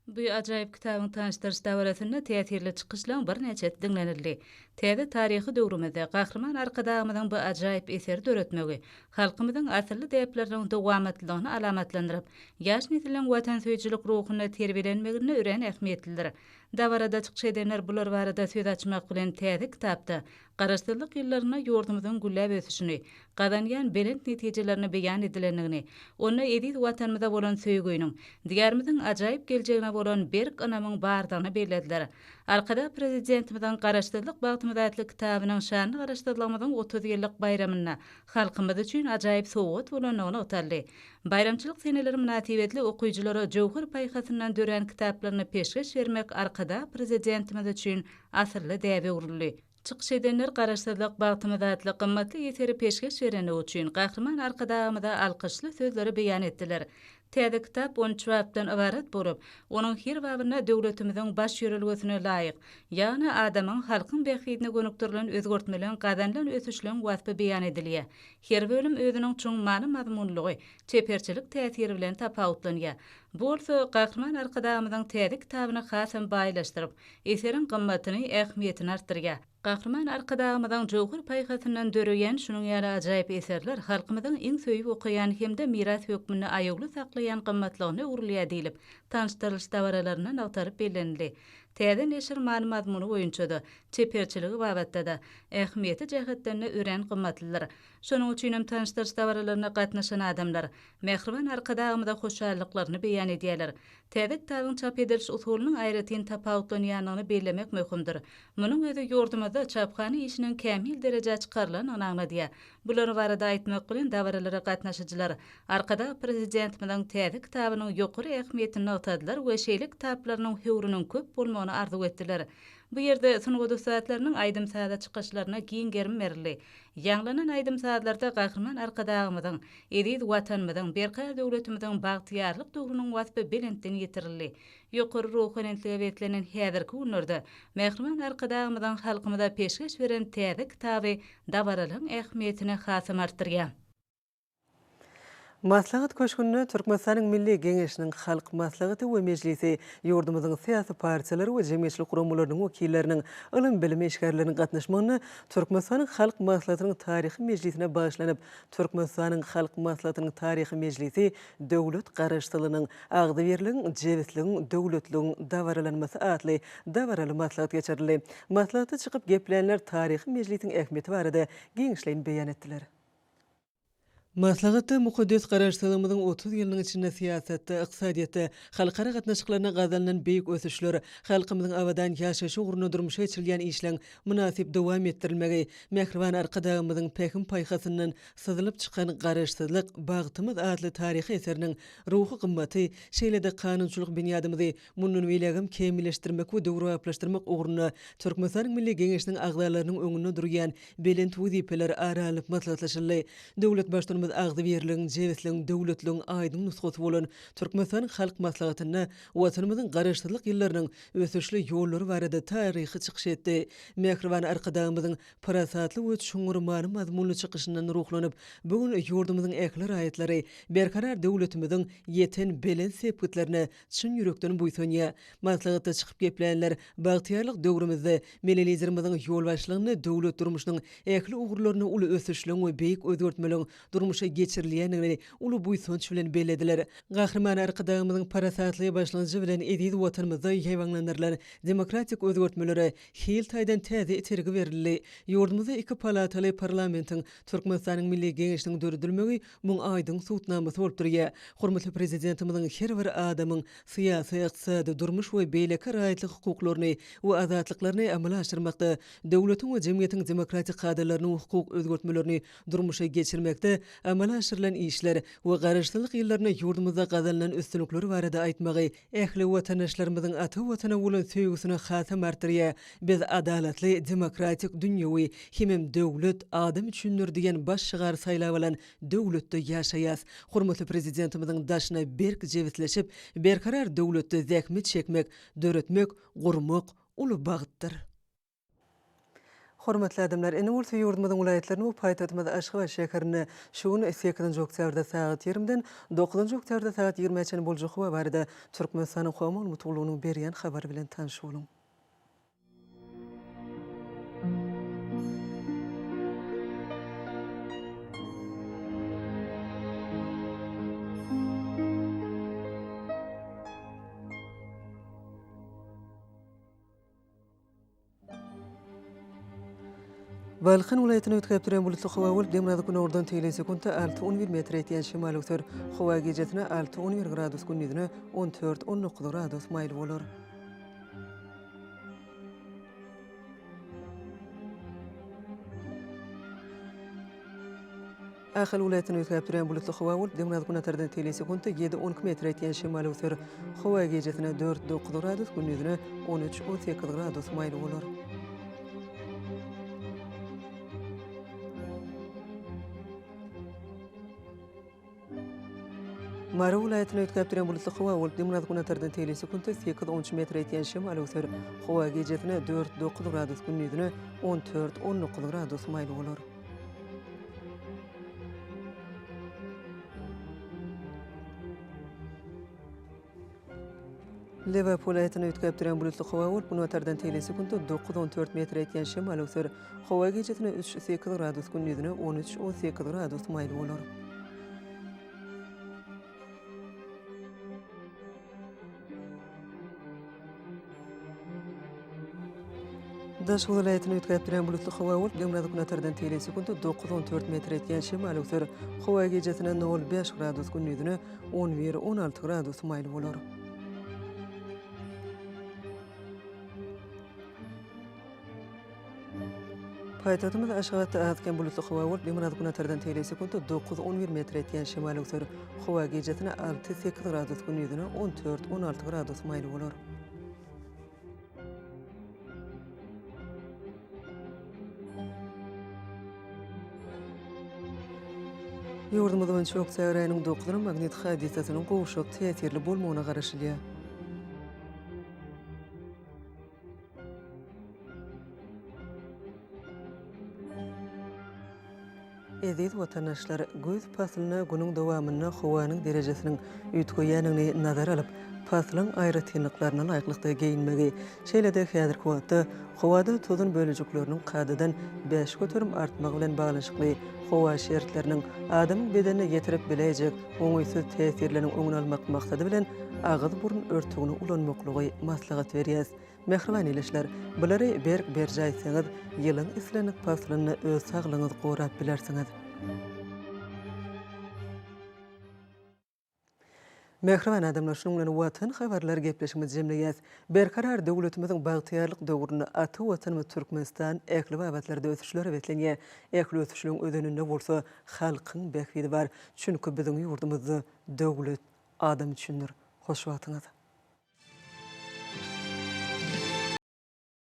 Bu ajaýyp kitabyň tanyşdyryş dabarasynda täsirli çykyşlaryň birnäçesi diňlenildi. Täze taryhy döwrümizde Gahryman Arkadagymyzyň bu ajaýyp eseri döretmegi halkymyzyň asylly däpleriniň dowamatlylygyny alamatlandyryp, ýaş nesliň watansöýüjilik ruhunda terbiýelenmeginde örän ähmiýetlidir. Dabarada çykyş edenler bular barada söz açmak bilen täze kitapda Garaşsyzlyk ýyllarynda ýurdumyzyň gülläp ösüşini, gazanýan belent netijelerini beýan edilendigini, onda eziz Watanymyza bolan söýginiň, Diýarymyzyň ajaýyp geljegine bolan berk ynamyň bardygyny bellediler. Arkadag Prezidentimiziň Garaşsyzlyk bagtymyz atly kitabynyň şanly Garaşsyzlygymyzyň 30 ýyllyk baýramynda halkymyz üçin ajaýyp sowgat bolandygy nygtaldy. Baýramçylyk seneleri mynasybetli okyjylara jöwher paýhasyndan dörän kitaplaryny peşgeş bermek Arkadag Prezidentimiz üçin asylly däbe öwrüldi. Çykyş edenler Garaşsyzlyk bagtymyz atly gymmatly eseri peşgeş berendigi üçin Gahryman Arkadagymyza alkyşly sözleri beýan etdiler. Täze kitap on üç bapdan ybarat bolup, onuň her babynda döwletimiziň baş ýörelgesine laýyk, ýagny adamyň, halkyň bähbidine gönükdirilen özgertmeleň gazanylan ösüşleň waspy beýan edilýär. Her bölüm özüniň çuň many-mazmunlygy, çeperçilik täsiri bilen tapawutlanýar. Bu bolsa Gahryman Arkadagymyzyň täze kitabyny hasam baýlaşdyryp, eseriň gymmatyny, ähmiýetini artdyrýar. Gahryman Arkadagymyzyň jöwher paýhasyndan döreýän şunuň ýaly ajaýyp eserler halkymyzyň iň söýüp okaýan hem-de miras hökmünde aýawly saklaýan gymmatlygyna öwrülýär diýlip, tanyşdyrylyş dabaralarynda nygtalyp bellenildi. Täze neşir many-mazmuny boýunça-da, çeperçiligi babatda-da, ähmiýeti jähetden-de örän gymmatlydyr. Şonuň üçinem tanyşdyryş dabaralaryna gatnaşan adamlar mähriban Arkadagymyza hoşallyklaryny beýan edýärler. Täze kitabyň çap ediliş usulynyň aýratyn tapawutlanýandygyny bellemek möhümdir. Munuň özi ýurdumyzda çaphana işiniň kämil derejä çykarylandygyny aňladýar. Bular barada aýtmak bilen, dabaralara gatnaşyjylar Arkadag Prezidentimiziň täze kitabynyň ýokary ähmiýetini nygtadylar we şeýle kitaplarynyň höwrüniň köp bolmagyny arzuw etdiler. Bu ýerde sungat ussatlarynyň aýdym-saza çykyşlaryna giň gerim berildi. Ýaňlanan aýdym-sazlarda Gahryman Arkadagymyzyň, eziz Watanymyzyň, berkarar döwletimiziň bagtyýarlyk döwrüniň waspy belentden ýetirildi. Ýokary ruhubelentlige beslenen häzirki günlerde Mähriban Arkadagymyzyň halkymyza peşgeş beren täze kitaby dabaralaryň ähmiýetini hasam artdyrýar. Maslahat köşgünde Türkmenistanyň Milli Geňeşiniň Halk Maslahaty we Mejlisi, ýurdumyzyň syýasy partiýalary we jemgyýetçilik guramalarynyň wekilleriniň, ylym-bilim işgärleriniň gatnaşmagynda Türkmenistanyň Halk Maslahatynyň taryhy mejlisine bagyşlanyp, Türkmenistanyň Halk Maslahatynyň taryhy mejlisi döwlet Garaşsyzlygynyň, agzybirligiň, jebisligiň, döwletligiň dabaralanmasy atly dabaraly maslahat geçirildi. Maslahatda çykyp geplänler taryhy mejlisiň ähmiýeti barada giňişleýin beýan etdiler. Maslahatda mukaddes Garaşsyzlygymyzyň 30 ýylynyň içinde syýasatda, ykdysadyýetde, halkara gatnaşyklarynda gazanylan beýik ösüşler, halkymyzyň abadan ýaşaýşy ugrunda durmuşa geçirilýän işleň mynasyp dowam etdirilmegi, mähriban Arkadagymyzyň pähim-paýhasyndan syzylyp çykan Garaşsyzlyk, bagtymyz atly taryhy eseriniň ruhy gymmaty, şeýle-de kanunçylyk binýadymyzy mundan beýlägem kämilleşdirmek we döwrebaplaşdyrmak ugrunda Türkmenistanyň Milli Geňeşiniň agzalarynyň öňünde durýan belent wezipeler ara alnyp maslahatlaşyldy. Döwlet Baştutanymyz agzybirligiň, jebisligiň, döwletliligiň aýdyň nusgasy bolan Türkmenistanyň Halk Maslahatynda Watanymyzyň Garaşsyzlyk ýyllarynyň ösüşli ýollary barada taryhy çykyş etdi. Mähriban Arkadagymyzyň parasatly we çuňňur many-mazmunly çykyşyndan ruhlanyp, bu gün ýurdumyzyň ähli raýatlary Berkarar döwletimiziň ýeten belent sepgitlerine çyn ýürekden buýsanýar. Maslahatda çykyp geplänler bagtyýarlyk döwrümizde Milli Liderimiziň ýolbaşçylygynda döwlet durmuşynyň ähli ugurlarynda uly ösüşleň we beýik özgertmeleň durmuşa geçirilýändigini uly buýsanç bilen bellediler. Gahryman Arkadagymyzyň parasatly başlangyjy bilen eziz Watanymyzda ýaýbaňlandyrylan demokratik özgertmelere hil taýdan täze itergi berildi. Ýurdumyzda iki palataly parlamentiň, Türkmenistanyň Milli Geňeşiniň döredilmegi muň aýdyň subutnamasy bolup durýar. Hormatly Prezidentimiziň her bir adamyň syýasy, ykdysady, durmuş we beýleki raýatlyk hukuklaryny we azatlyklaryny amala aşyrmakda, döwletiň we jemgyýetiň demokratik kadalaryny we hukuk özgertmelerini durmuşa geçirmekde amala aşyrylan işler we Garaşsyzlyk ýyllarynda ýurdumyzda gazanylan üstünlikler barada aýtmagy ähli watandaşlarymyzyň ata Watana bolan söýgüsini hasam artdyrýar. Biz adalatly, demokratik, dünýewi hemem Döwlet, adam üçindir diýen baş şygary saýlap alan döwletde ýaşaýas. Hormatly Prezidentimiziň daşyna berk jebisleşip, berkarar döwletde zähmet çekmek, döretmek, gurmak uly bagtdyr. Hormatly adamlar, indi bolsa ýurdumyzyň welaýatlarynda we paýtagtymyz Aşgabat şäherinde şu gün sekizinji oktýabrda sagat ýigrimiden dokuzynjy oktýabrda sagat ýigrimä çenli boljak howa barada Türkmenistanyň Howa maglumat gullugynyň berýän habary bilen tanyş boluň. Balkan welaýatyny üýtgäp durýan bulutly howa bolup, demirgazyk-günordan tegelek sekuntda alty, on bir metre ýetýän şemal öwser. Howa gijesine alty, 11 gradus, gündizine on dört, 19 gradus maýyl bolar. Ahal welaýatynda üýtgäp durýan bulutly howa bolup, demirgazyk-günortadan tegelek sekuntda ýedi, 12 metre ýetýän şemal öwser. Howa gijesine dört, dokuz gradus, gündizine on üç, 18 gradus maýyl bolar. Mary welaýatynda üýtgäp durýan bulutly howa bolup, demirgazyk-günortadan tegelek sekuntda sekiz, on üç metre ýetýän şemal öwser. Howa gijesine dört, dokuz gradus, gündizine on dört, 19 gradus maýyl bolar. Lebap welaýatynda üýtgäp durýan bulutly howa bolup, günortadan tegelek sekuntda dokuz, on dört metre ýetýän şemal öwser. Howa gijesine üç, sekiz gradus, gündizine on üç, 18 gradus maýyl bolar. Daşoguz welaýatynda üýtgäp durýan bulutly howa bolup, demirgazyk-günortadan tegelek sekuntda dokuz, on dört metre ýetýän şemal öwser. Howa gijesine nol, bäş gradus, gündizine on bir, 16 gradus maýyl bolar. Paýtagtymyz Aşgabatda az-kem bulutly howa bolup, demirgazyk-günortadan tegelek sekuntda dokuz, 11 metre ýetýän şemal öwser. Howa gijesine alty, sekiz gradus, gündizine on dört, 16 gradus maýyl bolar. Ýurdumyz boýunça oktýabr aýynyň dokuzyna magnit hadysasynyň gowşak täsirli bolmagyna garaşylýar. Eziz watandaşlar, güýz paslynda günüň dowamynda howanyň derejesiniň üýtgeýändigini nazara alyp, paslyň aýratynlyklaryna laýyklykda geýinmegi, şeýle-de häzirki wagtda howada tozan bölejikleriniň kadadan 5% artmagy bilen baglanyşykly howa şertleriniň adamyň bedenine ýetirip biläýjek oňaýsyz täsirleriniň öňüni almak maksady bilen agyz-burun örtügini ulanmaklygy maslahat berýäs. Mähriban ildeşler, bulary berk berjaý etseňiz, ýylyň islendik paslynda öz saglygyňyzy gorap bilersiňiz. Mähriban adamlar, şunuň bilen Watan habarlary gepleşigimizi jemleýäs. Berkarar döwletimiziň bagtyýarlyk döwründe ata Watanymyz Türkmenistan ähli babatlarda ösüşlere beslenýär. Ähli ösüşleriň özeninde bolsa halkyň bähbidi bar. Çünki biziň ýurdumyzda döwlet adam üçindir. Hoş wagtyňyz!